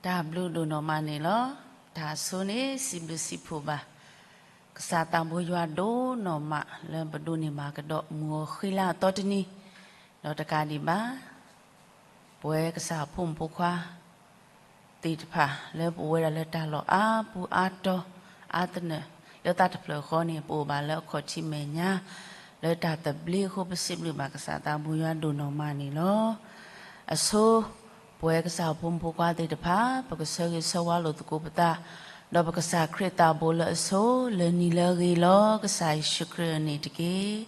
တၢ်ဘျုးဒိၣ်နီၢ်မးန့ၣ်လီၤ. တၢ်ဆိန့ၣ် စံးဘျုးစံးဖှိၣ်ဘၣ် ကစၢ်သးဘိယွၤဒိၣ်နီၢ်မး လၢပဒိးန့ၢ်ဘၣ်ကဒီးမုၢ်ဂီၤဃံလၤအသီတနံၤ, ဒီးတကးဒံးဘၣ် ပဝဲကစၢ်ဖိမုၣ်ဖိခွါ သ့ၣ်တဖၣ် လၢပအိၣ်ဝဲဒၣ်လၢတၢ်လီၢ်အါပူၤအါတီၤ အါသနၢၣ် လၢတၢ်တဖျၢၣ်ဃီန့ၣ် ပအိၣ်ဘၣ်လၢအခီၣ်ထံးမဲာ်ညါ လၢတၢ်သဘျ့အဃိ ပစံးဘျုးဘၣ်ကစၢ်သးဘိယွၤဒိၣ်နီၢ်မးန့ၣ်လီၤ. အဆိ ပဝဲကစၢ်ဖိမုၣ်ဖိခွါသ့ၣ်တဖၣ် ပကဆၢဂ့ၤဆၢဝါလိာ်သကိးပသး ဒီးပကစၢ်ခရံာ်သးဘိလၢအဆိ လၢနံၤလၢအဂ့ၤလီၤ ကစၢ်ယ့ၣ်ၡူးခရံာ်န့ၣ်တက့ၢ်.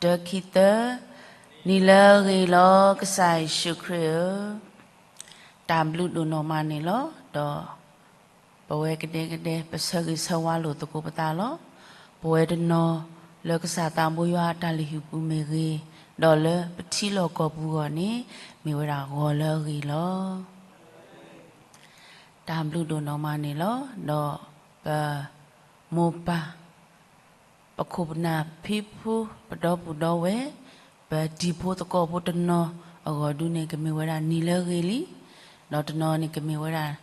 တၢ ခံ သၢ, နံၤလၢအဂ့ၤလီၤ ကစၢ်ယ့ၣ်ၡူးခရံာ်ဧၢ. တၢ်ဘျုးဒိၣ်နီၢ်မးန့ၣ်လီၤ. ဒီးပဝဲကဒဲကဒဲ ပဆၢဂ့ၤဆၢဝါလိာ်သကိးပသးလီၤ. ပဝဲတနီၤလၢကစၢ်သးဘိယွၤအတၢ်လုၢ်ဟံၣ်ပူၤမ့ၢ်ဂ့ၤ, ဒီးလၢပထံလီၢ်ကီၢ်ပူၤအဂီၢ်န့ၣ် မ့ၢ်ဝဲဒၣ်ဂီၤလၢအဂ့ၤလီၤ. တၢ်ဘျုးဒိၣ်နီၢ်မးန့ၣ်လီၤ. ဒီးပမိၢ်ပၢ် ပခိၣ်ပနၢ်ဖံဖု ပဒီပုၢ်ဒီဝဲၢ် ပတံၤဖိသကိးဖိတနီၤအဂီၢ်ဒုန့ၣ် ကမ့ၢ်ဝဲဒၣ်နံၤလၢအဂ့ၤလံ, ဒီးတနီၤန့ၣ်ကမ့ၢ်ဝဲဒၣ်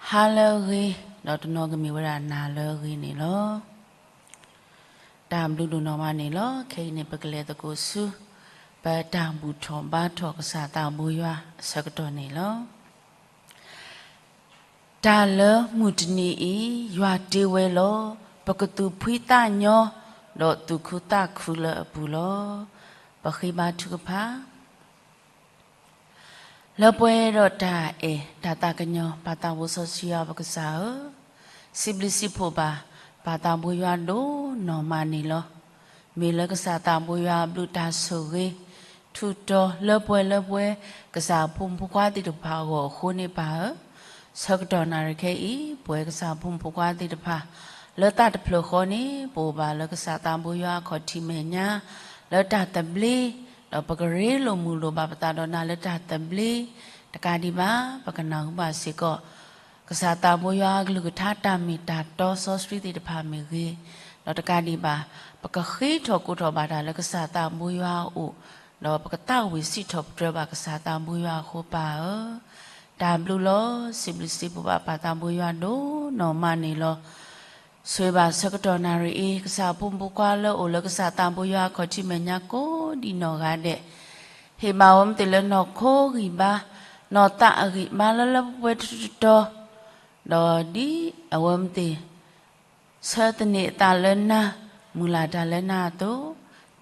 ဟါလၢအဂ့ၤ, ဒီးတနီၤကမ့ၢ်ဝဲဒၣ်နၤလၢအဂ့ၤန့ၣ်လီၤ. တၢ်ဘျုးဒိၣ်နီၢ်မးန့ၣ်လီၤ. ခဲအံၤန့ၣ် ပကလဲၤသကိးဆူ ပတၢ်ဘူၣ်ထီၣ်ဘါထီၣ်ကစၢ်သးဘိယွၤအဆၢကတီၢ်န့ၣ်လီၤ. တၢ်လၢမုၢ်တနံၤအံၤ ယွၤတ့ဝဲလီၤ. ပကသူၣ်ဖှံသးညီ ဒီးသူၣ်ခုသးခုလၢအပူၤလီၤ. ပဃ့ဘါထုကဖၣ်. လၢပှဲၤဒီးတၢ်အဲၣ်တၢ်သးကညီၤ ပၢ်သးဘိစီဆှံယွၤပကစၢ်ဧၢ, စံးဘျုးစံးဖှိၣ်ဘၣ် ပၢ်သးဘိယွၤဒိၣ်နီၢ်မးန့ၣ်လီၤ. မ့ၢ်လၢကစၢ်သးဘိယွၤအဘျုးတၢ်ဆိၣ်ဂ့ၤ ထူးတီၤလၢပှဲၤလၢပှဲၤ ကစၢ်ဖိမုၣ်ဖိခွါသ့ၣ်တဖၣ်အဂီၢ်အဃိန့ၣ်ပၢ်ဧၢ, ဆၢကတီၢ်နၣ်ရံၣ်ခဲအံၤ ပဝဲကစၢ်ဖိမုၣ်ဖိခွါသ့ၣ်တဖၣ် လၢတၢ်တဖျၢၣ်ဃီန့ၣ် ပအိၣ်ဘၣ်လၢကစၢ်သးဘိယွၤအခီၣ်ထံးမဲာ်ညါ လၢတၢ်သဘျ့, ဒီးပကရ့လိာ်မုာ်လိာ်ဘၣ်ပသးဒီးနၤလၢတၢ်သဘျ့, တကးဒံးဘၣ် ပကနၢ်ဟူဘၣ်စ့ၢ်ကီး ကစၢ်သးဘိယွၤအကလုၢ်ကထါတၢ်မ့ၢ်တၢ်တီစီဆှံသ့ၣ်တဖၣ်မ့ၢ်ဂ့ၤ, ဒီးတကးဒံးဘၣ် ပကဃ့ထီၣ်ကိးထီၣ်ဘၣ်တၢ်လၢကစၢ်သးဘိယွၤအအိၣ်, ဒီးပကသးဝံၣ်စံးထီၣ်ပတြၢၤဘၣ်ကစၢ်သးဘိယွၤအဃိပၢ်ဧၢ, တၢ်ဘျုးလီၤ. စံးဘျုးစံးဖှိၣ်ဘၣ်ပၢ်သးဘိယွၤဒိၣ်နီၢ်မးန့ၣ်လီၤ. ဆိၣ်ဂ့ၤဘၣ်ဆၢကတီၢ်နၣ်ရံၣ်အံၤ ကစၢ်ဖိမုၣ်ဖိခွါလၢအိၣ်လၢကစၢ်သးဘိယွၤအခီၣ်ထံးမဲာ်ညါကိးဒံးနီၢ်ဂၤဒဲး, ဟ့ၣ်ဘၣ်အဝဲမ့ၢ်သ့ၣ်လၢနီၢ်ခိဂံၢ်ဘါ, နီၢ်သးအဂံၢ်ဘါလၢလၢပှဲၤပှဲၤတတီၤတီၤ, ဒီးဒ်အဝဲမ့ၢ်သ့ၣ် ဆၢသန့ၤအသးလၢနၤ, မုၢ်လၢ်တၢ်လၢနၤအသိး,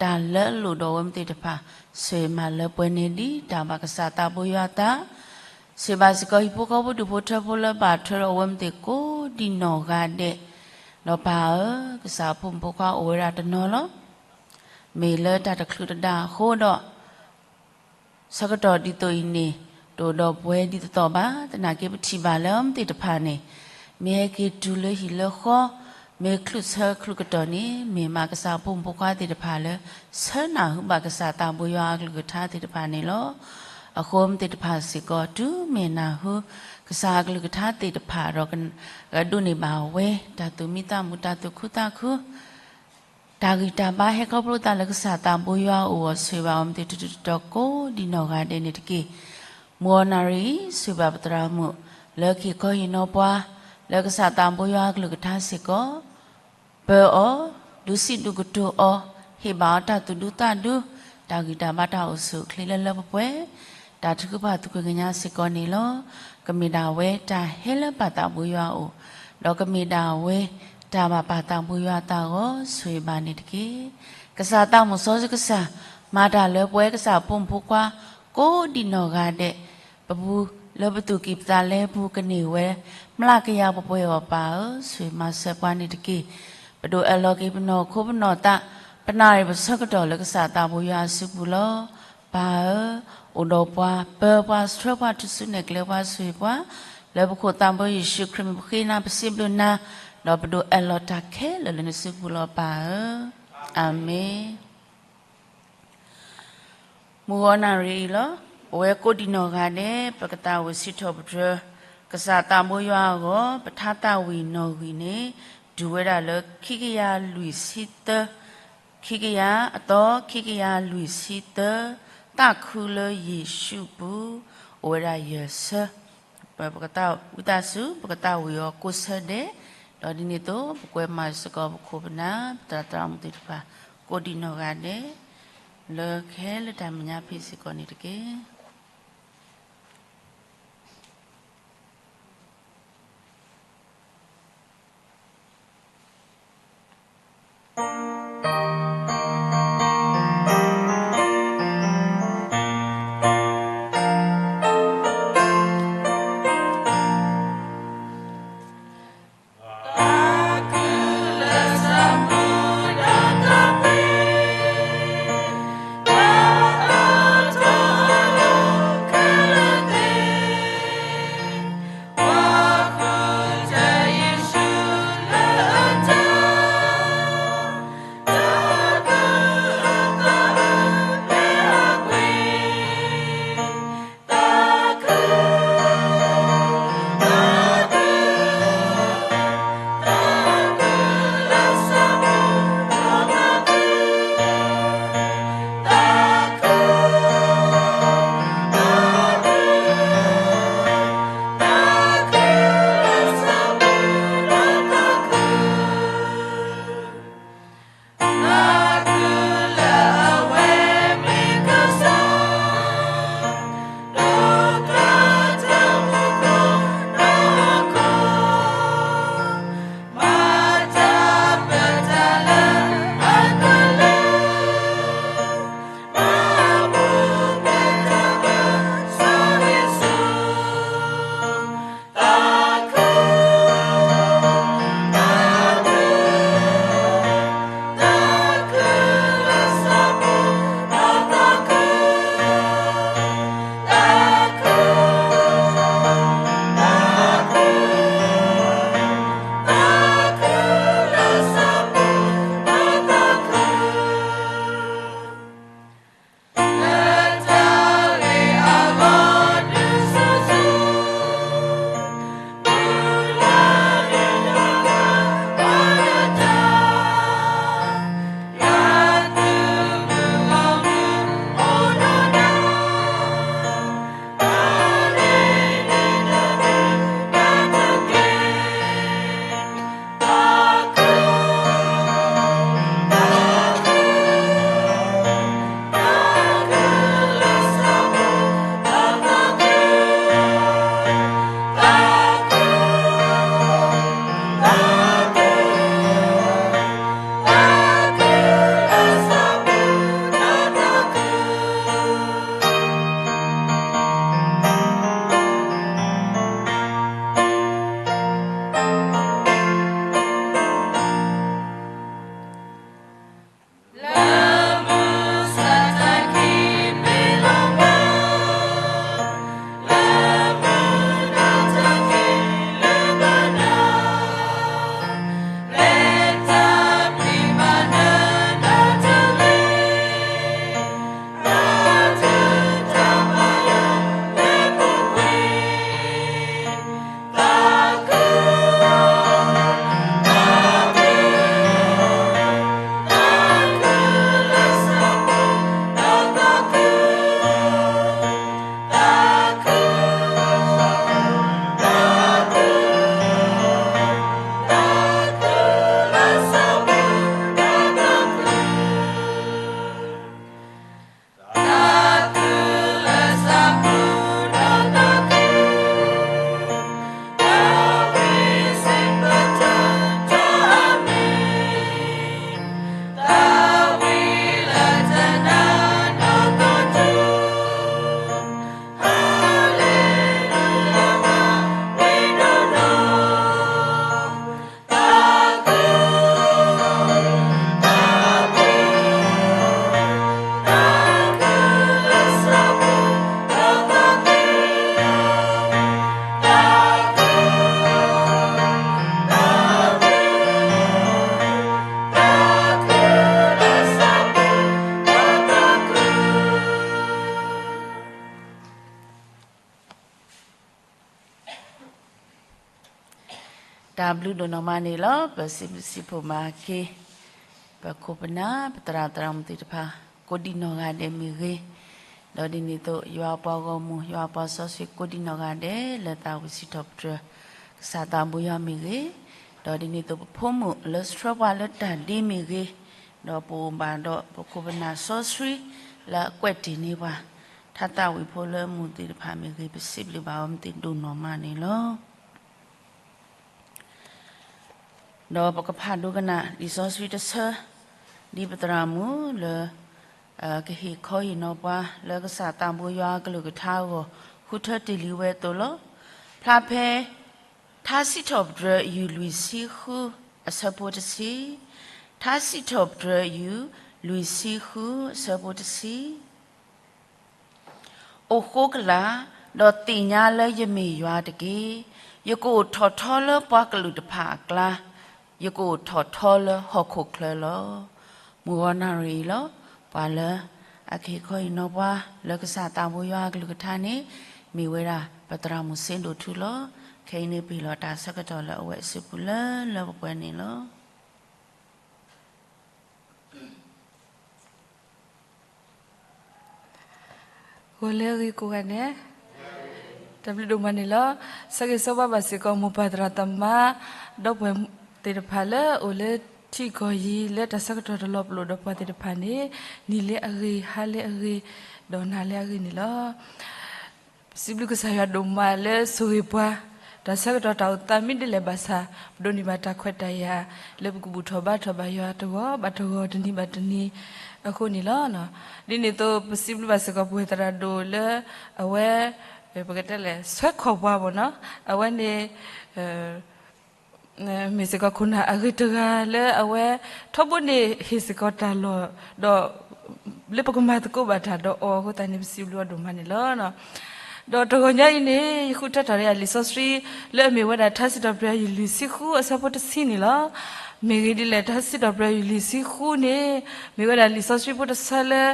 တၢ်လၢအလိၣ်ဒီးအဝဲမ့ၢ်သ့ၣ်တဖၣ် ဆိၣ်ဂ့ၤမးလၢပှဲၤန့ၣ်ဒ်တၢ်ဘၣ်ကစၢ်သးဘိယွၤအသး, ဆိၣ်ဂ့ၤဘၣ်စ့ၢ်ကီးဟံၣ်ဖိဃီဖိဒူၣ်ဖိထၢဖိလၢဘၣ်ထွဲဒီးအဝဲမ့ၢ်သ့ၣ်ကိးဒံးနီၢ်ဂၤဒဲး, ဒီးပၢ်ဧၢ, ကစၢ်ဖိမုၣ်ဖိခွါအိၣ်ဝဲဒၣ်တနီၤလီၤ. မ့ၢ်လၢတၢ်တချုးတဒါအဃိဒီး ဆၢကတီၢ်ဒ်သိးအံၤန့ၣ် တအိၣ်ဒီးပှဲၤဒ်သိးသိးဘၣ်, သနာ်က့ပထံၣ်ဘၣ်လၢအဝဲမ့ၢ်သ့ၣ်တဖၣ်န့ၣ် မ့ၢ်ဟဲက့ၤတုၤလၢဟံၣ်လၢဃီ, မ့ၢ်ချုးဆၢချုးကတီၢ်န့ၣ် မ့ၢ်မးကစၢ်ဖိမုၣ်ဖိခွါသ့ၣ်တဖၣ်လၢ ဆၢနၢ်ဟူဘၣ်ကစၢ်သးဘိယွၤအကလုၢ်ကထါသ့ၣ်တဖၣ်န့ၣ်လီၤ. အဃိမ့ၢ်သ့ၣ်တဖၣ်စ့ၢ်ကီး တုၤမ့ၢ်နၢ်ဟူ ကစၢ်အကလုၢ်ကထါသ့ၣ်တဖၣ်ဒီး ကဒိးန့ၢ်ဘၣ်ဝဲ တၢ်သူၣ်မံသးမုာ် တၢ်သူၣ်ခုသးခု တၢ်ဂံၢ်တၢ်ဘါဟဲခီဖျိသးလၢကစၢ်သးဘိယွၤအအိၣ်အီၤ ဆိၣ်ဂ့ၤဘၣ်အီၤမ့ၢ်သ့ၣ်တတီၤတီၤကိးဒံးနီၢ်ဂၤဒဲးန့ၣ်တက့ၢ်. မုၢ်ဂီၤနၣ်ရံၣ်အံၤ ဆိၣ်ဂ့ၤဘၣ်ပသရၣ်မုၣ် လၢကဟ့ၣ်ခီဟ့ၣ်နီၤပှၤ လၢကစၢ်သးဘိယွၤအကလုၢ်ကထါစ့ၢ်ကီး ပၢၤအီၤ, ဒုးစံးဒုးကတိၤအီၤ, ဟ့ၣ်ဘၣ်အီၤတၢ်သူၣ်ဒူသးဒူ, တၢ်ဂံၢ်တၢ်ဘါတၢ်အိၣ်ဆူၣ်အိၣ်ချ့လၢလၢပှဲၤပှဲၤ, တၢ်ထုကဖၣ်သူၣ်က့ၤကညးစ့ၢ်ကီးန့ၣ်လီၤ. ကမ့ၢ်ဒၣ်ဝဲတၢ်ဟဲလၢပၢ်သးဘိယွၤအအိၣ်, ဒီးကမ့ၢ်ဒၣ်ဝဲတၢ်ဘၣ်ပၢ်သးဘိယွၤအသးအဂီၢ် ဆိၣ်ဂ့ၤဘၣ်န့ၣ်တက့ၢ်. ကစၢ်သးမုၣ်စီဆှံကစၢ် မၤတၢ်လၢပဝဲကစၢ်ဖိမုၣ်ဖိခွါ ကိးဒံးနီၢ်ဂၤဒဲး ပပူၤလၢပသူၣ်ကံၢ်ပသးလဲပူၤကန့ၢ်ဝဲ မျးကယၤပှဲၤပှဲၤအဂီၢ်ပၢ်ဧၢ, ဆိၣ်ဂ့ၤမၤစၢၤပှၤန့ၣ်တက့ၢ်. ပဒိးအၢၣ်လီၤက့ၤပနီၢ်ခိပနီၢ်သး, ပနၣ်ရံၣ်ပဆၢကတီၢ်လၢကစၢ်သးဘိယွၤအစုပူၤလီၤ. ပၢ်ဧၢ, အိၣ်ဒီးပှၤ, ပၢၤပှၤ, ဆှၢပှၤ, ထူၣ်စုနဲၣ်ကျဲပှၤ, ဆိၣ်ဂ့ၤပှၤ, လၢပခိၣ်သးဘိယ့ၣ်ၡူးခရံာ်မံၤပဃ့နၤပစံးဘျုးနၤ, ဒီးပဒိးအၢၣ်လီၤတၢ်ခဲလၢာ်လၢနစုပူၤလီၤပၢ်ဧၢ. အၤမ့ၣ်. မုၢ်ဂီၤနၣ်ရံၣ်အံၤလီၤ. ပဝဲကိးဒံးနီၢ်ဂၤဒဲး ပကသးဝံၣ်စံးထီၣ်ပတြၢၤ ကစၢ်သးဘိယွၤအဂီၢ် ပထါသးဝံၣ်နီၣ်ဂံၢ်န့ၣ် တုၤဝဲဒၣ်လၢခံကယၤလွံၢ်ဆံသၢ, ခံကယၤအသီ ခံကယၤလွံၢ်ဆံသၢ, သးခုလၢယ့ၣ်ၡူးပူၤ အိၣ်ဝဲဒၣ်ယဲၢ်ဆၢ ပကသးဝံသးစူၤ ပကသးဝံၣ်အီၤကိးဆၢဒဲး, ဒီးဒ်န့ၣ်အသိး ပကွဲမၤစ့ၢ်ကီးပခိၣ်ပနၢ် ပသရၣ်သရၣ်မုၣ်သ့ၣ်တဖၣ် ကိးဒံးနီၢ်ဂၤဒဲး လၢခဲလၢာ်တၢ်မဲာ်ညါဖဲစ့ၢ်ကီးန့ၣ်တက့ၢ်.တၢ်ဘျုးဒိၣ်နီၢ်မးန့ၣ်လီၤ. ပစံးဘျုးစံးဖှိၣ်မၤက့ၤ ပခိၣ်ပနၢ် ပသရၣ်သရၣ်မုၣ်သ့ၣ်တဖၣ် ကိးဒံးနီၢ်ဂၤဒဲးမ့ၢ်ဂ့ၤ, ဒီးဒ်န့ၣ်အသိး ယွၤအပှၤဂီၢ်မုၢ် ယွၤအပှၤစီဆှံကိးဒံနီၢ်ဂၤဒဲး လၢသးဝံၣ်စံးထီၣ်ပတြၢၤ ကစၢ်သးဘိယွၤမ့ၢ်ဂ့ၤ, ဒီးဒ်န့ၣ်အသိးပဖိမုၣ်လၢဆှၢပှၤလၢတၢ်ဒ့မ့ၢ်ဂ့ၤ, ဒီးပအိၣ်ဘၣ်ဒီးပခိၣ်ပနၢ်စီဆှံ လၢအကွဲးတ့ၢ်န့ၢ်ပှၤ ထါသးဝံၣ်ဖိလၢမုၢ်သ့ၣ်တဖၣ်မ့ၢ်ဂ့ၤ ပစံးဘျုးဘၣ်အီၤမ့ၢ်သ့ၣ်ဒိၣ်နီၢ်မးန့ၣ်လီၤ. ဒီးပကဖးဒိကနၣ်လံာ်စီဆှံတဆၢ ဒ်ပသရၣ်မုၣ်လၢ ကဟ့ၣ်ခီဟ့ၣ်နီၤပှၤ လၢကစၢ်သးဘိယွၤအကလုၢ်ကထါအဂီၢ် ဃုထၢတ့ၢ်လံဝဲအသိးလီၤ. ဖျါဖဲ ထါစံးထီၣ်ပတြၢၤ ယူၢ်လွံၢ်ဆံဃု အဆၢဖိတဆံ, ထါစံးထီၣ်ပတြၢၤ ယူၢ်လွံၢ်ဆံဃု အဆၢဖိတဆံ အိၣ်ဃိကလာ်, ဒီးသ့ၣ်ညါလၢယမ့ၢ်ယွၤတက့ၢ်. ယကအိၣ်ထီၣ်ထီလၢပှၤကလုာ်တဖၣ်အကျါ, ယကအိၣ်ထီၣ်ထီလၢဟီၣ်ခိၣ်ချၢလီၤ. မုၢ်ဂီၤနၣ်ရံၣ်အံၤလီၤ. ပှၤလၢအကဟ့ၣ်ခီဟ့ၣ်နီၤပှၤ လၢကစၢ်သးဘိယွၤအကလုၢ်ကထါန့ၣ် မ့ၢ်ဝဲဒၣ် ပသရၣ်မုၣ်စ့ဒိၣ်ထူလီၤ. ခဲအံၤန့ၣ် ပဟ့ၣ်လီၤတၢ်ဆၢကတီၢ်လၢအဝဲအစုပူၤလၢလၢပှဲၤပှဲၤန့ၣ်လီၤ. ဂီၤလၢအဂ့ၤကိးဂၤဒဲး, တၢ်ဘျုးဒိၣ်မးန့ၣ်လီၤ. ဆၢဂ့ၤဆၢဝါဘၣ်စ့ၢ်ကီး မိၢ်ပၢ်သရၣ်သမါ ဒီပုၢ်ဝဲၢ်သ့ၣ်တဖၣ်လၢအအိၣ်လၢထံကီၢ်အံၤ လၢတၢ်ဆၢကတီၢ်တလီၤပလိာ်ဒီးပှၤသ့ၣ်တဖၣ်န့ၣ် နံၤလၢအဂ့ၤ ဟါလၢအဂ့ၤ ဒီးနၤလၢအဂ့ၤန့ၣ်လီၤ. ပစံးဘျုးကစၢ်ယွၤဒိၣ်မးလၢဆိၣ်ဂ့ၤပှၤ တၢ်ဆၢကတီၢ်တၢ်အိၣ်သးမ့ၢ်ဒ်လဲၣ်ဘၣ်ဆၣ် ပဒိးန့ၢ်ဘၣ်တၢ်ခွဲးတၢ်ယာ် လၢပကဘူၣ်ထီၣ်ဘါထီၣ်ဘၣ်ယွၤတဂီၤဘၣ်တဂီၤ တနံၤဘၣ်တနံၤအဃိန့ၣ်လီၤ. ဒ်န့ၣ်အသိး ပစံးဘျုးဘၣ်စ့ၢ်ကီး ပဝဲသရၣ်ဒိၣ်လၢအဝဲ ပကတဲလဲၣ် ဆှၢခီၣ်ပှၤမ့ၢ်နီၤ အဝဲန့ၣ် မ့ၢ်စ့ၢ်ကီးခိၣ်နၢ်အဂ့ၤတဂၤလၢအဝဲ ထီဘိန့ၣ်ဟ့ၣ်စ့ၢ်ကီးတၢ်လီၢ် ဒီး လၢပကမၤသကိးဘၣ်တၢ်ဒီးအီၤအဃိသတးန့ၣ် ပစံးဘျုးအီၤဒိၣ်မးန့ၣ်လီၤ. ဒီးတဂီၤညါအံၤန့ၣ် ယဃုထၢထီၣ်လၢလံာ်စီဆှံ လၢအမ့ၢ်ဝဲဒၣ်ထါစံးထီၣ်ပတြၢၤ ယူၢ်လွံၢ်ဆံဃု အဆၢဖိတဆံန့ၣ်လီၤ. မ့ၢ်ဂ့ၢ်ဒ်လဲၣ် ထါစံးထီၣ်ပတြၢၤ ယူၢ်လွံၢ်ဆံဃုန့ၣ် မ့ၢ်ဝဲဒၣ်လံာ်စီဆှံဖိတဆၢလၢ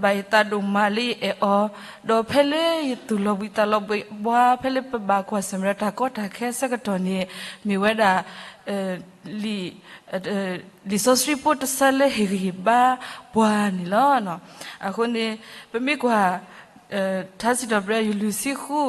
ဘၣ်ယသးဒိၣ်မးလၢယအဲၣ်အီၤ, ဒီးဖဲလၢယသူၣ်လီၤဘှံးသးလီၤဘှံးပှၤ ဖဲလၢပဘၣ်ကွၢ်ဆၢၣ်မဲာ်ဒီးတၢ်ကီတၢ်ခဲအဆၢကတီၢ်န့ၣ် မ့ၢ်ဝဲဒၣ် လံာ် လံာ်စီဆှံဖိတဆၢလၢဟ့ၣ်ဂံၢ်ဟ့ၣ်ဘါပှၤန့ၣ်လီၤ. အဃိန့ၣ် ပမ့ၢ်ကွၢ် ထါစံးထီၣ်ပတြၢၤ ယူၢ်လွံၢ်ဆံဃု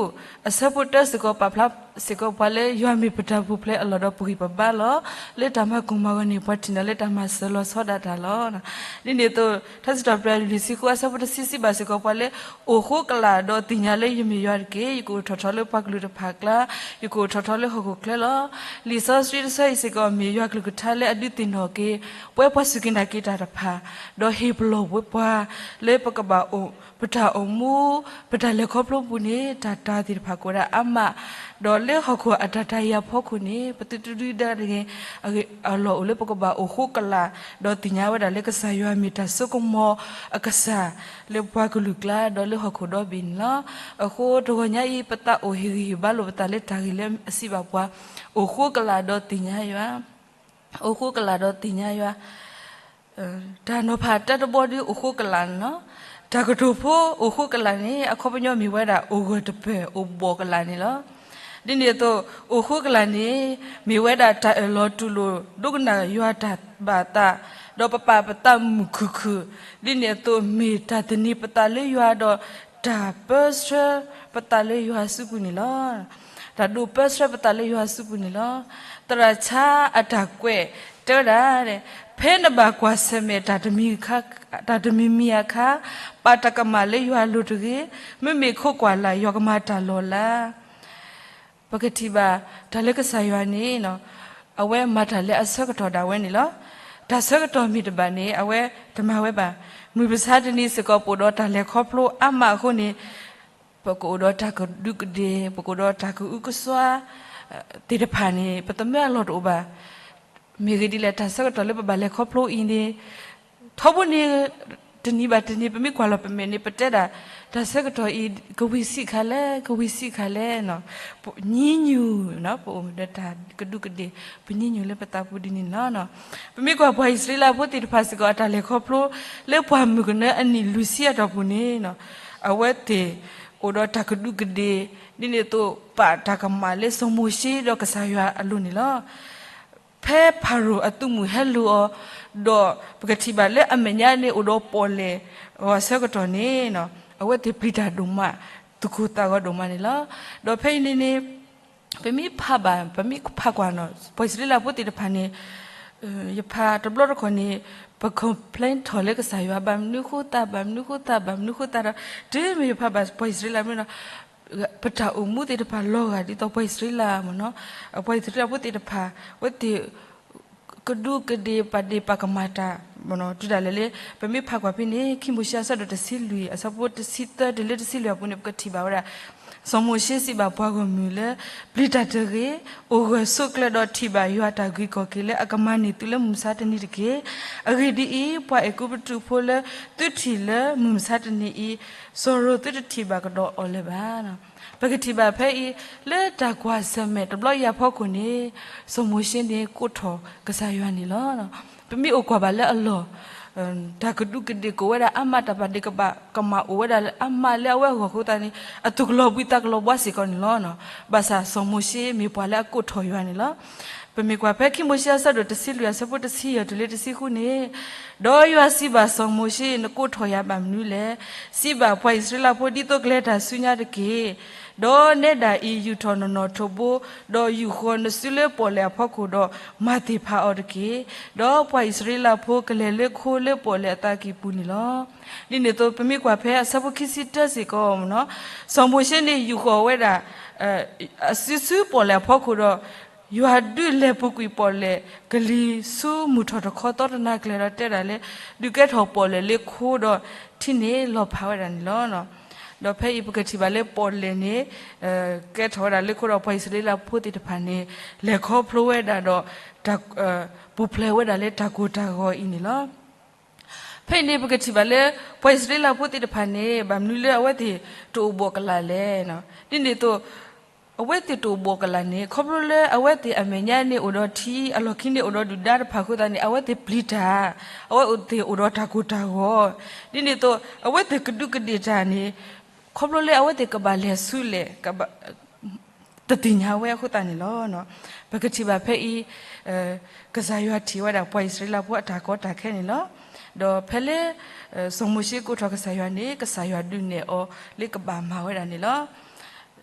အဆၢဖိတၢစ့ၢ်ကီး ပာ်ဖျါစ့ၢ်ကီးပှၤလၢ ယွၤမ့ၢ်ပတၢ်ပူၤဖျဲးအလီၢ်ဒီးပဂံၢ်ပဘါလီၤ. လၢတၢ်မၤကိၢ်မၤဂီၤန့ၣ် ပှၤထံၣ်န့ၢ်လၢတၢ်မၤစၢၤလီၤဆီဒၣ်တၢ်လီၤ. ဒ်န့ၣ်အသိး ထါစံးထီၣ်ပတြၢၤ ယူၢ်လွံၢ်ဆံဃု အဆၢဖိတဆံ စံးဘၣ်စ့ၢ်ကီးပှၤလၢ အိၣ်ဃိကလာ်ဒီးသ့ၣ်ညါလၢယမ့ၢ်ယွၤတက့ၢ်. ယကအိၣ်ထီၣ်ထီလၢပှၤကလုာ်တဖၣ်အကျါ, ယကအိၣ်ထီၣ်ထီလၢဟီၣ်ခိၣ်ချၢလီၤ. လံာ်စီဆှံတဆၢအံၤစ့ၢ်ကီး မ့ၢ်ယွၤကလုၢ်ကထါလၢအဒုးသ့ၣ်နီၣ်က့ၤ ပဝဲပှၤစူၢ်က့ၤနာ်က့ၤတၢ်တဖၣ်, ဒီးဟ့ၣ်ပလီၢ်ဝဲပှၤ လၢပကဘၣ်အိၣ် ပတၢ်အိၣ်မူ ပတၢ်လဲၤခီဖျိပူၤန့ၣ် တၢ်တၤသ့ၣ်တဖၣ်ကအိၣ်ဒၣ်အါမး, ဒီးလၢဟီၣ်ခိၣ်အတၢ်တၤအံၤအဖီခိၣ်န့ၣ် ပသုတဒုဒၣ်တဂ့ၤ အလီၢ်အိၣ်လၢပကဘၣ်အိၣ်ဃိကလာ်, ဒီးသ့ၣ်ညါဝဲဒၣ်လၢကစၢ်ယွၤမ့ၢ်တၢ်စိကမီၤအကစၢ် လၢပှၤကလုာ်ကျါ ဒီးလၢဟီၣ်ခိၣ်ဒီဘ့ၣ်န့ၣ်လီၤ. အဃိတဂီၤညါအံၤ ပသးအိၣ်ဟ့ၣ်ဂံၢ်ဟ့ၣ်ဘါလိာ်ပသးလၢတၢ်ဂ့ၢ်လၢအစံးဘၣ်ပှၤ အိၣ်ဃိကလာ်ဒီးသ့ၣ်ညါယွၤ, အိၣ်ဃိကလာ်ဒီးသ့ၣ်ညါယွၤ တၢ်နီၤဖးတၢတဘီဒီးအိၣ်ဃိကလာ်န့ၣ်လီၤ. တၢ်ကတိၤဖိအိၣ်ဃိကလာ်န့ၣ် အခီပညီမ့ၢ်ဝဲဒၣ် အိၣ်ဂၢၢ်တပၢၢ် အိၣ်ဘီၣ်ကလာ်န့ၣ်လီၤ. ဒ်န့ၣ်အသိး အိၣ်ဃိကလာ်န့ၣ် မ့ၢ်ဝဲဒၣ်တၢ်အၢၣ်လီၤတူၢ်လိာ် ဒိကနၣ်ယွၤတၢ်ဘၣ်အသး, ဒီးပပာ်ပသးမုာ်ခုၣ်ခုၣ်, ဒ်န့ၣ်အသိးမ့ၢ်တၢ်သန့ၤပသးလၢယွၤဒီး တၢ်ပၢဆှၢပသးလၢယွၤစုပူၤန့ၣ်လီၤ. တၢ်ဒိးပၢဆှၢပသးလၢယွၤစုပူၤန့ၣ်လီၤ. သရၣ်ဆါအတၢ်ကွဲးတဲဝဲဒၣ်, ဖဲနဘၣ်ကွၢ်ဆၢၣ်မဲာ်တၢ်တမံၤမံၤအခါ, ပာ်တၢ်ကမၣ်လၢယွၤအလိၤတဂ့ၤ, မ့မ့ၢ်ခိးကွၢ်လၢ် ယွၤကမၤတၢ်လီၤလး. ပကထံၣ်ဘၣ်တၢ်လၢကစၢ်ယွၤန့ၣ် အဝဲမၤတၢ်လၢအဆၢကတီၢ်ဒၣ်ဝဲန့ၣ်လီၤ. တၢ်ဆၢကတီၢ်မ့ၢ်တဘၣ်န့ၣ် အဝဲတမၤဝဲဘၣ်. မုၢ်မဆါတနံၤစ့ၢ်ကီး ပအိၣ်ဒီးတၢ်လဲၤခီဖျိအါမးအဃိန့ၣ် ပကအိၣ်ဒီးတၢ်ကဒူးကဒ့ၣ်, ပကအိၣ်ဒီးတၢ်ကအုကစွါ သ့ၣ်တဖၣ်န့ၣ် ပသမၢအလီၢ်တအိၣ်ဘၣ်. မ့ၢ်ဂ့ၢ်ဒ်လဲၣ် တၢ်ဆၢကတီၢ်လၢပဘၣ်လဲၤခီဖျိအံၤန့ၣ် ထီဘိန့ၣ် တနံၤဘၣ်တနံၤ ပမ့ၢ်ကွၢ်လီၤပမဲာ်န့ၣ် ပတဲဒၣ် တၢ်ဆၢကတီၢ်အံၤ ကဝံၤဆံးခါလဲၣ်, ကဝံၤဆံးခါလဲၣ်, ပညံညူၣ်, ပအိၣ်ဒီးတၢ်ကဒူးကဒ့ၣ် ပညံညူၣ်လၢပသးပူၤဒ်န့ၣ်လီၤ. ပမ့ၢ်ကွၢ်ပှၤအံၣ်စရ့လးဖိသ့ၣ်တဖၣ်စ့ၢ်ကီး အတၢ်လဲၤခီဖျိ လၢပှၢ်မုၢ်ကနၢအနံၣ်လွံၢ်ဆံအတီၢ်ပူၤန့ၣ် အဝဲသ့ၣ်အိၣ်ဒီးတၢ်ကဒူးကဒ့ၣ် ဒ်န့ၣ်အသိး ပာ်တၢ်ကမၣ်လၢစီၤမိၤၡ့ဒီးကစၢ်ယွၤအလိၤန့ၣ်လီၤ. ဖဲဖၤရိၤအသုးမုၢ်ဟဲလိာ်အီၤ, ဒီးပကထံၣ်ဘၣ်လၢအမဲာ်ညါန့ၣ်အိၣ်ဒီးပီၣ်လဲၣ်အဆၢကတီၢ်န့ၣ် အဝဲသ့ၣ်ပျံၤတၢ်ဒိၣ်မး, သူၣ်ကိၢ်သးဂီၤဒိၣ်မးန့ၣ်လီၤ. ဒီးဖဲအံၤန့ၣ်န့ၣ် ပမ့ၢ်ဖးဘၣ် ပမ့ၢ်ဖးကွၢ်နီၤ ပှၤအံၣ်စရ့လးဖိသ့ၣ်တဖၣ်န့ၣ် ယဖးတဘျီတခီၣ်န့ၣ် ပ complain ထီၣ်လၢကစၢ်ယွၤ ဘၣ်မနုၤဃိသတး ဘၣ်မနုၤဃိသတး ဘၣ်မနုၤဃိသတးဒီး တုၤမ့ၢ်ယဖးဘၣ်ပှၤအံၣ်စရ့လးမ့ၢ်နီၤ ပတၢ်အိၣ်မူသ့ၣ်တဖၣ်လီၤဂာ်ဒ်သိးပှၤအံၣ်စရ့လးမ့ၢ်နီၤ ပှၤအံၣ်စရ့လးဖိသ့ၣ်တဖၣ် အဝဲသ့ၣ် ကဒူးကဒ့ၣ်ပာ်ဒ့ᣣ်ပာ်ကမၣ်တၢ် တုၤဒၣ်လဲာ်လၢ ပမ့ၢ်ဖးကွၢ်ဖဲန့ၣ် ခံမိၤၡ့အဆၢဒိၣ်တဆံလွံၢ် အဆၢဖိတဆံသၢတုၤလၢတဆံလွံၢ်အပူၤန့ၣ် ပကထံၣ်ဘၣ်ဝဲဒၣ် စီၤမိၤၡ့စံးဘၣ်ပှၤဂီၢ်မုၢ်လၢ ပျံၤတၢ်တဂ့ၤ, အိၣ်ဂၢၢ်ဆိးကျၢၤဒီးထံၣ်ဘၣ်ယွၤအတၢ်ဂုၤကီၢ်က့ၤလၢအကမၤန့ၢ်သုလၢမုၢ်မဆါတနံၤတက့ၢ်. အဂ့ၢ်ဒ်အံၤ, ပှၤအဲၤကူပတူးဖိလၢသုထံၣ်လၢမုၢ်မဆါတနံၤအံၤ, စီၤရိၤသုတထံၣ်ဘၣ်ကဒီးအီၤလၢၤဘၣ်. ပကထံၣ်ဘၣ်ဖဲအံၤ လၢတၢ်ကွၢ်ဆၢၣ်မဲာ်တဘျီအံၤအဖီခိၣ်န့ၣ် စီၤမိၤၡ့န့ၣ်ကိးထီၣ်ကစၢ်ယွၤန့ၣ်လီၤ. ပမ့ၢ်အိၣ်ကွၢ်ဘၣ်လၢအလီၢ် တၢ်ကဒူးကဒ့ၣ်ကအိၣ်ဝဲဒၣ်အါမး တၢ်ပာ်ဒ့ၣ်ပာ်ကမၣ်အိၣ်ဝဲဒၣ်အါမးလၢအဝဲအဂီၢ်အဃိသတးန့ၣ် အသူၣ်ကလီၤဘှံးသးကလီၤဘှါစ့ၢ်ကီးန့ၣ်လီၤ. ဘၣ်ဆၣ်စီၤမိၤၡ့မ့ၢ်ပှၤလၢအကိးထီၣ်ယွၤန့ၣ်လီၤ. ပမ့ၢ်ကွၢ်ဖဲခံမိၤၡ့အဆၢဒိၣ်တဆံလွံၢ်အဆၢဖိတဆံယဲၢ်တုၤလၢတဆံဃုန့ၣ်, ဒီးယွၤစံးဘၣ်စီၤမိၤၡ့, နကိးထီၣ်ယၤဘၣ်မနုၤလဲၣ်. စံးဘၣ်ပှၤအံၣ်စရ့လးဖိဒ်သိးကလဲၤတၢ်ဆူညါတက့ၢ်. ဒီးနဲဒၣ်အံၤယူာ်ထီၣ်နနီၣ်ထိးဘိ, ဒီးယူာ်ဃီၤနစုလၢပီၣ်လဲၣ်အဖီခိၣ်ဒီး မၤသ့ၣ်ဖးအီၤတက့ၢ်. ဒီးပှၤအံၣ်စရ့လးဖိကလဲၤလၢခိလၢပီၣ်လဲၣ်အသးကံၢ်ပူၤန့ၣ်လီၤ. ဒ်န့ၣ်အသိး ပမ့ၢ်ကွၢ်ဖဲအဆၢဖိခံဆံတၢစ့ၢ်ကီးမ့ၢ်နီၤ, စီၤမိၤၡ့န့ၣ်ယူာ်ဃီၤဝဲဒၣ် အစုဆူပီၣ်လဲၣ်အဖီခိၣ်ဒီး ယွၤဒုးလဲၤပူၤကွံာ်ပီၣ်လဲၣ် ကလံၤဆူမုၢ်ထီၣ်တခီသီတနၤကျၢၤဒီးတဲဒၣ်လၢ ဒုးကဲထီၣ်ပီၣ်လဲၣ်လၢခိဒီး ထံန့ၣ်လီၤဖးဝဲဒၣ်န့ၣ်လီၤ. ဒီးဖဲအံၤပကထံၣ်ဘၣ်လၢပီၣ်လဲၣ်န့ၣ် ကဲထီၣ်ဝဲဒၣ်လၢခိဒီးပှၤအံၣ်စရ့လးဖိသ့ၣ်တဖၣ်န့ၣ် လဲၤခီဖျိဝဲဒၣ်ဒီး ပူၤဖျဲးဝဲဒၣ်လၢတၢ်ကိၢ်တၢ်ဂီၤအံၤန့ၣ်လီၤ. ဖဲအံၤန့ၣ် ပကထံၣ်ဘၣ်လၢ ပှၤအံၣ်စရ့လးဖိသ့ၣ်တဖၣ်န့ၣ် ဘၣ်မနုၤလၢအဝဲသ့ၣ်တအိၣ်ဘှီၣ်ကလာ်လဲၣ်. ဒ်န့ၣ်အသိး အဝဲသ့ၣ်တအိၣ်ဘှီၣ်ကလာ်န့ၣ် ခီဖျိလၢအဝဲသ့ၣ်အမဲာ်ညါန့ၣ်အိၣ်ဒီးထံ အလီၢ်ခံန့ၣ်အိၣ်ဒီးဒုၣ်ဒါတဖၣ်အဃိသတးန့ၣ် အဝဲသ့ၣ်ပျံၤတၢ်, အဝဲသ့ၣ်အိၣ်ဒီးတၢ်ကိၢ်တၢ်ဂီၤ, ဒ်န့ၣ်အသိး အဝဲသ့ၣ်ကဒူးကဒ့ၣ်တၢ်န့ၣ် ခီဖျိလၢအဝဲသ့ၣ်ကဘၣ်လဲၤဆူလဲၣ် တသ့ၣ်ညါဝဲအဃိသတးန့ၣ်လီၤ. ပကထံၣ်ဘၣ်ဖဲအံၤ ကစၢ်ယွၤထံၣ်ဝဲဒၣ်ပှၤအံၣ်စရ့လးဖိအတၢ်ကီတၢ်ခဲန့ၣ်လီၤ. ဒီးဖဲလၢ စီၤမိၤၡ့ကိးထီၣ်ကစၢ်ယွၤန့ၣ် ကစၢ်ယွၤဒုးနဲၣ်အီၤလၢကဘၣ်မၤဝဲဒၣ်န့ၣ်လီၤ.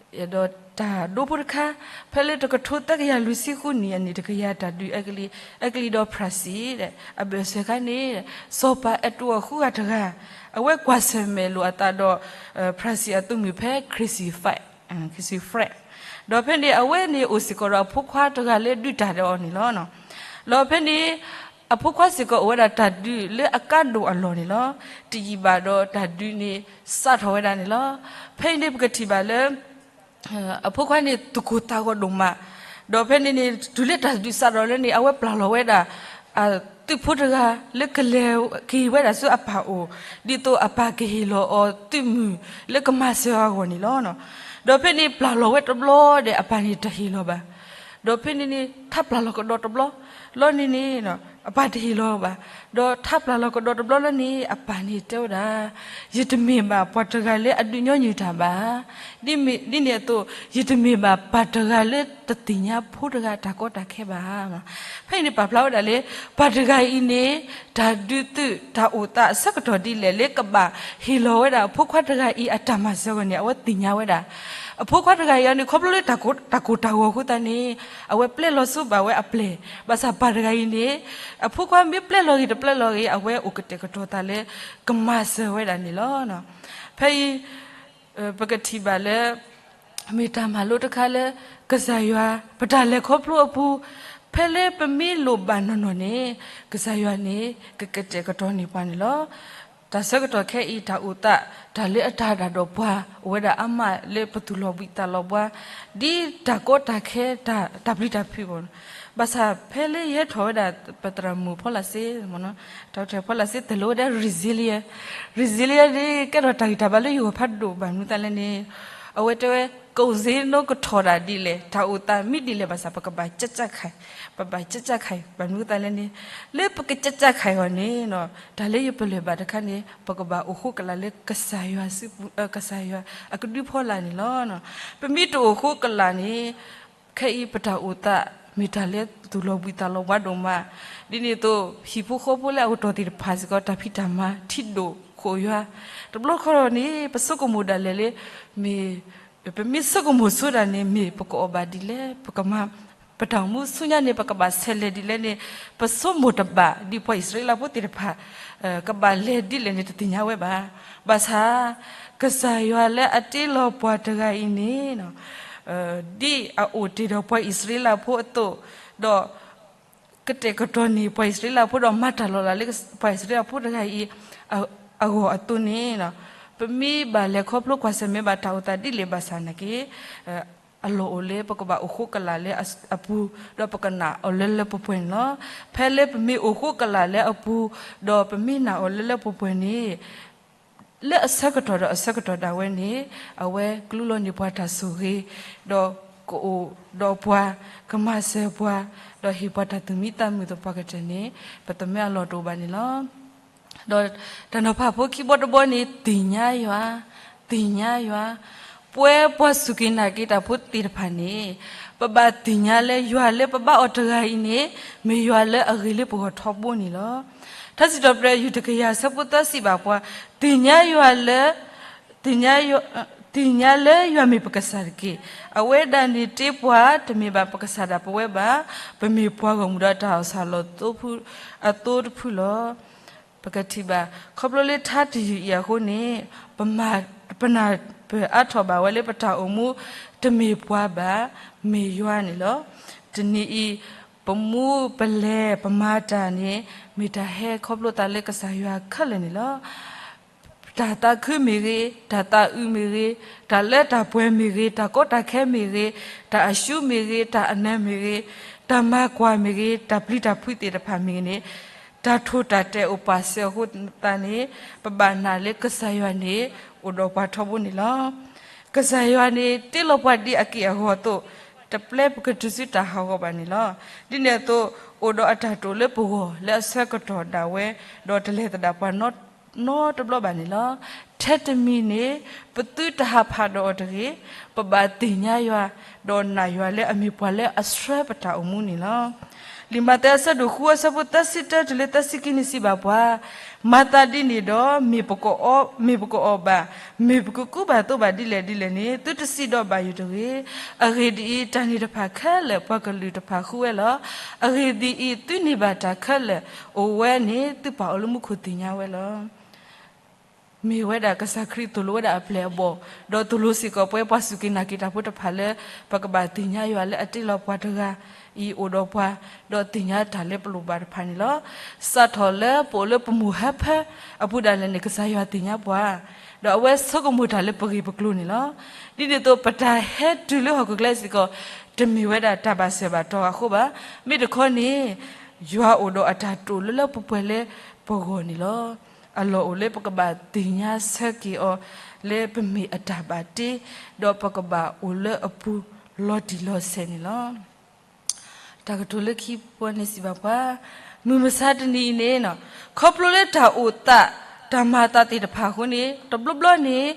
ဒီးတၢ်ဒိဖိတခါ ဖဲလၢတကထိသၢကယၤလွံၢ်ဆံဃုနံၣ်အနံၣ်တကယၤတၢ်ဒုးအဲကလံး အဲကလံးဒီးဖြၣ်စံၣ် အဘၢၣ်စၢၤခါန့ၣ် စီၤပၤအဲၣ်တူးအဃုဂၤတဂၤ အဝဲကွၢ်ဆၢၣ်မဲာ်လိာ်အသးဒီး ဖြၣ်စံၣ်အသုးမုၢ်ဖဲ ခရံာ်စံၣ် ခရံာ်စံၣ် ဒီးဖဲန့ၣ် အဝဲန့ၣ်အိၣ်စ့ၢ်ကီးဒီးအဖိခွါတဂၤလၢဒုးတၢ်ဒီးအီၤန့ၣ်လီၤ. ဒီးဖဲန့ၣ် အဖိခွါစ့ၢ်ကီးအိၣ်ဝဲဒၣ်တၢ်ဒုးလၢအကါဒိၣ်အလီၢ်န့ၣ်လီၤ. တယံာ်ဘၣ်ဒီးတၢ်ဒုးန့ၣ် စးထီၣ်ဝဲဒၣ်န့ၣ်လီၤ. ဖဲအံၤန့ၣ် ပကထံၣ်ဘၣ်လၢ အဖိခွါန့ၣ်သူၣ်ကိၢ်သးဂီၤဒိၣ်မး, ဒီးဖဲန့ၣ်န့ၣ် တုၤလၢတၢ်ဒုးစးထီၣ်လၢန့ၣ် အဝဲပျၢ်လီၤဝဲဒၣ် အသုးဖိတဂၤလၢကလဲၤက့ၤဝဲဒၣ်ဆူအပၢ်အိၣ်, ဒ်သိးအပၢ်ကဟ့ၣ်လီၤအီၤသုးမုၢ်လၢကမၤစၢၤအဂီၢ်န့ၣ်လီၤ. ဒီးဖဲန့ၣ်ပျၢ်လီၤဝဲတဘျီဒီး အပၢ်န့ၣ်တဟ့ၣ်လီၤဘၣ်. ဒီးဖဲန့ၣ်န့ၣ် ထါပျၢ်လီၤကဒီးတဘျီလီၤန့ၣ်န့ၣ် အပၢ်တဟ့ၣ်လီၤဘၣ်. ဒီးထါပျၢ်လီၤကဒီးတဘျီလီၤန့ၣ် အပၢ်န့ၣ်တဲဝဲဒၣ် ယတမ့ၢ်ဘၣ်ပှၤတဂၤလၢအဒုးညီနုၢ်တၢ်ဘၣ်. ဒ်န့ၣ်အသိး ယတမ့ၢ်ဘၣ်ပၢ်တဂၤလၢတသ့ၣ်ညါဖိတဂၤအတၢ်ကီတၢ်ခဲဘၣ်. ဖဲအံၤန့ၣ်ပာ်ဖျါဝဲဒၣ်လၢ ပၢ်တဂၤအံၤန့ၣ် တၢ်ဒုးသုးတၢ်အိၣ်သးအဆၢကတီၢ်ဒ်လဲၣ်လၢကဘၣ်ဟ့ၣ်လီၤဝဲဒၣ်အဖိခွါတဂၤအံၤအတၢ်မၤစၢၤအဂီၢ်န့ၣ် အဝဲသ့ၣ်ညါဝဲဒၣ်. အဖိခွါတဂၤအံၤအီၤန့ၣ် ခီဖျိလၢတၢ်ကိၢ်တၢ်ဂီၤအဃိသတးန့ၣ် အဝဲပျဲလီၤဆူဘၣ်ဝဲအပျဲၢ်, ဘၣ်ဆၣ်ပၢ်တဂၤအံၤန့ၣ် အဖိခွါမ့ၢ်ပျဲလီၤဂ့ၤတပျဲလီၤဂ့ၤ အဝဲအိၣ်ကတဲာ်ကတီၤသးလၢကမၤစၢၤဝဲဒၣ်န့ၣ်လီၤ. ဖဲအံၤ ပကထံၣ်ဘၣ်လၢ မ့ၢ်တၢ်မၤလိတခါလၢ ကစၢ်ယွၤ ပတၢ်လဲၤခီဖျိအပူၤ ဖဲလၢပမ့ၢ်လိၣ်ဘၣ်နီၢ်နီၢ်န့ၣ် ကစၢ်ယွၤန့ၣ် ကကတဲာ်ကတီၤန့ၢ်ပှၤန့ၣ်လီၤ. တၢ်ဆၢကတီၢ်ခဲအံၤ တၢ်အိၣ်သး တၢ်လၢအတၢ်ဒၣ်ဒီးပှၤ အိၣ်ဝဲဒၣ်အါမးလၢပသူၣ်လီၤဘှံးသးလီၤဘှါ ဒ်တၢ်ကီတၢ်ခဲ တၢ်ပျံၤတၢ်ဖုးဘၣ်. ဘၣ်ဆၣ်ဖဲလၢယဟဲထီၣ်ဝဲဒၣ် ပသရၣ်မုၣ်ဖီလာ်စ့ တၢ်အိၣ်ဖီလာ်စ့ တၢ်လိၣ်ဝဲဒၣ် resilience, resilience န့ၣ်ကဲထီၣ်တၢ်ဂံၢ်တၢ်ဘါလၢယဂီၢ်ဖးဒိၣ်ဘၣ်မနုၤသတးလဲၣ်န့ၣ် အဝဲတဲဝဲ ကိၣ်စ့နီကထီၣ်ဒၣ်ဒ်လဲၣ် တၢ်အိၣ်သးမ့ၢ်ဒ်လဲၣ်ဘၣ်ဆၣ် ပကဘၣ်ကၠၢ်ကၠၢ်ခါအံၤ, ပဘၣ်ကၠၢ်ကၠၢ်ခါအံၤ ဘၣ်မနုၤသတးလဲၣ်န့ၣ် လၢပကကၠၢ်ကၠၢ်ခါအံၤအဂီၢ်န့ၣ် တၢ်လၢယပလၢၢ်ဘၣ်တခါန့ၣ် ပကဘၣ်အိၣ်ဃိကလာ်လၢကစၢ်ယွၤ ကစၢ်ယွၤအကဒုဖီလာ်န့ၣ်လီၤ. ပမ့ၢ်တအိၣ်ဃိကလာ်န့ၣ် ခဲအံၤပတၢ်အိၣ်သး မ့ၢ်တၢ်လၢသူၣ်လီၤဘှံးသးလီၤဘှါဒိၣ်မး, ဒ်န့ၣ်အသိး ဟံၣ်ဖိဃီဖိလၢအကတီၢ်သ့ၣ်တဖၣ်စ့ၢ်ကီး တၢ်ဖံးတၢ်မၤထံဒိၣ် ဃိးယွၤ, တဘျီဃီန့ၣ် ပဆိကမိၣ်ဒၣ်လဲာ်လၢ မ့ၢ် ပမ့ၢ်ဆိကမိၣ်ဆိတၢ်န့ၣ် မ့ၢ်ပကအိၣ်ဘၣ်ဒ်လဲၣ်, ပကမၤ ပတၢ်အိၣ်မူဆူညါန့ၣ် ပကဘၣ်ဆဲးလဲၤဒ်လဲၣ်န့ၣ် ပဆိကမိၣ်တဘၣ် ဒ်ပှၤအံၣ်စရ့လးဖိသ့ၣ်တဖၣ် ကဘၣ်လဲၤဒ်လဲၣ်န့ၣ် တသ့ၣ်ညါဝဲဘၣ်. ဘၣ်ဆၣ် ကစၢ်ယွၤလၢအတ့လီၤပှၤတဂၤအံၤန့ၣ် ဒ်အအိၣ်တ့ၢ်ဒီးပှၤအံၣ်စရ့လးဖိအသိး, ဒီး ကတဲာ်ကတီၤန့ၢ်ပှၤအံၣ်စရ့လးဖိဒီးမၤတၢ်လီၤလးလၢပှၤအံၣ်စရ့လးဖိတဂၤအံၤ အဂီၢ်အသိးန့ၣ်, ပမ့ၢ်ဘၣ်လဲၤခီဖျိကွၢ်ဆၢၣ်မဲာ်ဘၣ်တၢ်အိၣ်သးဒ်လဲၣ်ဘၣ်ဆၣ်နာ်က့ အလီၢ်အိၣ်လၢပကဘၣ်အိၣ်ဃိကလာ်လၢအပူၤ, ဒီးပကနာ်အီၤလၢလၢပှဲၤပှဲၤန့ၣ်လီၤ. ဖဲလၢပမ့ၢ်အိၣ်ဃိကလာ်လၢအပူၤ, ဒီးပမ့ၢ်နာ်အီၤလၢလၢပှဲၤပှဲၤန့ၣ် လၢအဆၢကတီၢ်ဒီးအဆၢကတီၢ်ဒၣ်ဝဲန့ၣ် အဝဲကျူလီၤန့ၢ်ပှၤတၢ်ဆိၣ်ဂ့ၤ, ဒီးကအိၣ်ဒီးပှၤ, ကမၤစၢၤပှၤ, ဒီးဟ့ၣ်ပှၤတၢ်သူၣ်မံသးမုာ်သပှၢ်ကတၢၢ်န့ၣ် ပသးမၢအလီၢ်တအိၣ်ဘၣ်န့ၣ်လီၤ. ဒီးတၢ်နီၤဖးဖိခံဘီတဘီန့ၣ် သ့ၣ်ညါယွၤ, သ့ၣ်ညါယွၤ, ပဝဲပှၤစူၢ်က့ၤနာ်က့ၤတၢ်ဖိသ့ၣ်တဖၣ်န့ၣ် ပဘၣ်သ့ၣ်ညါလၢယွၤလၢပဘၣ်အီၤတဂၤအံၤန့ၣ် မ့ၢ်ယွၤလၢအဂ့ၤလၢပဂီၢ်ထီဘိန့ၣ်လီၤ. ထါစံးထီၣ်ပတြၢၤ ယုၢ်တကယၤအဆၢဖိသၢစံးဘၣ်ပှၤ, သ့ၣ်ညါယွၤလၢ သ့ၣ်ညါလၢယွၤမ့ၢ်ပကစၢ်တက့ၢ်. အဝဲဒၣ်န့ၣ်တ့ပှၤ တမ့ၢ်ဘၣ်ပကစၢ်ဒၣ်ပဝဲဘၣ်, ပမ့ၢ်ပှၤဂီၢ်မုၢ်ဒီးတၢ်အီၣ်ဆၣ်လီၤအသိတဖုလီၤ. ပကထံၣ်ဘၣ် ခီဖျိလၢထါတယုၢ်အံၤအဃိန့ၣ် ပမၤ ပနၢ်ပၢၢ်အါထီၣ်ဘၣ်ဝဲလၢပတၢ်အိၣ်မူ တမ့ၢ်ပှၤဘၣ်, မ့ၢ်ယွၤန့ၣ်လီၤ. တနံၤအံၤ ပမူပလဲၤပမၤတၢ်န့ၣ် မ့ၢ်တၢ်ဟဲခီဖျိသးလၢကစၢ်ယွၤခဲလၢာ်န့ၣ်လီၤ. တၢ်သးခုမ့ၢ်ဂ့ၤ, တၢ်သးအုးမ့ၢ်ဂ့ၤ, တၢ်လၢတၢ်ပှဲၤမ့ၢ်ဂ့ၤ, တၢ်ကီတၢ်ခဲမ့ၢ်ဂ့ၤ, တၢ်အရှုံးမ့ၢ်ဂ့ၤ, တၢ်အနၢ်မ့ၢ်ဂ့ၤ, တၢ်မၤကွၢ်မ့ၢ်ဂ့ၤ, တၢ်ပျံၤတၢ်ဖုးသ့ၣ်တဖၣ်မ့ၢ်ဂ့ၤန့ၣ် တၢ်ထိၣ်တၢ်တဲာ်အိၣ်ပာ်စၢၤအဃိသတးန့ၣ် ပဘၣ်နာ်လၢကစၢ်ယွၤန့ၣ် အိၣ်ဒီးပှၤထီဘိန့ၣ်လီၤ. ကစၢ်ယွၤန့ၣ် တ့လီၤပှၤဒ်အက့ၢ်အဂီၤအသိး တပျဲပကတုၤဆူတၢ်ဟးဂီၤဘၣ်န့ၣ်လီၤ. ဒ်န့ၣ်အသိး အိၣ်ဒီးအတၢ်တိာ်လၢပဂီၢ်လၢအဆၢကတီၢ်ဒၣ်ဝဲ ဒီးတလဲၤသဒၣ်ပှၤနီတဘျီဘၣ်န့ၣ်လီၤ. ထဲတမံၤန့ၣ် ပသုတဟးဖးဒီးအီၤတဂ့ၤ, ပဘၣ်သ့ၣ်ညါယွၤ, ဒီးနာ်ယွၤလၢအမ့ၢ်ပှၤလၢအဆှၢပတၢ်အိၣ်မူန့ၣ်လီၤ. လံာ်မးသဲအဆၢဒိၣ်ဃုအဆၢဖိသၢဆံတၢတုၤလၢသၢဆံခံန့ၣ်စံးဘၣ်ပှၤ, မၤသးဒ်န့ၣ်ဒီး မ့ၢ်ပကအီ, မ့ၢ်ပကအီၣ်ဘၣ်, မ့ၢ်ပကကူဘၣ်သိးဘၣ်ဒ်လဲၣ်ဒ်လဲၣ်န့ၣ် သုတစံးဒီးဘၣ်ယိၣ်တဂ့ၤ. အဂ့ၢ်ဒ်အံၤ, တၢ်န့ၣ်တဖၣ်ခဲလၢာ် ပှၤကလုာ်တဖၣ်ဃုဝဲလီၤ. အဂ့ၢ်ဒ်အံၤ, သုန့ၢ်ဘၣ်တၢ်ခဲလၢာ်အိၣ်ဝဲန့ၣ် သုပာ်အီၤလၢမူခိၣ်သ့ၣ်ညါဝဲလီၤ. မ့ၢ်ဝဲဒၣ်ကစၢ်ခရံာ်သိၣ်လိဝဲဒၣ်အပျဲၢ်အဘီၣ်, ဒီးသိၣ်လိစ့ၢ်ကီးပဝဲပှၤစူၢ်က့ၤနာ်က့ၤတၢ်ဖိတဖၣ်လၢ ပကဘၣ်သ့ၣ်ညါယွၤလၢအတ့လီၤပှၤတဂၤအံၤအိၣ်ဒီးပှၤ, ဒီးသ့ၣ်ညါတၢ်လၢပလိၣ်ဘၣ်တဖၣ်န့ၣ်လီၤ. စးထီၣ်လၢပအိၣ်လၢပမိၢ်ဟၢဖၢအပူၤဒၣ်လဲာ်န့ၣ် ကစၢ်ယွၤသ့ၣ်ညါပှၤ, ဒီးအဝဲဆိကမိၣ်တၢ်လၢပဂ့ၢ်ပကျိၤန့ၣ်လီၤ. ဒ်န့ၣ်အသိး ပတၢ်ဟဲတုၤလၢဟီၣ်ခိၣ်ချၢစ့ၢ်ကီး တမ့ၢ်ဝဲဒၣ်တၢ်ဘၣ်စၢၤဘၣ်တီၤအဃိဘၣ်. မ့ၢ်တခီန့ၣ် ယွၤအိၣ်ဒီးအတၢ်တိာ်လၢလၢပှဲၤပှဲၤလၢပဂီၢ်န့ၣ်လီၤ. အလီၢ်အိၣ်လၢပကဘၣ်သ့ၣ်ညါဆၢက့ၤအီၤ လၢပမ့ၢ်အတၢ်ဘၣ်တ့, ဒီးပကဘၣ်အိၣ်လၢအပူၤလီၤတံၢ်လီၤဆဲးန့ၣ်လီၤ. တၢ်ကတိၤလၢခံဘီန့ၣ်စံးဘၣ်ပှၤ, မုၢ်မဆါတနံၤအံၤန့ၣ် ခီဖျိလၢတၢ်အိၣ်သး တၢ်မၤအသးသ့ၣ်တဖၣ်အဃိန့ၣ် တဘျီဘျီန့ၣ်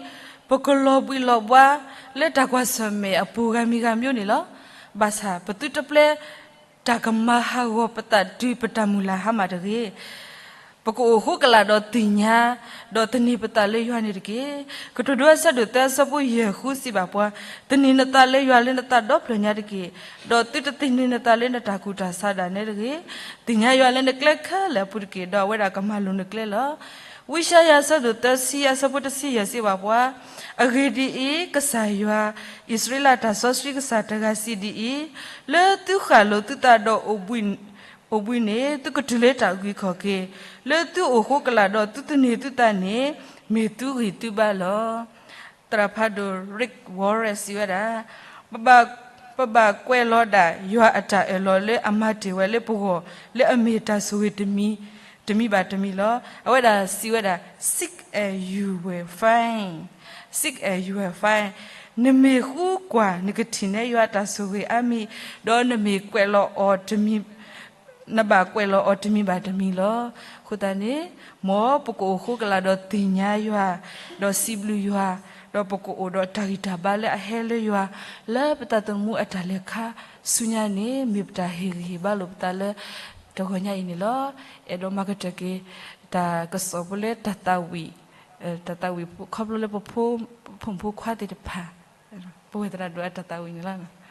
ပကလီၤဘှံးလီၤဘှါလၢတၢ်ကွၢ်ဆၢၣ်မဲာ်အပူၤဂၤမံၤဂၤမံၤန့ၣ်လီၤ. ဘၣ်ဆၣ်ပသုတပျဲ တၢ်ကမၤဟးဂီၤပသးတုၤပတၢ်မုၢ်လၢ်ဟါမၢ်တဂ့ၤ. ပကအိၣ်ဃိကလာ်ဒီးသ့ၣ်ညါ, ဒီးသန့ၤပသးလၢယွၤန့ၣ်တက့ၢ်. ကတိၤဒိအဆၢဒိၣ်သၢအဆၢဖိယဲၢ်ဃုစံးဘၣ်ပှၤ, သန့ၤနသးလၢယွၤလၢနသးဒီဖျၢၣ်ညါတက့ၢ်, ဒီးသုတသန့ၤနသးလၢနတၢ်ကူၣ်တၢ်ဆးဒၣ်နဲတဂ့ၤ. သ့ၣ်ညါယွၤလၢနကျဲခဲလၢာ်အပူၤတက့ၢ်, ဒီးအဝဲဒၣ်ကမၤလိၤနကျဲလီၤ. ဝံယၡါယၤအဆၢဒိၣ်သၢဆံအဆၢဖိတဆံယဲၢ်စံးဘၣ်ပှၤ, အဂ့ၢ်ဒ်အံၤ, ကစၢ်ယွၤ, အံၣ်စရ့လးတၢ်စီဆှံကစၢ်တဂၤစံးဒ်အံၤ, လၢသုဃၣ်လိာ်သုသးဒီး အိၣ်ဘှံးန့ၣ် သုကတုၤလၢတၢ်အုၣ်က့ၤခီၣ်က့ၤ, လၢသုအိၣ်ဃိကလာ်ဒီးသုသန့ၤသုသးန့ၣ် မ့ၢ်သုဂံၢ်သုဘါလီၤ. သရၣ်ဖးဒိၣ် Rick Warren စံးဝဲဒၣ်, ပဘၣ်ကွဲးလီၤဒၣ်ယွၤအတၢ်အၢၣ်လီၤလၢအမၤတ့ၢ်ဝဲလၢပဂီၢ် လၢအမ့ၢ်တၢ်ဆိၣ်ဂ့ၤတမံၤဘၣ်တမံၤလီၤ. အဝဲဒၣ်စံးဝဲဒၣ် seek and you will find, seek and you will find, နမ့ၢ်ဃုကွၢ် နကထံၣ်န့ၢ်ယွၤအတၢ်ဆိၣ်ဂ့ၤအါမံၤ, ဒီးနမ့ၢ်ကွဲးလီၤအီၤတမံၤ နဘၣ်ကွဲးလီၤအီၤတမံၤဘၣ်တမံၤလီၤ. အဃိသတးန့ၣ် မ်ပကအိၣ်ဃိကလာ်ဒီးသ့ၣ်ညါယွၤ, ဒီးစံးဘျုးယွၤ, ဒီးပကအိၣ်ဒီးတၢ်ဂံၢ်တၢ်ဘါလၢအဟဲလၢယွၤ, လၢပသးသမူအတၢ်လဲၤခါဆူညါန့ၣ် မ့ၢ်ပတၢ်ဟ့ၣ်ဂံၢ်ဟ့ၣ်ဘါလိာ်ပသးလၢတဂီၤညါအံၤန့ၣ်လီၤ. အဲၣ်ဒိးမၤကတၢၢ်က့ၤ တၢ်ကစီၣ်ဖိလၢတၢ်သးဝံၣ် တၢ်သးဝံၣ် ခီဖျိလၢပဖိ ပဖိမုၣ်ဖိခွါသ့ၣ်တဖၣ် ပဝဲသရၣ်ဒိၣ်အတၢ်သးဝံၣ်န့ၣ်လီၤ.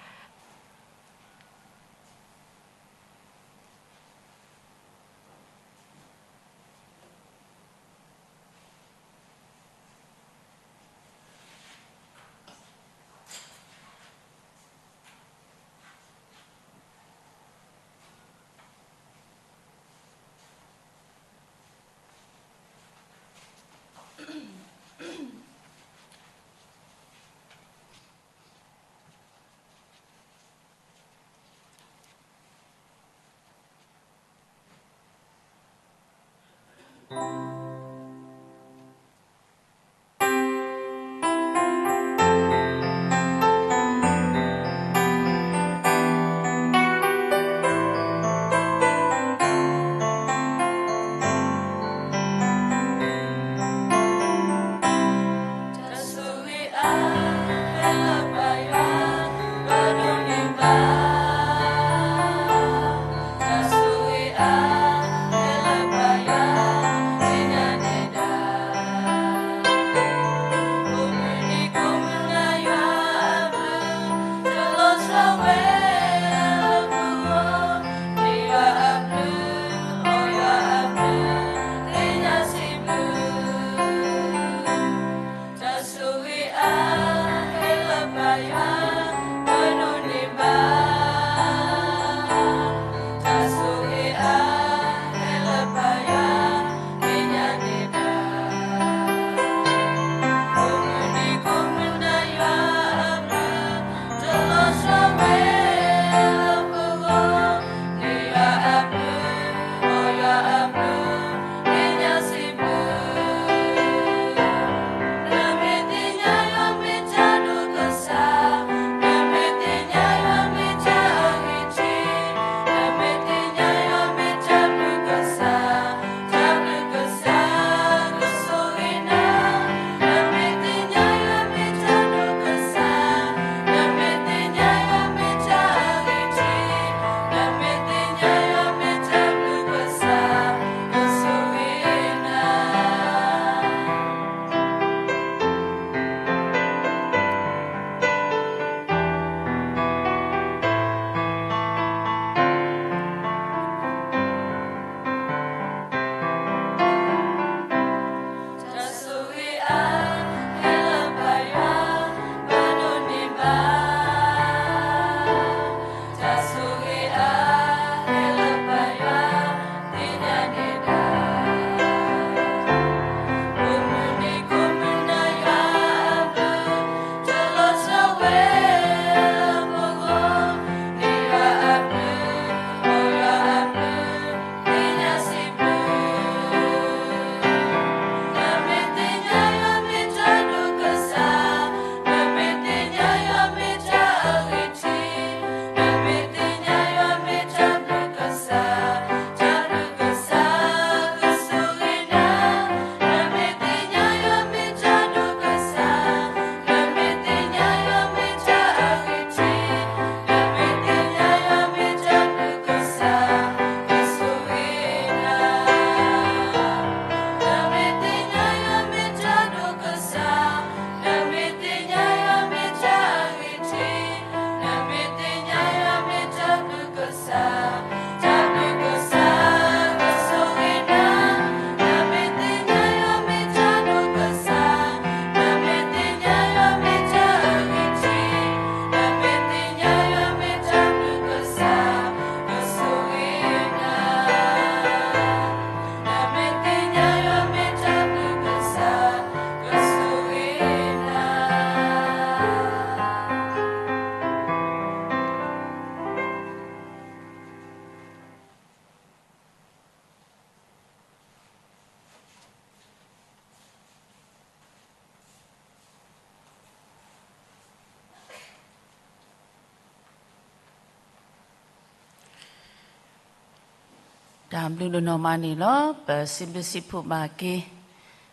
တၢ်ဘျုးဒိၣ်နီၢ်မးန့ၣ်လီၤ. ပစံးဘျုးစံးဖှိၣ်ဘၣ်က့ၤ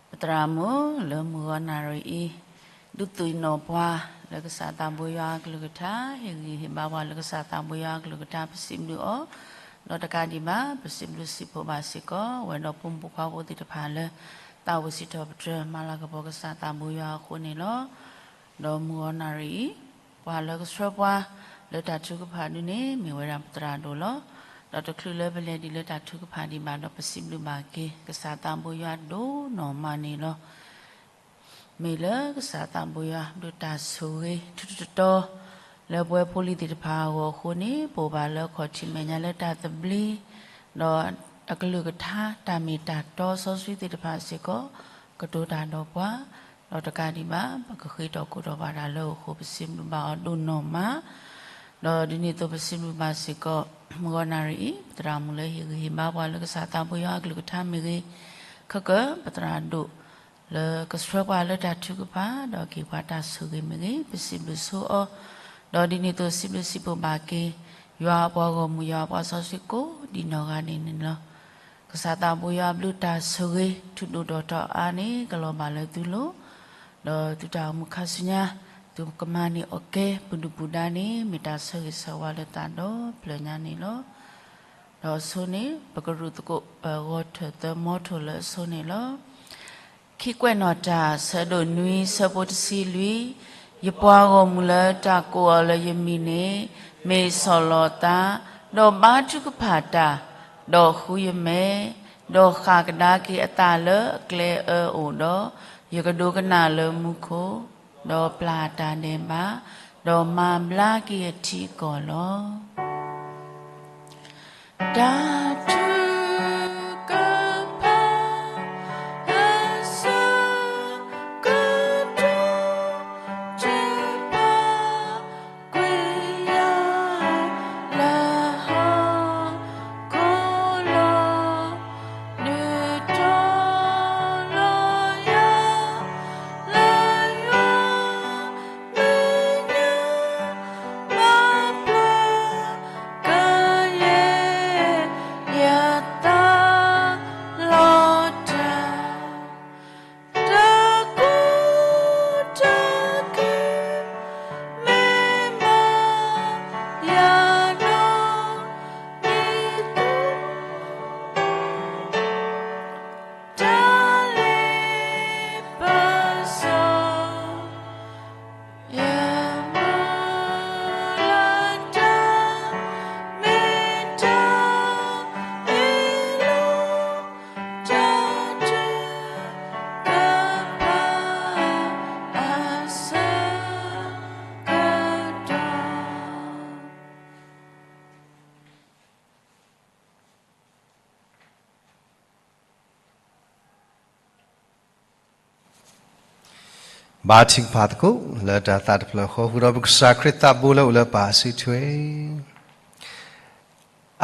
ပသရၣ်မုၣ်လၢမုၢ်ဂီၤနၣ်ရံၣ်အံၤ ဒုးသ့ၣ်နီၣ်ပှၤလၢကစၢ်သးဘိယွၤအကလုၢ်ကထါ, ဟ့ၣ်ဂံၢ်ဟ့ၣ်ဘါပှၤလၢကစၢ်သးဘိယွၤအကလုၢ်ကထါ, ပစံးဘျုးအီၤ, ဒီးတကးဒံးဘၣ် ပစံးဘျုးစံးဖှိၣ်ဘၣ်စ့ၢ်ကီး ဝဲဒီးဖိမုၣ်ဖိခွါဖိသ့ၣ်တဖၣ်လၢ သးဝံၣ်စံးထီၣ်ပတြၢၤ မၤလၤကပီၤကစၢ်သးဘိယွၤအဃိန့ၣ်လီၤ. ဒီးမုၢ်ဂီၤနၣ်ရံၣ်အံၤ ပှၤလၢကဆှၢပှၤလၢတၢ်ထုကဖၣ်ဒုန့ၣ် မ့ၢ်ဝဲဒၣ်ပသရၣ်ဒိၣ်လီၤ. ဒီးတချုးလၢပလဲၤဒံးလၢတၢ်ထုကဖၣ်ဒံးဘၣ်ဒီး ပစံးဘျုးဘၣ်က့ၤ ကစၢ်သးဘိယွၤဒိၣ်နီၢ်မးန့ၣ်လီၤ. မ့ၢ်လၢကစၢ်သးဘိယွၤဘျုးတၢ်ဆိၣ်ဂ့ၤ ထူးထူးတီၤတီၤ လၢပဝဲဖိလံၤသ့ၣ်တဖၣ်အဂီၢ်အဃိန့ၣ် ပအိၣ်ဘၣ်လၢအခီၣ်ထံးမဲာ်ညါလၢတၢ်သဘျ့ ဒီးအကလုၢ်ကထါ တၢ်မ့ၢ်တၢ်တီစီဆှံသ့ၣ်တဖၣ်စ့ၢ်ကီး ကတိၤတၢ်ဒီးပှၤ, ဒီးတကးဒံးဘၣ် ပကဃ့ထီၣ်ကိးထီၣ်ဘၣ်တၢ်လၢအအိၣ်အဃိ ပစံးဘျုးဘၣ်အီၤဒိၣ်နီၢ်မး ဒီးဒ်န့ၣ်အသိးပစံးဘျုးဘၣ်စ့ၢ်ကီး မုၢ်ဂီၤနၣ်ရံၣ်အံၤ ပသရၣ်မုၣ်လၢဟ့ၣ်ဂံၢ်ဟ့ၣ်ဘါပှၤလၢကစၢ်သးဘိယွၤအကလုၢ်ကထါမ့ၢ်ဂ့ၤ, ခဲကၢၢ် ပသရၣ်ဒိၣ်လၢကဆှၢပှၤလၢတၢ်ထုကဖၣ် ဒီးက့ၤပှၤတၢ်ဆိၣ်ဂ့ၤမ့ၢ်ဂ့ၤ, ပစံးဘျုးဆိအီၤ, ဒီးဒ်န့ၣ်အသိးစံးဘျုးစံးဖှိၣ်ဘၣ်က့ၤ ယွၤအပှၤဂီၢ်မုၢ် ယွၤအပှၤစီဆှံကိးဒံးနီၢ်ဂၤဒဲးန့ၣ်လီၤ. ကစၢ်သးဘိယွၤအဘျုးတၢ်ဆိၣ်ဂ့ၤ ထူးဒိၣ်ထီၣ်ထီအါန့ၣ် ကလီၤဘၣ်လၢသုလိၤ, ဒီးသုတၢ်အိၣ်မူခါဆူညါ သုကမၤန့ၢ်အီၣ်ကဲ ပဒုၣ်ပဒါန့ၣ် မ့ၢ်တၢ်ဆၢဂ့ၤဆၢဝါလၢသးဒီဖျၢၣ်ညါန့ၣ်လီၤ. ဒီးအဆိန့ၣ် ပကရူၢ်သကိး ပဂီၤထၢၣ်သၢမီထိၣ်လၢအဆိန့ၣ်လီၤ. ခံကွဲးနီၣ်တၢ် ဆၢဒိၣ်နွံ ဆၢဖိတဆံလွံၢ်, ယပှၤဂီၢ်မုၢ်လၢတၢ်ကိးအီၤလၢယမံၤန့ၣ် မ့ၢ်စီၢ်လီၤသး, ဒီးဘါထုကဖၣ်တၢ်, ဒီးဃုယမဲာ်, ဒီးဃၣ်ကဒါက့ၤအသးလၢအကျဲအၢအိၣ်ဒီး, ယကဒိကနၣ်လၢမူခိၣ်, ဒီးပျၢ်တၢ်ဒဲးဘး, ဒီးမၤဘျါက့ၤအထံအကီၢ်လီၤ. တၢ်ထုကဖၣ် အဆၢကတီၢ် ထုကဖၣ်ကွံာ်ယၤ လၢဟီၣ်ခိၣ်လီၤ. ဒုးတီၤလီၤယၤ လၢယွၤ မဲာ်ညါ ဘၣ်ပျၢ် ကယဲၢ်ယသးလီၤတၢ်, တၢ်ကူၣ်တၢ်က့ၤ မ့ၢ်မၤယၤနီၢ် ဒ်သိး တၢ်လ့ပစီ ယမုၢ်လၢ်တၢ် မ့ၢ်တၢ်အ့ၣ်လိာ် တၢ်ထုကဖၣ် အဆၢကတီၢ် ဘါထုကဖၣ်သကိး လၢတၢ်သးတဖျၢၣ်ဃီ ဃုာ်ဒီးပကစၢ်ခရံာ်သးဘိလၢအိၣ်လၢပၢ်အစုထွဲ,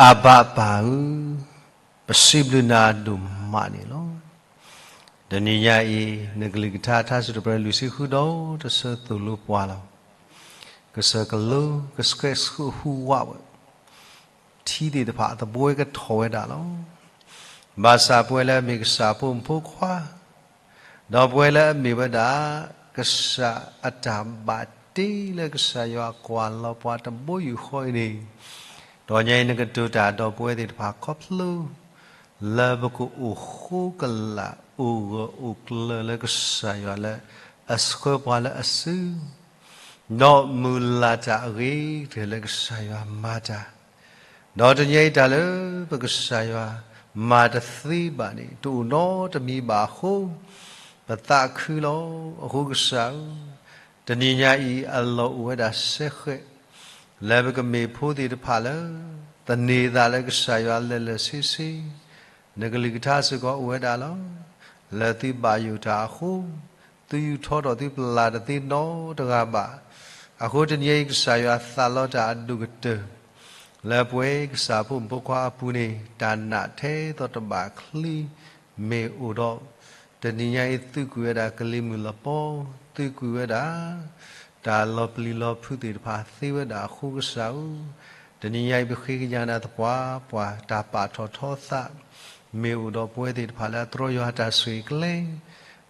အဘၣ်ပၢ်ဧၢ, ပစံးဘျုးနၤဒိၣ်မးန့ၣ်လီၤ. တနံၤညါအံၤ နကလုၢ်ကထါထါစံးထီၣ်ပတြၢၤ လွံၢ်ဆံဃုဒီးတဆၢ သိၣ်လိပှၤလီၤ. ကစၢၢ်ကလိ ကဆှဲးဆှုၣ်ဟူးဝးဝဲ ထံသ့ၣ်တဖၣ် သဘှဲကထီၣ်ဝဲဒၣ်လီၤ. ဘၣ်ဆၣ်ပဝဲလၢအမ့ၢ်ကစၢ်အဖိမုၣ်ဖိခွါ, ဒီးပဝဲလၢအမ့ၢ်ဝဲဒၣ် ကစၢ်အတၢ်ဘၣ်တ့လၢကစၢ်ယွၤကွၢ်လီၤပှၤတဘိယူၢ်ဃီအံၤန့ၣ်, တနံၤညါအံၤ နကတိၤတၢ်ဒီးပဝဲသ့ၣ်တဖၣ်ခီဖျိ လၢပကအိၣ်ဃိကလာ် အိၣ်ဂၢၢ်အိၣ်ကျၢၤလၢကစၢ်ယွၤလၢအဆှၢပှၤလၢအစု ဒီးမုၢ်လၢ်တၢ်အဂ့ၤကတၢၢ်လၢကစၢ်ယွၤမၤတၢ်, ဒီးတနံၤအံၤတၢ်လၢပကစၢ်ယွၤမၤတသ့ဘၣ်န့ၣ် တအိၣ်နီတမံၤဘၣ်အဃိ ပသးခုလီၤ. အဃိကစၢ်ဧၢ, တနံၤညါအံၤအလီၢ်အိၣ်ဝဲဒၣ်စဲဃဲး လၢပကမ့ၢ်ဖိသ့ၣ်တဖၣ်လၢ သန့ၤသးလၢကစၢ်ယွၤလၢာ်လၢာ်ဆ့ဆ့, နကလုၢ်ကထါစ့ၢ်ကီးအိၣ်ဝဲဒၣ်လီၤ. လၢသုဘၣ်ယိၣ်တၢ်အဃိ သုယူးထီၣ်ထီၣ်သုပျၢ်တသ့နီတဂၤဘၣ်. အဃိတနံၤအံၤ ကစၢ်ယွၤသးလီတၢ်အဒိၣ်ကတၢၢ် လၢပဝဲကစၢ်ဖိမုၣ်ဖိခွါအပူၤန့ၣ် တၢ်နာ်ထဲသိးတဘၣ်ချံမ့ၢ်အိၣ်ဒီး တနံၤညါအံၤသုးကွံာ်ဝဲဒၣ်ကလံၤမုၢ်လီၤပီ, သုးကွံာ်ဝဲဒၣ် တၢ်လီၤပျံၤလီၤဖုးသ့ၣ်တဖၣ်သ့ဝဲဒၣ်အဃိကစၢ်ဧၢ, တနံၤညါအံၤပဃ့ကညးနၤသပှၢ်ပှၢ် တၢ်ပာ်ထီၣ်ထီသး မ့ၢ်အိၣ်ဒီးပဝဲသ့ၣ်တဖၣ်လၢအတြီယွၤအတၢ်ဆိၣ်ဂ့ၤကျဲ,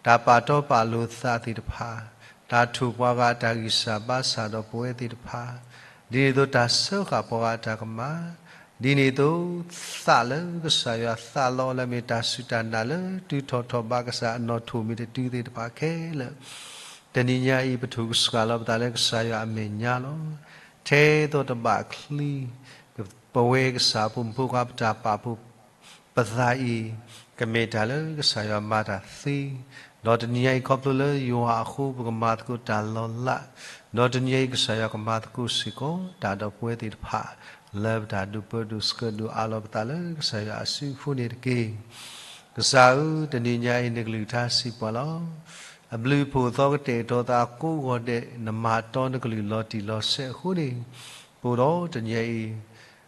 တၢ်ပာ်တီပာ်လိၤသးသ့ၣ်တဖၣ်, တၢ်ထိၣ်ပှၤဂၤအတၢ်ဂံၢ်စၢ်ဘါစၢ်ဒီးပဝဲသ့ၣ်တဖၣ်, ဒ်န့ၣ်အသိးတၢ်စၢဃာ်ပှၤဂၤအတၢ်ကမၣ်, ဒ်န့ၣ်အသိး သးလၢကစၢ်ယွၤသးလီလၢအမ့ၢ်တၢ်စူၢ်တၢ်နာ်လၢတုၤထီၣ်ထီၣ်ဘးကစၢ်အနီၣ်ထိၣ်မ့ၢ်တတုၤသ့ၣ်တဖၣ်ခဲလၢာ်, တနံၤညါအံၤ ပထိၣ်ကစှၤလီၤပသးလၢကစၢ်ယွၤအမဲာ်ညါလီၤ. ထဲသိးတဘၣ်ချံ ပဝဲကစၢ်အဖိမုၣ်ဖိခွါပတၢ်ပာ်ဖှိၣ် ပသးအံၤ ကမ့ၢ်တၢ်လၢကစၢ်ယွၤမၤတၢ်သ့, ဒီးတနံၤညါအံၤခီဖျိလၢယွၤအဃိ ပကမၤသကိးတၢ်လီၤလး, ဒီးတနံၤညါအံၤကစၢ်ယွၤကမၤသကိးစ့ၢ်ကီး တၢ်ဒီးပဝဲသ့ၣ်တဖၣ် လၢပတၢ်ဒိးပၢဒိးဆှၢဒိးအးလီၤပသးလၢကစၢ်ယွၤအစုအဃိန့ၣ်တက့ၢ်. ကစၢ်ဧၢ, တနံၤညါအံၤနကလုၢ်ကထါစံးပှၤလီၤ. အဘျုးအဖှိၣ်အသီကတဲာ်ကတီၤသးကိးဂီၤဒဲး နမၤတီနကလုၢ်လီၤတံၢ်လီၤဆဲးအဃိန့ၣ်, ပအိၣ်ဒီးတနံၤညါအံၤ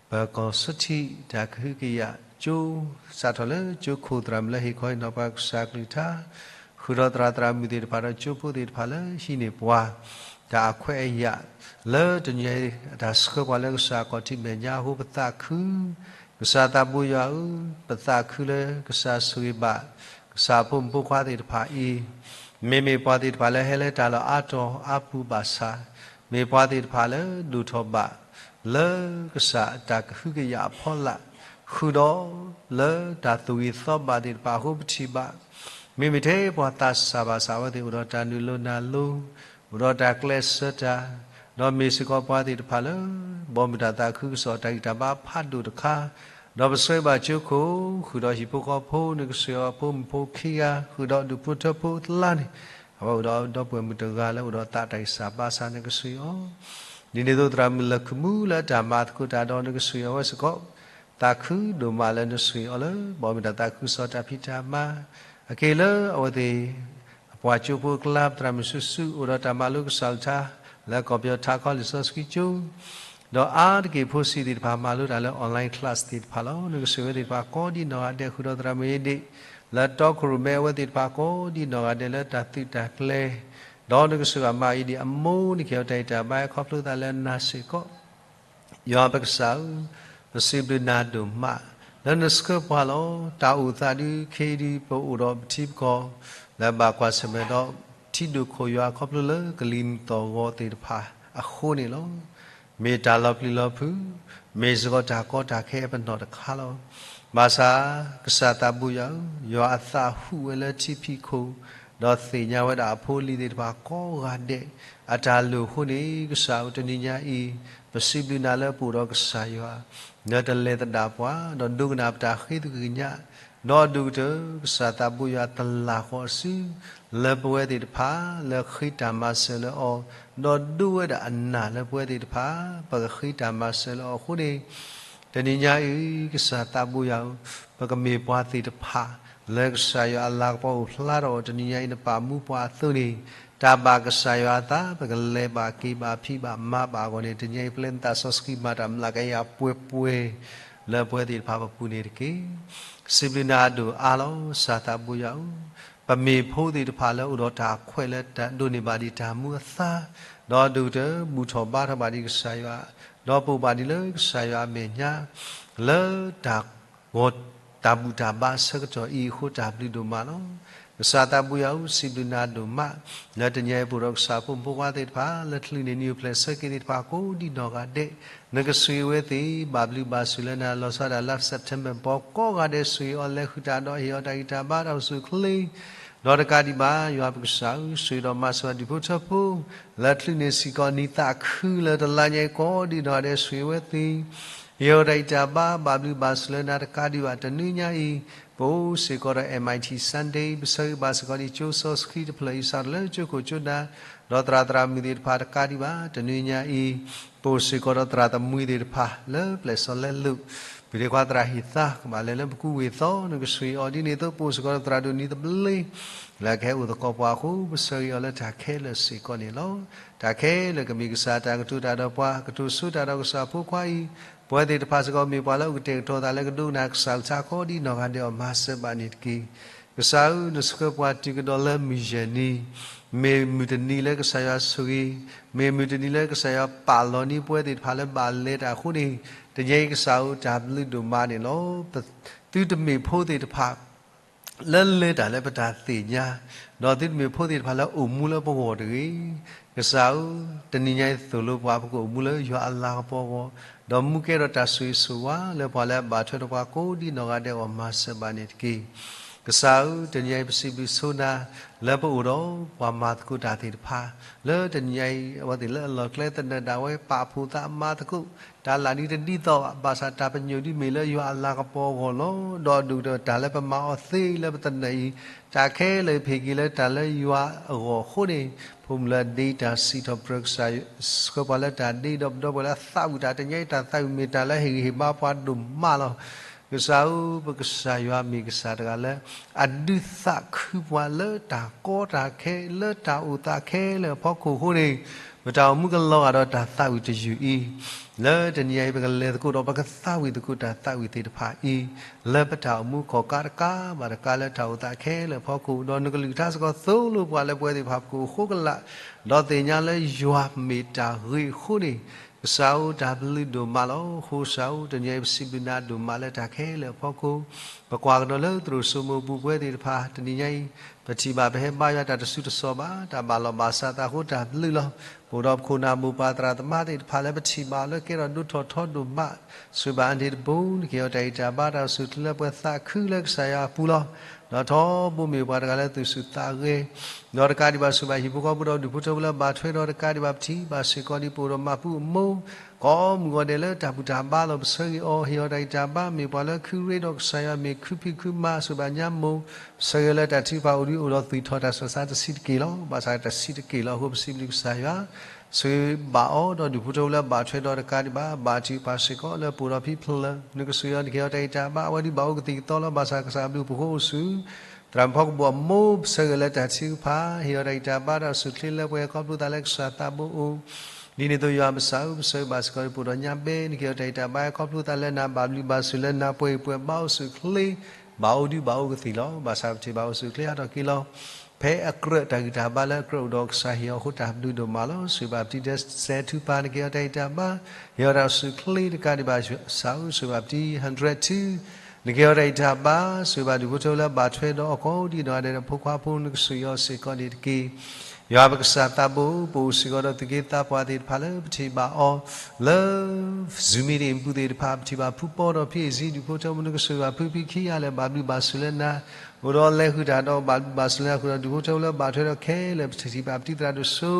ပကီၢ်စထံးတၢ်ကဟုကယာ်ကၠိ စးထီၣ်လၢကၠိခိၣ်သရၣ်မုၣ်လၢဟ့ၣ်ခီဟ့ၣ်နီၤပှၤကစၢ်ကလုၢ်ကထါ, ဃုာ်ဒီးသရၣ်သရၣ်မုၣ်သ့ၣ်တဖၣ်ဒီးကၠိဖိသ့ၣ်တဖၣ်လၢဟံးန့ၢ်ပှၤ တၢ်အခွဲးအယာ် လၢတနံၤညါအံၤ အတၢ်ဆှၢပှၤလၢကစၢ်အခီၣ်ထံးမဲာ်ညါအဃိ ပသးခု ကစၢ်သးဘိယွၤဧၢ, ပသးခုလၢကစၢ်ဆိၣ်ဂ့ၤဘၣ် ကစၢ်အဖိမုၣ်ဖိခွါသ့ၣ်တဖၣ်အံၤ, မ့မ့ၢ်ပှၤသ့ၣ်တဖၣ်လၢဟဲလၢတၢ်လီၢ်အါတီၤအါပူၤဘၣ်ဆၣ်, မ့ၢ်ပှၤသ့ၣ်တဖၣ်လၢဒိၣ်ထီၣ်ဘၣ် လၢကစၢ်အတၢ်ကဟုကယာ်အဖီလာ်, ဃုာ်ဒီးလၢတၢ်သူၣ်ဂ့ၤသီဘၣ်သ့ၣ်တဖၣ်အဃိပထံၣ်ဘၣ် မ့မ့ၢ်ထဲပှၤသးစၢ်ဘၣ်ဆၣ် အဝဲသ့ၣ်အိၣ်ဒီးတၢ်နုာ်လိၤနၤလိၤ, အိၣ်ဒီးတၢ်ကျဲးစၢးတၢ်, ဒီးမ့ၢ်စ့ၢ်ကီးပှၤသ့ၣ်တဖၣ်လၢ ဘီမုၢ်တၢ်သးခုကစီၣ်တၢ်ဂံၢ်တၢ်ဘါဖးဒိၣ်တခါ, ဒီးပဆှၢဘၣ်ကၠိခိၣ် ဃုာ်ဒီးဟံၣ်ဖိဃီဖိ နကဆှၢအီၤဖိမုၣ်ဖိခံဂၤ ဃုာ်ဒီးဒူၣ်ဖိထၢဖိအကျါန့ၣ်, အဝဲအိၣ်ဒီးဒီပုၢ်ဝဲၢ်မုၣ်တဂၤလၢအိၣ်ဒီးသးတၢ်ဂံၢ်စၢ်ဘါစၢ် နကဆှၢအီၤ ဒ်န့ၣ်အသိးသရၣ်မုၣ်လၢၢ်ခမူလၢတၢ်မၤသကိးတၢ်ဒီးနကဆှၢအီၤဝဲစ့ၢ်ကီး, သးခုဒိၣ်မးလၢနဆှၢအီၤလၢ ဘီမုၢ်တၢ်သးခုကစီၣ်တၢ်ဖံးတၢ်မၤ, အက့ၤလၢအဝဲသ့ၣ် အပှၤကၠိဖိအကျါ ပသရၣ်မုၣ်စုစု အိၣ်ဒီးတၢ်မၤလိကစၢ်အကလုၢ်ကထါ လၢကီၢ်ပယီၤထးခီလံာ်စီဆှံကၠိ ဒီးအါတက့ၢ်ဖိဆံးသ့ၣ်တဖၣ် မၤလိတၢ်လၢ online class သ့ၣ်တဖၣ်လီၤ. နကဆှၢဝဲသ့ၣ်တဖၣ်ကိးဒံနီၢ်ဂၤဒဲး ဃုာ်ဒီးသရၣ်မုၣ်အ့ဒ့ၣ် လၢတီခိၣ်ရိၣ်မဲအဝဲသ့ၣ်တဖၣ်ကိးဒံနီၢ်ဂၤဒဲးလၢတၢ်သုးတၢ်ကျဲၤ, ဒီးနကဆှၢဘၣ်မၤအ့ဒ့ၣ်အမိၢ် နကဟ့ၣ်အီၤတၢ်ဂံၢ်တၢ်ဘါအခီဖျိသးလၢနၤစ့ၢ်ကီး ယွၤပကစၢ်ဧၢ, ပစံးဘျုးနၤဒိၣ်မး လၢနဆှၢပှၤလီၤ. တၢ်အိၣ်သးဒုးခဲအံၤဒုး ပအိၣ်ဒီးပထံပကီၢ် လၢဘၣ်ကွၢ်ဆၢၣ်မဲာ်ဒီး ထံဒိၣ်ခိၣ်ယွၤခီဖျိလၢကလံၤမုၢ်သီၣ်ဂီၤသ့ၣ်တဖၣ်အဃိန့ၣ်လီၤ. မ့ၢ်တၢ်လီၤပျံၤလီၤဖုး, မ့ၢ်စ့ၢ်ကီးတၢ်ကီတၢ်ခဲပနီၢ်တခါလီၤ. ဘၣ်ဆၣ် ကစၢ်သးဘိယွၤဧၢ, ယွၤအသးဟူးဝဲလၢထံဖံးခိၣ်, ဒီးသ့ၣ်ညါဝဲဒၣ်အဖိအလံၤသ့ၣ်တဖၣ်ကိးဂၤဒဲး အတၢ်လိၣ်အဃိန့ၣ် ကစၢ်ဧၢ တနံၤညါအံၤ ပစံးဘျုးနၤလၢပအိၣ်ဒီးကစၢ်ယွၤ လၢတလဲၤသဒၣ်ပှၤ ဒီးဒိကနၣ်ပတၢ်ဃ့သကညး, ဒီးအဒိၣ်ကတၢၢ် ကစၢ်သးဘိယွၤတလးဃီအစု လၢပဝဲသ့ၣ်တဖၣ် လၢဃ့တၢ်မၤစၢၤလၢအီၤ, ဒီးဒိဝဲဒၣ်အနၢ်လၢပဝဲသ့ၣ်တဖၣ် ပကဃ့တၢ်မၤစၢၤလၢအီၤအဃိန့ၣ် တနံၤညါအံၤ ကစၢ်သးဘိယွၤဧၢ, ပကမ့ၢ်ပှၤသ့ၣ်တဖၣ် လၢကစၢ်ယွၤအလၤကပီၤအိၣ်ဖျါထီၣ်အီၤ တနံၤညါအံၤနပာ်မူပှၤအသိးန့ၣ်, တၢ်ဘၣ်ကစၢ်ယွၤအသး ပကလဲၤဘၣ်က့ၤဘၣ်ဖံးဘၣ်မၤဘၣ်အဂီၢ်န့ၣ် တနံၤညါအံၤ ပျဲနသးစီဆှံမၤတၢ်မျးကယၤပှဲၤပှဲၤ လၢပဝဲသ့ၣ်တဖၣ်ပပူၤန့ၣ်တက့ၢ်. စံးဘျုးနၤအဒိၣ်အါလီၤ ကစၢ်သးဘိယွၤဧၢ, ပမ့ၢ်ဖိသ့ၣ်တဖၣ်လၢအိၣ်ဒီးတၢ်ခွဲးလၢတၢ်ဒိးန့ၢ်ဘၣ်ဒံးတၢ်မူအသါ, ဒီးအဒိၣ်ကတၢၢ်ဘူၣ်ထီၣ်ဘါထီၣ်ဘၣ်ဒံးကစၢ်ယွၤ, ဒီးပအိၣ်ဘၣ်ဒံးလၢကစၢ်ယွၤအမဲာ်ညါ လၢတၢ်ဂီၤတၢ်ဘူၣ်တၢ်ဘါအဆၢကတီၢ်အံၤအဃိ တၢ်ဘျုးဒိၣ်မးလီၤ. ကစၢ်သးဘိယွၤဧၢ, စံးဘျုးနၤဒိၣ်မး လၢတနံၤအံၤပအိၣ်ဒီးကစၢ်ဖိမုၣ်ဖိခွါသ့ၣ်တဖၣ် လၢချုးန့ၢ်နံၣ်အိၣ်ဖျဲၣ်ဆၢက့ၤသ့ၣ်တဖၣ်ကိးဒံနီၢ်ဂၤဒဲး, နကဆိၣ်ဂ့ၤဝဲသ့ၣ် ဘၣ်ဘျုးဘၣ်ဆိၣ်လၢနၤ လီၤဆီဒၣ်တၢ်လါ September ပှၤကိးဂၤဒဲး ဆိၣ်ဂ့ၤအီၤ လဲၤဃုာ်တၢ်ဒီးဟ့ၣ်အီၤတၢ်ဂံၢ်တၢ်ဘါ တၢ်အိၣ်ဆူၣ်အိၣ်ချ့ ဒီးတကးဒံးဘၣ် ယွၤပကစၢ်ဧၢ, ဆိၣ်ဂ့ၤဒီးမၤစၢၤဒူၣ်ဖိထၢဖိ လၢချုးန့ၢ်စ့ၢ်ကီးနံၣ်သးခုလၢတလါညါအံၤကိးဒံနီၢ်ဂၤဒဲး ဆိၣ်ဂ့ၤဝဲသ့ၣ်, ဟ့ၣ်အီၤတၢ်ဂံၢ်တၢ်ဘါ ဘၣ်ဘျုးဘၣ်ဆိၣ်လၢနၤ တကးဒံးဘၣ် တနွံညါအံၤ ပအိၣ်စ့ၢ်ကီးဒီး M I T Sunday ပဆၢဂ့ၤဘၣ်စ့ၢ်ကီးဒံးကၠိစီဆှံတဖျၢၣ်အံၤ စးထီၣ်လၢကၠိခိၣ်ကၠိနၢ် ဒီးသရၣ်သရၣ်မုၣ်သ့ၣ်တဖၣ်တကးဒံးဘၣ် တနွံညါအံၤ ပအိၣ်စ့ၢ်ကီးဒီးသရၣ်သမူသ့ၣ်တဖၣ် လၢပျဲၢ်စီၤလဲလိာ် ပူၤဒ့ခွါသရၣ်ဟ့ၣ်သါ ကဘၣ်လဲၤလၢပကူဝ့ၢ်သီ နကဆိၣ်ဂ့ၤအီၤဒ်န့ၣ်အသိး ပအိၣ်စ့ၢ်ကီးဒီးသရၣ်ဒိၣ်နံၤသဘျ့ လၢကဟဲအိၣ်သကိးပှၤအဃိ ပဆၢဂ့ၤအီၤလၢတၢ်ခဲလၢာ်စ့ၢ်ကီးန့ၣ်လီၤ. တၢ်ခဲလၢာ်ကမ့ၢ်ကစၢ်တၢ်ကတိၤတၢ်ဒီးပှၤ ကတိၤဆိတၢ်ဒီးကစၢ်ဖိခွါအံၤ ပဝဲသ့ၣ်တဖၣ်စ့ၢ်ကီးမ့ၢ်ပှၤလၢအအိၣ်ကတဲာ်ကတီၤသးလၢကဒိကနၣ်ကစၢ်အကလုၢ်ကထါကိးဒံနီၢ်ဂၤဒဲးအီၤ မၤစၢၤဘၣ်န့ၣ်တက့ၢ်. ကစၢ်ဧၢ, နဆှၢပှၤတုၤကဒီးလၢမုၢ်ယဲၢ်နံၤ, မ့ၢ်မုၢ်တနံၤလၢကစၢ်ယွၤဆိၣ်ဂ့ၤ, မ့ၢ်မုၢ်တနံၤလၢကစၢ်ယွၤပာ်လီၤန့ၢ်ပဝဲသ့ၣ်တဖၣ်လၢဘၣ်လဲၤတၢ်အဃိန့ၣ်, တနံၤအံၤကစၢ်ဧၢ တၢ်ဘျုးဒိၣ်မးန့ၣ်လီၤ. သုတမ့ၢ်ဖိသ့ၣ်တဖၣ် လၢလၢတၢ်လၢပတၢ်သ့ၣ်ညါ, ဒီးသုတမ့ၢ်ဖိသ့ၣ်တဖၣ်လၢအိၣ်မူလၢပဂီၢ်တဂ့ၤ. ကစၢ်ဧၢ, တနံၤညါအံၤသိၣ်လိပှၤ ပကအိၣ်မူလၢယွၤအလၤကပီၤအဂီၢ်, ဒီးမူကဲထီၣ်တၢ်ဆိၣ်ဂ့ၤဆိၣ်ဝါလၢပှၤလၢအဘၣ်ထွဲဒီးပှၤကိးဒ်နီၢ်ဂၤဒဲးအဂီၢ် မၤစၢၤဘၣ်န့ၣ်တက့ၢ်. ကစၢ်ဧၢ, တနံၤညါအံၤပစံးဘျုးဆိနၤ လၢပအိၣ်ဒီးပှၤမၤသကိးတၢ်သ့ၣ်တဖၣ် လၢတနံၤညါအံၤ အဝဲသ့ၣ်လၢအလီၢ်ကျဲသနၢၣ်ဒၣ်ဝဲ ပာ်ဖှိၣ်သးမၤသကိး တၢ်လၢဒ်တဒ်သိးဘၣ်, ဘၣ်ဆၣ်တၢ်ပညိၣ်ဒ်မ့ၢ်လၢယွၤအလၤကပီၤအဂီၢ်လီၤ. ဒီးဒိၣ်ကတၢၢ်တၢ်လၢပမၤအီၤသ့လၢပသနၢၣ်အံၤ တၢ်ခဲလၢာ်ပဟ့ၣ်က့ၤလၢတၢ်လၢယွၤအဂီၢ်အဃိန့ၣ်, ဖိမုၣ်လၢအဒ့တၢ်စံးထီၣ်ပတြၢၤကစၢ် ဆှၢပှၤလၢတၢ်ဒ့ဒီးပဒီပုၢ်ဝဲၢ်လၢအသးဝံၣ်တၢ် တနံၤညါအံၤတၢ်သးဝံၣ်မ့ၢ်တၢ်လၢဟ့ၣ်ဂံၢ်ဟ့ၣ်ဘါပှၤဒိၣ်မးလီၤ. ကစၢ်ဧၢ, ပကစၢ်ယွၤမ့ၢ်ကစၢ်တဂၤလၢ အဒုးသးခုပှၤလၢတၢ်ကီတၢ်ခဲ လၢတၢ်အိၣ်သးခဲလၢာ်အဖီခိၣ်အဃိန့ၣ်, ပတၢ်အိၣ်မူကလီၤဂာ်ဒီးတၢ်သးဝံၣ်တယုၢ်အံၤ, လၢတနံၤညါအံၤ ပကလဲၤသကိးဒီးပကသးဝံၣ်သကိးတၢ်သးဝံၣ်သ့ၣ်တဖၣ်အံၤ, လၢပတၢ်အိၣ်မူခိးကါတကးဘၣ်တကးလၢတၢ်အိၣ်သးခဲလၢာ်အဖီခိၣ်, ဒီးနကလုၢ်ကထါစ့ၢ်ကီးသိၣ်လိပှၤလၢပဝဲသ့ၣ်တဖၣ်ပကအိၣ်ဃိကလာ်, ဒီးသ့ၣ်ညါလၢယွၤမ့ၢ်တၢ်ဂ့ၤအဃိန့ၣ်, ကစၢ်ဧၢ တၢ်ဘျုးဒိၣ်မးလီၤ. အဃိကစၢ်ဧၢ တနံၤညါအံၤ ပစံးဘျုးနၤဒိၣ်မးလၢတၢ်ခဲလၢာ်အဖီခိၣ်, ပကွၢ်ကဒီးလၢသရိာ်စိမိၤပူၤပဝဲသ့ၣ်တဖၣ် တနံၤညါအံၤ, ပထံၣ်ဘၣ်ပဟဲဘါယွၤတၢ်တစိၤတစီဘၣ်, တၢ်ဘၣ်လီၢ်ဘၣ်စးသးအဃိတၢ်ဘျုးလီၤ. ပအိၣ်ဒီးပခိၣ်နၢ်မိၢ်ပၢ်သရၣ်သမါသ့ၣ်တဖၣ်လၢပထံၣ်ဘၣ်အီၤလၢကဲထီၣ်ဒိၣ်ထီၣ်ထီဒိၣ်မး, ဆိၣ်ဂ့ၤဘၣ်အန့ၣ်တဘိ, နကဟ့ၣ်အီၤတၢ်ဂံၢ်တၢ်ဘါ တၢ်အိၣ်ဆူၣ်အိၣ်ချ့လၢပှဲၤသးခုလၢကစၢ်ယွၤအပူၤလီၤ. ဒီးထီဘိမ့ၢ်ပှၤတဂၤလၢသူၣ်ဆူၣ်သးဂဲၤ, ဒီးတကးဒံးဘၣ် ဆိၣ်ဂ့ၤဘၣ်ဟံၣ်ဖိဃီဖိဒီးဒူၣ်ဖိထၢဖိလၢဘၣ်ထွဲဒီးတကးဒံးဘၣ် ပထံၣ်ဘၣ်စ့ၢ်ကီးဒ်ပအိၣ်ဒီးမၤပူအမိၢ်, ကိးမုၢ်ဂီၤဒဲးလၢတၢ်ဘူၣ်တၢ်ဘါလီၤ. ပဆၢဂ့ၤအီၤ ဟ့ၣ်အီၤတၢ်ဂံၢ်တၢ်ဘါ မ့ၢ်ပှၤလၢခုရ့ဒီးကစၢ်ယွၤ မ့ၢ်ခုဖံးခုမၤ ဆိၣ်ဂ့ၤဘၣ်ညါမိၢ်, ပဆၢဂ့ၤလၢတၢ်ထုကဖၣ်အိၣ်ဒံးအိၣ်ဒီးသွံၣ်ထီၣ်တၢ်ဆှၢဆါတဆံးတက့ၢ်လီၤ. ဘၣ်ဆၣ်တၢ်ဆံးတက့ၢ်လီၤအဃိ ပစံးဘျုးကစၢ်ယွၤ ဆိၣ်ဂ့ၤဘၣ်အီၤဒီးဒူၣ်ဖိထၢဖိလၢဘၣ်ထွဲဒီးတကးဒံးဘၣ် ဘၣ်ထုကဖၣ်စ့ၢ်ကီးလၢပအိၣ်ဒီးဖံဖျၢၣ်, နကဆိၣ်ဂ့ၤအီၤ နကဟ့ၣ်အီၤတၢ်ဂံၢ်တၢ်ဘါ အဝဲဒုးဘၣ်အိၣ်ကသံၣ်ကသီလီၤ. ဘၣ်ဆၣ်ကစၢ်ဘျုးပဃိအိၣ်ဆူ သရၣ်မုၣ်ဖီကဘီၣ်အမိၢ် ပဆၢဂ့ၤလၢတၢ်ထုကဖၣ် ဟ့ၣ်အီၤတၢ်ဂံၢ်တၢ်ဘါ တၢ်အိၣ်ဆူၣ်အိၣ်ချ့လၢပှဲၤခီဖျိသးလၢကစၢ်သးဘိအိၣ်, ဒ်န့ၣ်အသိးယွၤပကစၢ်ဧၢ ပဆၢဂ့ၤဘၣ်စ့ၢ်ကီးဒ်ပအိၣ်ဒီးညါဘဲ နကဟ့ၣ်အီၤတၢ်ဂံၢ်တၢ်ဘါ ဟဲခီဖျိသးလၢနၤ ဘၣ်ဘျုးဘၣ်ဆိၣ်လၢနၤ ပှဲၤအံၤပှဲၤဘါအိၣ်ဆူၣ်အိၣ်ချ့ ဘၣ်အိၣ်ဒုးဘၣ်အိၣ်ကသံၣ်လီၤ. ဘၣ်ဆၣ်ပထံၣ်ဘၣ်အိၣ်ဆူၣ်အိၣ်ချ့ဟးထီၣ်က့ၤလီၤ. ဖဲအကြၢးတၢ်ဂံၢ်တၢ်ဘါလၢအကြၢးအိၣ်ဒီး ကစၢ်ဟ့ၣ်အီၤအဃိတၢ်ဘျုးဒိၣ်မးလီၤ. ဆိၣ်ဂ့ၤဘၣ်ပတံၤဒဲးစဲးထူပၤ နကဟ့ၣ်အီၤတၢ်ဂံၢ်တၢ်ဘါ ဟ့ၣ်အီၤတၢ်အိၣ်ဆူၣ်အိၣ်ချ့တကးဒံးဘၣ် စးဧၢ ဆိၣ်ဂ့ၤဘၣ်ပတံၤ hundred two နကဟ့ၣ်အီၤတၢ်ဂံၢ်တၢ်ဘါ ဆိၣ်ဂ့ၤဘၣ်ဒူၣ်ဖိထၢဖိလၢအဘၣ်ထွဲဒီးအီၤကိးဒံးနီၢ်ဂၤဒဲးဒီးဖိခွါဖိ နကဆိၣ်ဂ့ၤအီၤစ့ၢ်ကီးန့ၣ်တက့ၢ်. ယွၤပကစၢ်သးဘိ ပအိၣ်စ့ၢ်ကီးဒီးသူၣ်က့သးပှၢ်သ့ၣ်တဖၣ်လၢပထံၣ်ဘၣ်အီၤလၢ Zoom meeting ပူၤသ့ၣ်တဖၣ် ပထံၣ်ဘၣ်ဖုပီဒီးဖံအ့ၣ်စံ ဒူၣ်ဖိထၢဖိ နကဆိၣ်ဂ့ၤဘၣ်ဖုဖံခံဂၤလၢာ် ဘၣ်ဘျုးဘၣ်ဆိၣ်လၢနၤ အိၣ်ဒီးလဲၤဃုာ်တၢ်ဒီးဘၣ်ဘျုးဘၣ်ဆိၣ်လၢနၤဃုာ်ဒီး ဒူၣ်ဖိထၢဖိလၢဘၣ်ထွဲဒီးခဲလၢာ် ပထံၣ်ဘၣ်ပတံၤသရၣ်ဒိၣ်စိ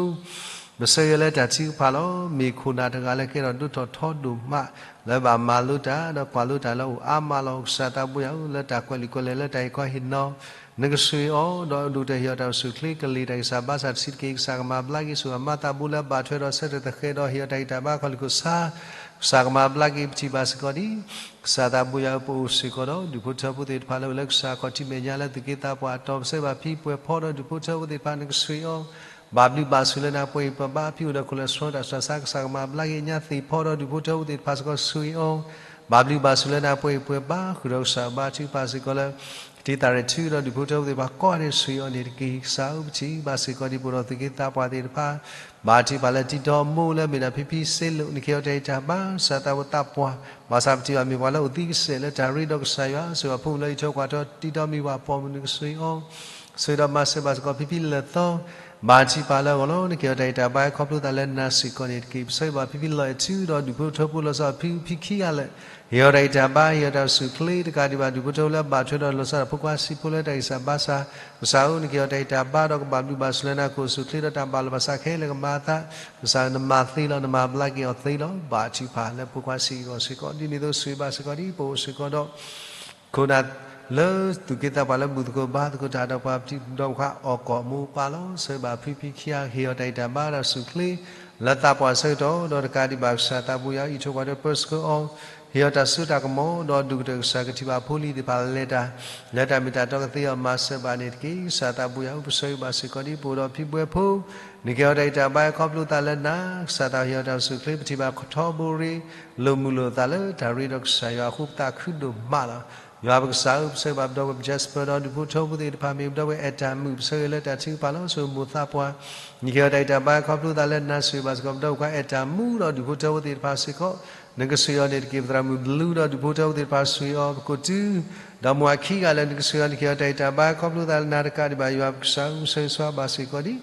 ပဆၢဂ့ၤလၢတၢ်ထုကဖၣ်လီၤ. မ့ၢ်ခိၣ်နၢ်တဂၤလၢကဲထီၣ်ဒိၣ်ထီၣ်ထီဒိၣ်မး လၢဘၣ်မၤလိတၢ်ဒီးကွၢ်လိတၢ်လၢအိၣ်အါမးလီၤ. ကစၢ်သးဘိယွၤဧၢ လၢတၢ်ကွဲးလံာ်ကွဲးလဲၢ်လၢတၢ်အံၤခီဟ့ၣ်နီၤ နကဆိၣ်ဂ့ၤအီၤ ဒီးဒိၣ်ကတၢၢ်ဟ့ၣ်အီၤတၢ်အိၣ်ဆူၣ်အိၣ်ချ့ ကလ့ၢ်တၢ်ဂံၢ်စၢ်ဘါစၢ်တဆံးတက့ၢ်. ကစၢ်ကမၤဘျါက့ၤ ဆိၣ်ဂ့ၤမၤသးဘိလၢဘၣ်ထွဲဒီးဆၢထၢၣ်သဃဲးဒီးဟ့ၣ်အီၤတၢ်ဂံၢ်တၢ်ဘါခီၣ်လံၢ်ခိၣ်ဆါ ကစၢ်ကမၤဘျါက့ၤ ပထံၣ်ဘၣ်စ့ၢ်ကီးဒ် ကစၢ်သးဘိယွၤဧၢ ပအိၣ်စ့ၢ်ကီးဒီးဒူၣ်ဖိထၢဖိသ့ၣ်တဖၣ်လၢအိၣ်လၢကစၢ်ခီၣ်ထံးမဲာ်ညါလၢသူၣ်က့သးပှၢ်အတီၤ ပဆၢဂ့ၤဘၣ်ဖံပှဲၤဖီဒီးဒူၣ်ဖိထၢဖိသ့ၣ်တဖၣ် နကဆိၣ်ဂ့ၤအီၤ ဘၣ်ဘျုးဘၣ်ဆိၣ်လၢနၤ ပှဲၤအံၤပှဲၤဘါ ဖံအိၣ်ဒီး cholesterol တၢ်ဆှၢဆါ ကစၢ်ကမၤဘျါက့ၤညါသ့ၣ်ဖီဒီးဒူၣ်ဖိထၢဖိသ့ၣ်တဖၣ်စ့ၢ်ကီး ဆိၣ်ဂ့ၤအီၤ ဘၣ်ဘျုးဘၣ်ဆိၣ်လၢနၤ ပှဲၤအံၤပှဲၤဘါ ဃုာ်ဒီးကစၢ်အဘါထုကဖၣ်စ့ၢ်ကီးလၢ ကတံၤသရၣ်ထုဒီးဒူၣ်ဖိထၢဖိသ့ၣ်တဖၣ်ကိးဂၤဒဲး ဆိၣ်ဂ့ၤအီၤန့ၣ်တက့ၢ်. ကစၢ်ဧၢ ပထံၣ်ဘၣ်စ့ၢ်ကီးဒ်ပအိၣ်ဒီးသူၣ်က့သးပှၢ်သ့ၣ်တဖၣ် ဘၣ်ထံၣ်ပှၤလၢတံၤတီမိၢ်လၢမ့ၢ်ဒၣ်ဖံဖံစ့လိာ် နကဟ့ၣ်အီၤတၢ်ဂံၢ်တၢ်ဘါ ကစၢ်သးဘိသးပှၢ် ဘၣ်ဆၣ်ပထံၣ်ဘၣ်မ့ၢ်ပှၤလၢအိၣ်သံကစဲာ်လၢတၢ်ရ့ဒီးကစၢ်ယွၤ ဆိၣ်ဂ့ၤအဖိမုၣ်လၢအံးထွဲကွၢ်ထွဲတံၤတီမံၤဝၤပိာ်မုၣ် နကဆိၣ်ဂ့ၤအီၤ ဆိၣ်ဂ့ၤဒီးမၤစၢၤဘၣ်စ့ၢ်ကီးဖံဖံလၢာ်သီ ဘၣ်ထံၣ်ပှၤလၢအဂီၢ်လီၤ. နကဟ့ၣ်အီၤတၢ်ဂံၢ်တၢ်ဘါ ဟဲခီဖျိသးလၢနၤစ့ၢ်ကီးန့ၣ်တက့ၢ်. ပဆၢဂ့ၤဘၣ်ဖံဖံလီၤအဲၣ်ထူဒီးဒူၣ်ဖိထၢဖိလီၤဆီဒၣ်ဖံဖံခံဂၤလၢာ် ဟ့ၣ်အီၤတၢ်ဂံၢ်တၢ်ဘါ ဟ့ၣ်အီၤတၢ်အိၣ်ဆူၣ်အိၣ်ချ့တကးဒံးဘၣ် ဒူၣ်ဖိထၢဖိလၢဘၣ်ထွဲဒီးလီၤဆီဒၣ်ဖိခွါဆံးဖိလၢတၢ်ဂံၢ်စၢ်ဘါစၢ် ကစၢ်ဧၢ နကဟ့ၣ်အီၤတၢ်ဂံၢ်တၢ်ဘါဒီးကဘၣ်ဘျုးဘၣ်ဆိၣ်လၢနၤ ကအိၣ်ဆူၣ်အိၣ်ချ့ဒီးတၢ်ဘၣ်လီၤဘၣ်စးခဲလၢာ်ကမၤအသး ကစၢ်ဧၢ နမၤသ့လီၤ နမၤဘျါက့ၤအီၤသ့လီၤ. ဘၣ်ထံၣ်ပှၤလၢပဖိခွါဆံးဂီၢ်စ့ၢ်ကီး ဒ်န့ၣ်အသိးဆိၣ်ဂ့ၤဘၣ်စ့ၢ်ကီးဒ်ပအိၣ်စ့ၢ်ကီးဒီး ခိၣ်နၢ်လၢသူၣ်က့သးပှၢ်လၢဘူၣ်သကိးဘါသကိးတၢ်ဒီးပှၤပထံပဒီမုၣ်ခွါအီၣ်ကီၢ်မိၢ်ပၢ်လီၤ. ပဆၢဂ့ၤဘၣ်ဖံဖံခံဂၤ ဟ့ၣ်အီၤတၢ်ဂံၢ်တၢ်ဘါဒီးဆူၣ်အိၣ်ချ့ လၢသးပှၢ်ဆၢကတီၢ် ဒီးတကးဒံးဘၣ်ကစၢ်သးဘိယွၤအံးထွဲကွၢ်ထွဲပၢဆှၢအီၤ ဟ့ၣ်အီၤတၢ်စိတၢ်ကမီၤ ဒီးဒိၣ်ကတၢၢ်ကစၢ်ကထံၣ်ဘၣ်ဖိလံၤသ့ၣ်တဖၣ်လဲၤတၢ် လၢတၢ်မ့ၢ်တၢ်တီကသ့အီၤ မၤစၢၤဘၣ်န့ၣ်တက့ၢ်. ကစၢ်သးဘိယွၤဧၢ ပဆၢဂ့ၤဘၣ်စ့ၢ်ကီးဒ်ပအိၣ်ဒီးဖံဘှဲဖိ နကဟ့ၣ်အီၤတၢ်ဂံၢ်တၢ်ဘါ ဟဲခီဖျိသးလၢနၤ ကစၢ်သးဟ့ၣ်အီၤတၢ်အိၣ်ဆူၣ်အိၣ်ချ့ ပထံၣ်ဘၣ်ထီဘိရ့ လိာ်မုာ်လိာ်သးလၢတၢ်ရ့ဒီးကစၢ်ယွၤအဃိ ပသးခုဒိၣ်မးလီၤ. ယွၤပကစၢ်ဧၢ ပဆၢဂ့ၤဘၣ်ပဒီပုၢ်ဝဲၢ် Jasper ဒီးဒူၣ်ဖိထၢဖိသ့ၣ်တဖၣ် မ့ၢ်ပဒီပုၢ်ဝဲၢ်အဲၣ်တၢ်မုၣ် ပဆၢဂ့ၤလၢတၢ်ထုကဖၣ်လီၤ ဆိမိၢ်သးပှၢ် နကဟ့ၣ်အီၤတၢ်ဂံၢ်တၢ်ဘါ ဟဲခီဖျိသးလၢနၤ ဆိၣ်ဂ့ၤဘၣ်စ့ၢ်ကီး ပဒီပုၢ်ဝဲၢ်ခွါအဲၣ်တၢ်မုၣ် ဒီးဒူၣ်ဖိထၢဖိသ့ၣ်တဖၣ်စ့ၢ်ကီး နကဆိၣ်ဂ့ၤအီၤန့ၣ်တက့ၢ်. ပသရၣ်မုၣ်ဘလူး ဒီးဒူၣ်ဖိထၢဖိသ့ၣ်တဖၣ် ဆိၣ်ဂ့ၤအီၤ ပကိးတုၤ ဒီးမိၢ်အခံဂၤလၢနကဆှၢအီၤ နကဟ့ၣ်အီၤတၢ်အံးတၢ်ဘါ ခီဖျိသးလၢနၤတကးဒံးဘၣ် ယွၤပကစၢ်ဧၢ, ပဆၢဂ့ၤဆၢဝါဘၣ်စ့ၢ်ကီးဒံး,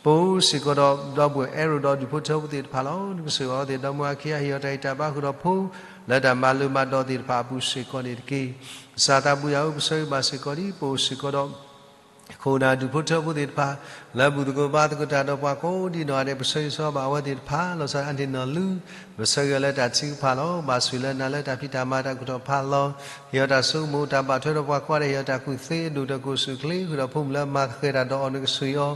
ပအိၣ်စ့ၢ်ကီးဒီး ဒီပုၢ်ဝဲၢ်အဲၣ်ရိၣ်ဒီးဒူၣ်ဖိထၢဖိသ့ၣ်တဖၣ်လီၤ. နကဆှၢအီၤသ့ၣ် ဒီးမိၢ်အခံဂၤဟ့ၣ်အီၤတၢ်အံးတၢ်ဘါဃုာ်ဒီးဖိ လၢတၢ်မၤလိမၤဒိးသ့ၣ်တဖၣ်အပူၤစ့ၢ်ကီးန့ၣ်တက့ၢ်. ကစၢ်သးဘိယွၤဧၢ, ပဆၢဂ့ၤဘၣ်စ့ၢ်ကီးဒံး, ပအိၣ်စ့ၢ်ကီးဒီး ခိၣ်နၢ်ဒူၣ်ဖိထၢဖိသ့ၣ်တဖၣ် လၢဘူၣ်သကိးဘါသကိးတၢ်ဒီးပှၤကိးဒံနီၢ်ဂၤဒဲး ပဆၢဂ့ၤဆၢဝါဘၣ်အဝဲသ့ၣ်တဖၣ် လီၤဆီဒၣ်တၢ်အါန့ၢ်နီၢ်လူၤ, ပဆၢဂ့ၤအီၤလၢတၢ်ထုကဖၣ်လီၤ. ဘၣ်ဆိၣ်လၢနၤလၢတၢ်ဖံးတၢ်မၤတၢ်ကူၣ်ထီၣ်ဖးလီၤ, ဟ့ၣ်အီၤတၢ်ဆိကမိၣ်တၢ်ဘၣ်ထွဲဒီးပှၤကိးဂၤဒဲး ဟ့ၣ်အီၤတၢ်ကူၣ်သ့အဒိၣ်ဒီးကိၣ်ဆူၣ်ချ့ ဃုာ်ဒီးဖိမုၣ်လၢအမၤဃဲၤတၢ်ဒီးအီၤ နကဆှၢအီၤ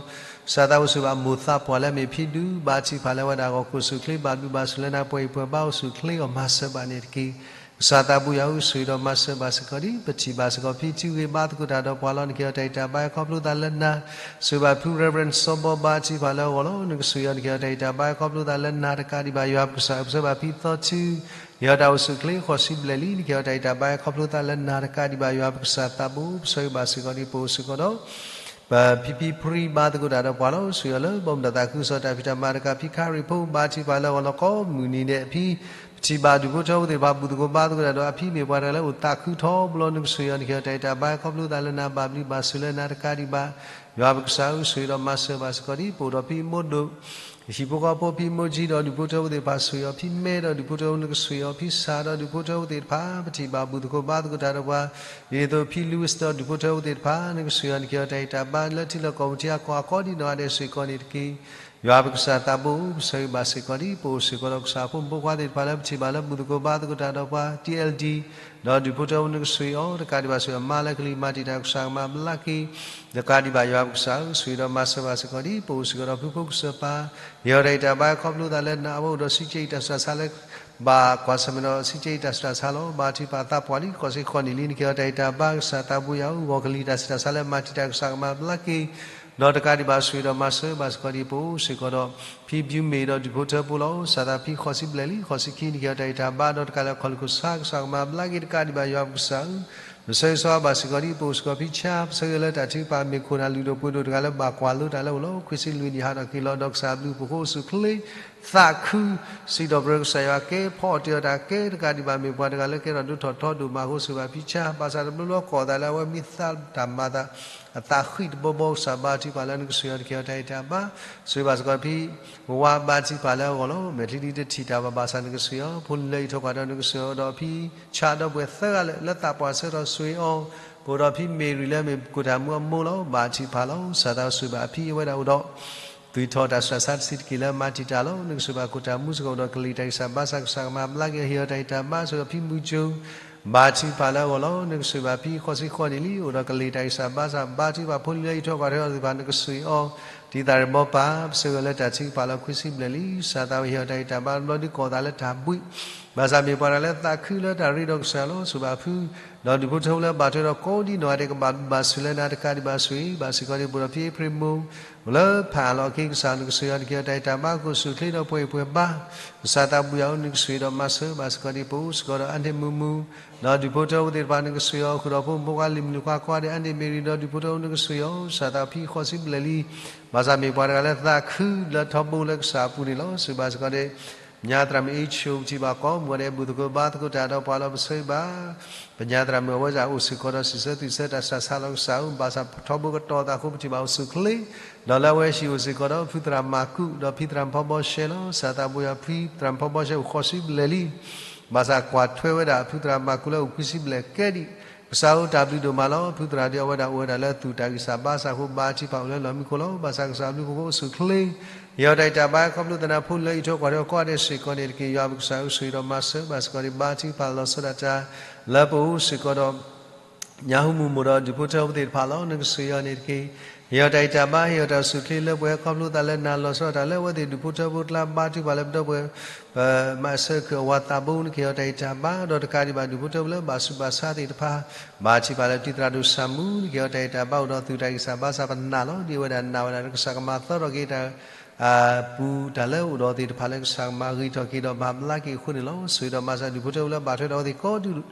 ကစၢ်သးဘိစံးဘၣ် မိၢ်သးပှၢ်လၢအမ့ၢ်ဖံဒူ ဘါထုကဖၣ်လၢအဝဲဒၣ်အဂီၢ် ကိၣ်ဆူၣ်ချ့ ဘၣ်ဘျုးဘၣ်ဆိၣ်လၢနၤ ပှၤအံၤပှဲၤဘါအိၣ်ဆူၣ်ချ့အီၤ မၤစၢၤဘၣ်န့ၣ်တက့ၢ်. ကစၢ်သးဘိယွၤဧၢ, ဆှၢဒီးမၤစၢၤဘၣ်စ့ၢ်ကီးဒံး, ပထံၣ်ဘၣ်စ့ၢ်ကီးဖံထံဂ့ၤဘါသကိးတၢ်ဒီးပှၤလီၤ. နကဟ့ၣ်အီၤတၢ်အံးတၢ်ဘါ ခီဖျိသးလၢနၤ, စံးဘၣ်ဖု Reverend စီၤဘီ ဘါထုကဖၣ်လၢအဂီၢ်လီၤ. နကဆှၢအီၤ နကဟ့ၣ်အီၤတၢ်အံးတၢ်ဘါ ခီဖျိသးလၢနၤတကးဒံးဘၣ် ယွၤပကစၢ်ဧၢ, ပဆၢဘၣ်ဖံသီထူ ဟ့ၣ်အီၤတၢ်အိၣ်ဆူၣ်ချ့ ဃီၤဆံဘျဲၣ်လံ. နကဟ့ၣ်အီၤတၢ်အံးတၢ်ဘါ ခီဖျိသးလၢနၤတကးဒံးဘၣ် ယွၤပကစၢ်သးဘိ, ပဆၢဂ့ၤဘၣ်စ့ၢ်ကီးဒံး, ပအိၣ်စ့ၢ်ကီးဒီး ပဖံဖံဖရံဘါသကိးတၢ်ဒီးပှၤလီၤ. ဆှၢအီၤလၢဘီမုၢ်ဒီးသးခုကစီၣ်တၢ်ဖံးတၢ်မၤတကး ဖံခါရံၣ်ဖိ ဘါထုကဖၣ်လၢအဂီၢ်လီၤ. ကိးမုၢ်နံၤဒဲးအဖံ ပထံၣ်ဘၣ်ဒူၣ်ဖိထၢဖိသ့ၣ်တဖၣ် ဘူၣ်သကိးဘါသကိးတၢ်ဒီးအဖံမ့ၢ်ပှၤတဂၤလၢအိၣ်သးခုထီဘိလီၤ. နကဆှၢအီၤ နကဟ့ၣ်အီၤတၢ်အံးတၢ်ဘါ ခီဖျိသးလၢနၤ ဘၣ်ဘျုးဘၣ်ဆိၣ်လၢနၤတကးဒံးဘၣ် ယွၤပကစၢ်ဧၢ, ဆှၢဒီးမၤစၢၤဘၣ်စ့ၢ်ကီးဒံး, ပအိၣ်ဒီးဖံမိၢ်ဒိၣ် ဟံၣ်ဖိဃီဖိ ဖံမိၢ်ကၠံဒီးဒူၣ်ဖိထၢဖိသ့ၣ်တဖၣ်ဆှၢအီၤ, ဖံမဲဒီးဒူၣ်ဖိထၢဖိ နကဆှၢအီၤ, ဖံစၢ်ဒီးဒူၣ်ဖိထၢဖိသ့ၣ်တဖၣ် ပထံၣ်ဘၣ်ဘူၣ်သကိးဘါသကိးတၢ်ဒီးပှၤ ဒ်န့ၣ်အသိး ဖံ Louis ဒီးဒူၣ်ဖိထၢဖိသ့ၣ်တဖၣ် နကဆှၢအီၤ နကဟ့ၣ်အီၤတၢ်အံးတၢ်ဘါ လၢထံလီၢ်ကီၢ်ပူၤထံအကီၢ်အကိးဒံနီၢ်ဂၤဒဲးစ့ၢ်ကီးန့ၣ်တက့ၢ်. ယွၤပကစၢ်သးဘိဧၢ, ပဆၢဂ့ၤဘၣ်စ့ၢ်ကီးဒံး, ပအိၣ်စ့ၢ်ကီးဒီးကစၢ်ဖိမုၣ်ဖိခွါသ့ၣ်တဖၣ်လၢပထံၣ်ဘၣ်လၢဘူၣ်သကိးဘါသကိးတၢ်ဒီးပှၤ T L D ဒီးဒူၣ်ဖိထၢဖိ နကဆှၢအီၤ တကးဒံးဘၣ် ဆှၢအီၤမါလၢကလံၤ မၤတံာ်တာ်ကစၢ်ကမၤဘျါက့ၤ တကးဒံးဘၣ် ယွၤပကစၢ်ဧၢ, ဆှၢဒီးမၤစၢၤဘၣ်စ့ၢ်ကီးဒံး, ပအိၣ်စ့ၢ်ကီးဒီးဖုဖိကစၢၢ်ပၢ်, ဟ့ၣ်အီၤတၢ်အံးတၢ်ဘါ ခီဖျိသးလၢနၤ အဝဲအိၣ်ဒီးဆံးကဲအံၤတၢ်ဆူးတၢ်ဆါလၢ ဘၣ်ကွၢ်ဆၢၣ်မဲာ်ဒီးဆံးကဲအံၤတၢ်ဆူးတၢ်ဆါလီၤ. ဘါထုကဖၣ်အသးပှၢ်လံ ဃီၤဆံဃီၤနံၣ်လံ. နကဟ့ၣ်အီၤတၢ်အံးတၢ်ဘါ ကစၢ်သးဘိယွၤဧၢ, ဂီၤကလံၤတၢ်ဆူးတၢ်ဆါလၢမၤတံာ်တာ်ကစၢ်ကမၤဘျါက့ၤ ဒီးတကးဒံးဘၣ် ဆှၢဒီးမၤစၢၤဘၣ်စ့ၢ်ကီးဒံး, ပအိၣ်စ့ၢ်ကီးဒီး ဖံဘျုးမ့ၢ်ဒီးဒူၣ်ဖိထၢဖိလီၤ. ကစၢ်သးဖံဃီၤဆံဘျဲၣ်လံ ဃီၤဆံခံ နကဟ့ၣ်အီၤတၢ်အံးတၢ်ဘါ ဒီးတကးလၢခီၣ်လိာ်ခိၣ်ဆါ ကစၢ်ကမၤဘျါက့ၤ တကးဒံးဘၣ် ယွၤပကစၢ်ဧၢ, ပဆၢဂ့ၤဆၢဝါဘၣ်စ့ၢ်ကီးဒံး, ပအိၣ်စ့ၢ်ကီးဖံဆါ ပဆၢဂ့ၤလၢတၢ်ထုကဖၣ် မ့ၢ်ခိၣ်နၢ်လုၢ်ဒိၣ်ပှ့ၤဒိၣ်တဂၤလၢ ဘၣ်ကွၢ်လိတၢ်လၢအအိၣ်လီၤ. ခွံဆံလွံၢ်နံၣ်ဟးထီၣ်က့ၤလီၤ ဒီးကစၢ်အဘျုးအဖှိၣ်အဃိ အိၣ်ဆူၣ်ချ့ သးခု စံးထီၣ်ပတြၢၤကစၢ်ယွၤ ကဲဖီအီၣ်တ့ၢ်အီၤတၢ်ကဲ တကးဒံးဘၣ် မ့ၢ်ပှၤတဂၤလၢကဲထီၣ်ဒိၣ်ထီၣ်ထီဒိၣ်မးအဃိ စံးဘၣ်ဖံဆါ ဘၣ်ဆၣ်တဘျီဘျီကိးသးလၢအဝဲမ့ၢ်သးတၢ်မၤသး အသးဃံတဘီဘီ ကစၢ်ဘါထုကဖၣ်လၢနကဆှၢအီၤ နကဟ့ၣ်အီၤတၢ်အံးတၢ်ဘါ, ဆှၢဘၣ်စ့ၢ်ကီးဖံ ဝါဘါထုကဖၣ်လၢအဂီၢ်လီၤ. မဲာ်ချံဒ်တထံၣ်တၢ်ဘၣ်ဘၣ်ဆၣ် နကဆှၢအီၤ, ဖိလံၤလၢအံးထွဲကွၢ်ထွဲ နကဆှၢအီၤ ဒီးဖံဆါဒီပုၢ်ဝဲၢ်သၢဂၤလၢ လၢသးပှၢ်ဆၢထီၣ်ဆှၢအီၤ, ပအိၣ်ဒီးဖံမ့ၢ်ရံၤလၢမ့ၢ်ကိၣ်တၢ်မူအမိၢ်လီၤ. ဘါထုကဖၣ်လီၤ. ကစၢ်သးစီၤဘၣ်ဖံအဝဲဒၣ်အိၣ်ဒီး သွံၣ်ထီၣ်တၢ်ဆူးတၢ်ဆါတဆံးတက့ၢ်လၢမၤတံာ်တာ်လီၤ. နကဆှၢဘၣ်ခိၣ်တၢ်မူစ့ၢ်ကီး အိၣ်ဒီးကလံၤတၢ်ဂံၢ်စၢ်ဘါစၢ် ကစၢ်ကမၤဘျါက့ၤ ဟ့ၣ်အီၤတၢ်အံးတၢ်ဘါ ဆှၢအီၤဖံမုၢ်ကၠိ ဘါထုကဖၣ်လၢအဂီၢ်လီၤ. နကဆှၢဘၣ်ဖံဃီၤဆံဃီၤနံၣ်လံ အိၣ်ဒီးကလံၤတၢ်ဂံၢ်စၢ်ဘါစၢ် ဘါထုကဖၣ်ဖိလံၤလၢအံးထွဲကွၢ်ထွဲအီၤသ့ၣ်တဖၣ် နကဆှၢအီၤ တံၤသၣ်ရ့ၣ်ဘီပၢ် ပဆၢဂ့ၤလၢတၢ်ထုကဖၣ်လီၤ ခွံဆံဘျဲၣ်လံ. ကစၢ်သးဝဲဟ့ၣ်အီၤတၢ်အံးတၢ်ဘါ တဘျီဒုးကိးသးလၢတၢ်ဘှံး ဘၣ်ဆၣ်မ့ၢ်ပှၤတဂၤလၢသးခုလၢတၢ်ရ့ဒီးကစၢ်လီၤ. ဆှၢဘၣ်ဖု ဒီးဒူၣ်ဖိထၢဖိလၢဘၣ်ထွဲဒီးကိးဒံနီၢ်ဂၤဒဲး ကဘၣ်ဘျုးဘၣ်ဆိၣ်လၢနၤ တကးဒံးဘၣ် ဆှၢဘၣ်စ့ၢ်ကီးဒံး ပအိၣ်ဒီးဖံအ့ဖြ့ၣ်မိၢ် အိၣ်လၢဖးအါလီၤအခံ ကစၢ်နကဆှၢအီၤ နကဟ့ၣ်အီၤတၢ်အံးတၢ်ဘါ ကအိၣ်ဆူၣ်ချ့ဒီးပှဲၤအံၤပှဲၤဘါ ကစၢ်သးဘိယွၤဧၢ နကဆှၢဒီးမၤစၢၤဘၣ်စ့ၢ်ကီးဒံး ပအိၣ်စ့ၢ်ကီးဒီးအါန့ၢ်မုာ်မုာ် ဒီးဒူၣ်ဖိထၢဖိသ့ၣ်တဖၣ် နကဆှၢအီၤ ဃုာ်ဒီးဖိမုၣ်ဖိခွါလံၤမုၣ်လံၤခွါကိးဂၤဒဲး အါန့ၢ်မ့ၢ်ရံၤ ဒီးဒူၣ်ဖိထၢဖိ နကဆှၢအီၤ ကစၢ်သးဖံဃီၤဆံဘျဲၣ်လံ ဘၣ်ဆၣ်မ့ၢ်ပှၤတဂၤလၢသးခုလၢထီဘိလၢကစၢ်အပူၤန့ၣ်လီၤ. ဆှၢဘၣ်စ့ၢ်ကီးဒံး ပညါသရၣ်မုၣ်အ့ၣ်ဆိၣ် ပထံၣ်ဘၣ်ကိးမုၢ်ဂၤဒဲး ဘူၣ်သကိးဘါသကိးတၢ်ဒီးပှၤလီၤ ပဆၢဘၣ် ပညါသရၣ်မုၣ်အဝဲစ့ၢ်အိၣ်စ့ၢ်ကီးဒီးစံးဆၢသွံၣ်ဆၢတၢ်ဆူးတၢ်ဆါလီၤ ကစၢ်ဧၢ ဘၣ်ဆၣ်ထီဘိကတီၤသးအဃိ ပထံၣ်ဘၣ်အိၣ်ဆူၣ်ချ့ ဒီးလၢအဝဲဟံၣ်အိၣ်စ့ၢ်ကီးဒီးဖုသရၣ်မၤကူး ဒီးဖံသရၣ်ဖီဘီရှဲလီၤ. ကစၢ်သးဘိယွၤ ဖံသရၣ်ဖီဘီရှဲအိၣ်ဃိးဆံဘျဲၣ်လံ ဘၣ်ဆၣ်ကွၢ်ထွဲဝဲဒၣ်ဖုသရၣ်မၤကူးလၢအိၣ်ခွံဆံဘျဲၣ်ကဲဒံး ကစၢ်ဧၢ တၢ်ဘျုးဒိၣ်မးလီၤ. ဖုသရၣ်ဒ်အဝဲဒၣ်အိၣ်ဝဲဒၣ်လၢသူၣ်တၢ်ဂံၢ်စၢ်ဘါစၢ်အဃိ ဘါထုကဖၣ်အိၣ်လၢလီၢ်မံခိၣ်လီၤ. ဘၣ်ဆၣ်ကစၢ်အဘျုးအဖှိၣ်အဃိ အိၣ်ဆူၣ်ချ့ ဟ့ၣ်အီၤတၢ်အံးတၢ်ဘါ ခီဖျိသနၤဖိလၢအံးထွဲကွၢ်ထွဲကိးဂၤဒဲးစ့ၢ်ကီးန့ၣ်တက့ၢ်. ယွၤပကစၢ်ဧၢ ဆှၢဒီးမၤစၢၤဘၣ်စ့ၢ်ကီးဒံး ဘါထုကဖၣ်လီၤဆီဒၣ်တၢ် လၢပအိၣ်စ့ၢ်ကီးဒီး ညါဟူမူးမိၢ်ဒီးဒူၣ်ဖိထၢဖိသ့ၣ်တဖၣ်လီၤ. နကဆှၢအီၤန့ၣ်တက့ၢ်. ဟ့ၣ်အီၤတၢ်အံးတၢ်ဘါ ဟ့ၣ်အီၤတၢ်အိၣ်ဆူၣ်ချ့လၢပှဲၤ ခီဖျိသးလၢနၤလီၤဆီဒၣ်တၢ်လၢအဝဲသ့ၣ်ဒူၣ်ဖိထၢဖိအကျါ ဘါထုကဖၣ်လၢပဒီပုၢ်ဝဲၢ် ပမၤစၢၤခုၣ်အဝၤသးဘိ နကဟ့ၣ်အီၤတၢ်အံးတၢ်ဘါ ဒီးတကးဒံးဘၣ်ဒူၣ်ဖိထၢဖိလၢဘၣ်ဆူးဘၣ်ဆါသ့ၣ်တဖၣ် ဘါထုကဖၣ်လၢတံၤသရၣ်ဒိၣ်ဆၣ်မူ နကဟ့ၣ်အီၤတၢ်အံးတၢ်ဘါအိၣ်ဒီးသူၣ်တၢ်ဂံၢ်စၢ်ဘါစၢ်ပနာ်လီၤ. ဒ်အဝဲဒၣ်နာ်ဝဲဒၣ် နကစၢ်ကမၤသၢထီၣ်က့ၤတၢ် အပူၤတၢ်လၢအိၣ်ဒီးသ့ၣ်တဖၣ်လၢကစၢ်ကမၤဂ့ၤထီၣ်က့ၤဒီး မၤဘျါက့ၤအဃိန့ၣ်လီၤ. ဆှၢဒီးမၤစၢၤဒူၣ်ဖိထၢဖိလၢဘၣ်ထွဲဒီးအဝဲသ့ၣ်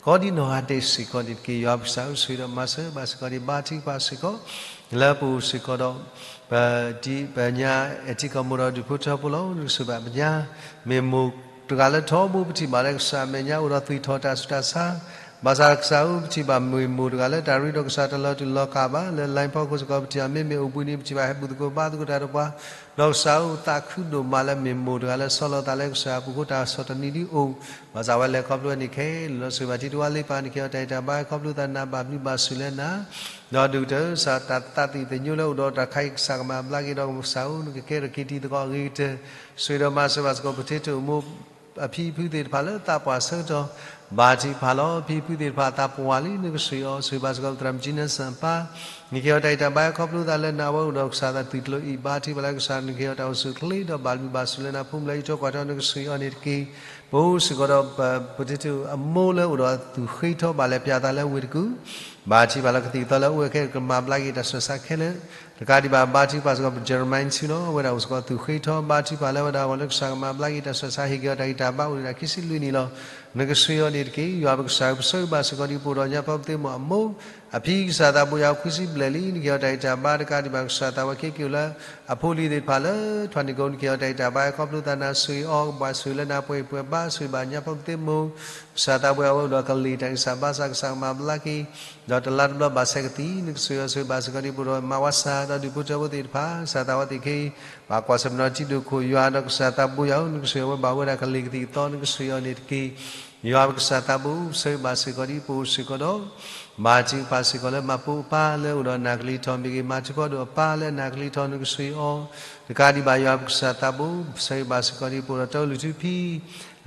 ကိးဒံနီၢ်ဂၤဒဲးစ့ၢ်ကီးန့ၣ်တက့ၢ်. ယွၤပကစၢ်ဧၢ ဆှၢဒီးမၤစၢၤဘၣ်စ့ၢ်ကီးဒံး ဘါထုကဖၣ်စ့ၢ်ကီး လၢပအိၣ်စ့ၢ်ကီးဒီး ပဒ်ပညါအဲၣ်ထံကီၢ်မိၢ်ဒီးဒူၣ်ဖိထၢဖိလီၤ. နကဆှၢဘၣ်ပညါ မ့ၢ်မိၢ်တဂၤလၢထီဘိ ပထံၣ်ဘၣ်လၢကစၢ်အမဲာ်ညါအိၣ်ဒီးသွံၣ်ထီၣ်တၢ်ဆူးတၢ်ဆါ ဘၣ်ဆၣ်ကစၢ်ဧၢ ပထံၣ်ဘၣ်မ့ၢ်မိၢ်တဂၤလၢတၢ်ရ့ဒီးကစၢ်တလီၤတူာ်လီၤကာ်ဘၣ် လၢ line ဖီခိၣ်စ့ၢ်ကီး ပထံၣ်ဘၣ်မ့မ့ၢ်အိၣ်ဘှံးန့ၣ် ပထံၣ်ဘၣ်ဟဲဘူၣ်သကိးဘါသကိးတၢ်ဒီးပှၤ, ဒီးကစၢ်ဧၢသးခုဒိၣ်မးလၢမ့ၢ်မိၢ်တဂၤလၢဆီလီၤသးလၢကစၢ်ပူၤဃိတၢ်ဆီၣ်တနံၤဒုအိၣ်, ဘၣ်ဆၣ်ဝဲလဲၤခီဖျိဝဲန့ၣ်ခဲလၢာ်လီၤ. ဆိၣ်ဂ့ၤဘၣ်ထံတဝါလ့ပၢ် နကဟ့ၣ်အီၤတၢ်ဂံၢ်တၢ်ဘါ ခီဖျိသးနၤဘၣ်ဘျုးဘၣ်ဆိၣ်လၢနၤ ဒီးဒုၣ်ကတၢၢ် ကစၢ်တၢ်သးသ့ၣ်သညိလၢအိၣ်ဒီးတၢ်ခါအံၤ ကစၢ်ကမၤဘျါက့ၤဒီးကစၢ်ဧၢ နကကဲထီၣ်က့ၤတံၤသကိးအဂ့ၤကတၢၢ်, ဆိၣ်ဂ့ၤဒီးမၤစၢၤဘၣ်စ့ၢ်ကီး potato အမိၢ် အဖံအဖုသ့ၣ်တဖၣ်လၢသးပှၢ်ဆၢကတီၢ် ဘါထုကဖၣ်လီၤ. အဖံအဖုသ့ၣ်တဖၣ်သးပှၢ်လံ နကဆိၣ်ဂ့ၤအီၤ, ဆိၣ်ဂ့ၤဘၣ်စ့ၢ်ကီး သရၣ်မုၣ်ကၠံနၢၣ်စၣ်ပၢ် နကဟ့ၣ်အီၤတၢ်ဂံၢ်တၢ်ဘါ ခီဖျိသးလၢနၤ အဝဲအိၣ်ဒီးကစၢ်သးသုးကျိၤအံၤ ဘါထုကဖၣ်လၢကစၢ် နကဟ့ၣ်အီၤတၢ်အိၣ်ဆူၣ်အိၣ်ချ့ဒီးဘၣ်ဘျုးဘၣ်ဆိၣ်လၢနၤ ဖိမုၣ်လၢအံးထွဲကွၢ်ထွဲ နကဆိၣ်ဂ့ၤအီၤန့ၣ်တက့ၢ်. ပအိၣ်စ့ၢ်ကီးဒီး potato အမိၢ်လၢအိၣ်ဒီးသူၣ်ဃ့ထီဘၣ်လဲၤပၠးသးလၢဝ့ၢ်တကူၣ် ဘါထုကဖၣ်လၢကသံၣ်ကသီလၢအအိၣ်ဝဲခဲ ကမၤဘျါက့ၤတၢ်ဆူးတၢ်ဆါခဲလၢာ်, တကးဒံးဘၣ် ဘါထုကဖၣ်စ့ၢ်ကီး ပ Jeremiah ဆူလီၤ အဝဲဒၣ်အိၣ်စ့ၢ်ကီးသူၣ်ဃ့ထီ ဘါထုကဖၣ်လၢအဝဲဒၣ်အဂီၢ်လၢကစၢ်ကမၤဘျါက့ၤတၢ်ဆူးတၢ်ဆါ ဟ့ၣ်က့ၤအီၤတၢ်ဂံၢ်တၢ်ဘါအိၣ်ဒံးတၢ်ခံဆံလွံၢ်နံၣ်လီၤ. နကဆိၣ်ဂ့ၤအီၤန့ၣ်တက့ၢ်. ယွၤပကစၢ်ဧၢ ပဆိၣ်ဂ့ၤဘၣ်စ့ၢ်ကီးဒ်ပအိၣ်ဒီးညါဖီပသ့ၣ်မိၢ်အမိၢ် အဖံကစၢ်သးဘိယွၤခွံဆံဘျဲၣ်လံ နကဟ့ၣ်အီၤတၢ်ဂံၢ်တၢ်ဘါ တကးဒံးဘၣ် ကစၢ်သးဝဲခဲက့ၤအိၣ်လၢ အဖိလံၤသ့ၣ်တဖၣ်လၢ ထွဲနံၣ်ကိ နကဟ့ၣ်အီၤတၢ်ဂံၢ်တၢ်ဘါ ခီဖျိသးနၤ ဆိၣ်ဂ့ၤအီၤ ကဘၣ်ဆိၣ်ဂ့ၤလၢနၤပှဲၤအံၤပှဲၤဘါ ဆိၣ်ဂ့ၤဘၣ်ညါဖီပသ့ၣ်မိၢ် ကစၢ်သးဘိယွၤ အဝဲအိၣ်ဒီးကလံၤတၢ်ဂံၢ်စၢ်ဘါစၢ် ကစၢ်ကမၤဘျါက့ၤ ဒီးတလါတဘျီဘၣ်ဆဲးကသံၣ် နကဆိၣ်ဂ့ၤအီၤ ဆိၣ်ဂ့ၤဘၣ်စ့ၢ်ကီးဒ်ပအိၣ်ဒီး မၤဝါစၢ် ဒီးဒူၣ်ဖိထၢဖိသ့ၣ်တဖၣ် ကစၢ်သးဝဲသ့ၣ်ခဲအံၤ ဘၣ်ကွၢ်ဆၢၣ်မဲာ်နီၤထံဒိၣ်ခိၣ်ယွၤ ဒီးကစၢ်သးဘိယွၤဧၢ နကဆိၣ်ဂ့ၤအဝဲဘၣ်ဝဲဒၣ်ကလံၤကသံၣ်ကသီ နကဆိၣ်ဂ့ၤအီၤန့ၣ်တက့ၢ်. ယွၤပကစၢ်သးဘိ ပဆိၣ်ဂ့ၤဘၣ်စ့ၢ်ကီးဒ်ပအိၣ်စ့ၢ်ကီးဒီး ဘါထုကဖၣ်စ့ၢ်ကီးလၢမၤပိာ်အပၢ်လၢအိၣ်ဒီးနၢ်ကလံၤထီၣ် မ့ၢ်ဂ့ၤ မၤထူဖီဒိၣ်အပၢ်လၢနၢ်ကလံၤထီၣ် နကဆိၣ်ဂ့ၤအီၤ တကးဒံးဘၣ် ယွၤပကစၢ်သးဘိ ပဆိၣ်ဂ့ၤဘၣ်စ့ၢ်ကီးဒ်ပအိၣ်ဒီးတၢ်အိၣ်လုၢ်ထူဖံ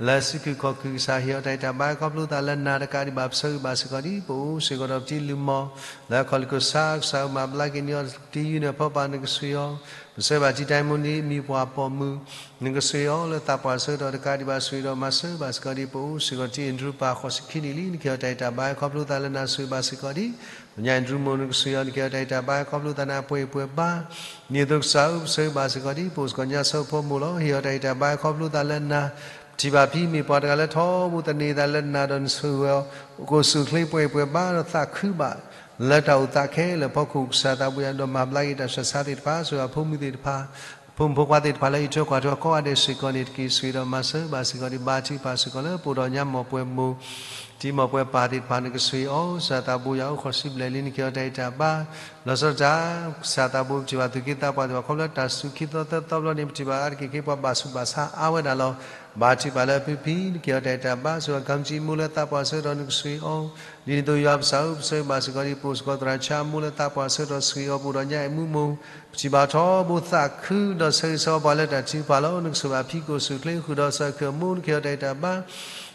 လၢစုကဝဲၤခီၣ်ခၢၣ် ကစၢ်ဟ့ၣ်အီၤတၢ်ဂံၢ်တၢ်ဘါ ခီဖျိသးလၢနၤ တကးဒံးဘၣ် ပဆိၣ်ဂ့ၤဘၣ်စ့ၢ်ကီးဒ်ပအိၣ်စ့ၢ်ကီးဒီးပတံၤလုၢ်မီၢ် လၢခီၣ်လ့ၣ်ခိၣ်ဆါ ကစၢ်မၤဘျါက့ၤန့ၢ်အီၤတံၤယုၢ်န့ၣ်အဖီပာ် နကဆိၣ်ဂ့ၤအီၤ ပဆိၣ်ဂ့ၤဘၣ်ထံတၢ်မူန့ၣ် မံၤပှၢ်ပိာ်မုၣ် နကဆိၣ်ဂ့ၤအီၤလၢသးပှၢ်ဆၢကတီၢ် တကးဒံးဘၣ် ဆိၣ်ဂ့ၤဒီးမၤစၢၤဘၣ်စ့ၢ်ကီးဒ်ပအိၣ်စ့ၢ်ကီး တံၤအ့ၣ်ဒြူပၢ် ဃိးဆံခံနံၣ်လံ နကဟ့ၣ်အီၤတၢ်ဂံၢ်တၢ်ဘါ ခီဖျိသးလၢနၤ ဆိၣ်ဂ့ၤဘၣ်စ့ၢ်ကီးဒ် ပညါအ့ၣ်ဒြူမိၢ် နကဆိၣ်ဂ့ၤအီၤ နကဟ့ၣ်အီၤတၢ်ဂံၢ်တၢ်ဘါ ခီဖျိသးနၤ ပှဲၤအံၤပှဲၤဘါ ဒ်သိးကစၢ်ဧၢ ပဆိၣ်ဂ့ၤဘၣ်စ့ၢ်ကီးဒ်ပအိၣ်စ့ၢ်ကီးညါ ဆၢဖိမိၢ်လီၤ. ဟ့ၣ်အီၤတၢ်ဂံၢ်တၢ်ဘါ ခီဖျိသးလၢနၤ ပထံၣ်ဘၣ်ဖံမ့ၢ်ပှၤတဂၤလၢထီဘိသန့ၤသးလၢနၤဒီး နဆိၣ်ဂ့ၤအီၤ ကအိၣ်ဆူၣ်အိၣ်ချ့ ပှဲၤအံၤပှဲၤဘါဒီးသးခုဘၣ် လၢတၢ်အိၣ်သးခဲလၢာ်အဖီခိၣ် ကစၢ်သးဘိယွၤ ဒီးမၤဘျါက့ၤတၢ်ဆူးတၢ်ဆါသ့ၣ်တဖၣ် ဆိၣ်ဂ့ၤအဖိမုၣ်သ့ၣ်တဖၣ် ဖိမုၣ်ဖိခွါသ့ၣ်တဖၣ်လၢအံးထွဲကွၢ်ထွဲကိးဂၤဒဲးစ့ၢ်ကီးန့ၣ်တက့ၢ်. ဆိၣ်ဂ့ၤဒီးမၤစၢၤဘၣ်စ့ၢ်ကီးဒ် ဘါထုကဖၣ်စ့ၢ်ကီးလၢပအိၣ်ဒီးညါ မိၢ်ပှဲၤမိၢ် တံၤမိၢ်ပှဲၤပၢ်သ့ၣ်တဖၣ် နကဆိၣ်ဂ့ၤအီၤ ကစၢ်သးဘိယွၤဧၢ ဃိးဆံဘျဲၣ်လံ နကဟ့ၣ်အီၤတၢ်ဂံၢ်တၢ်ဘါ လီၤဆီဒၣ်တၢ် ကစၢ်သးဘိ ပထံၣ်ဘၣ်သူၣ်က့သးပှၢ်သ့ၣ်တဖၣ် ခီဖျိလၢတၢ်စူၤခံသီသၢသီဘျီန့ၣ် ပထံၣ်ဘၣ်အါတက့ၢ်ခဲ ပှၤဘၣ်ဆူးဘၣ်ဆါအါဝဲဒၣ်လီၤ. ဘါထုကဖၣ်လၢအဖုဖံ နကဟ့ၣ်အီၤတၢ်ဂံၢ်တၢ်ဘါ ဆိၣ်ဂ့ၤကၣ်မုၢ်ကၠံမိၢ်လၢသးပှၢ်ဆၢကတီၢ် နကဆိၣ်ဂ့ၤအီၤ ဒ်န့ၣ်အသိး ယွၤပကစၢ်ဧၢ ပဆိၣ်ဂ့ၤဘၣ်စ့ၢ်ကီးဒ်ပအိၣ်စ့ၢ်ကီးသရၣ်ဆါမိၢ်လၢသးပှၢ်ဆၢကတီၢ် ဆိၣ်ဂ့ၤအီၤ ပအိၣ်ဒီးညါအံၤမူမိၢ် ပထံၣ်ဘၣ်ထီဘိသးခုဒီးဆၢဂ့ၤဆၢဝါပှၤလၢတၢ်ထုကဖၣ်လီၤ. နကဆိၣ်ဂ့ၤဘၣ်ဖံကအိၣ်ဆူၣ်အိၣ်ချ့ ဃုာ်ဒီးကစၢ်ခၢၣ်အမိၢ် နကဟ့ၣ်အီၤတၢ်ဂံၢ်တၢ်ဘါ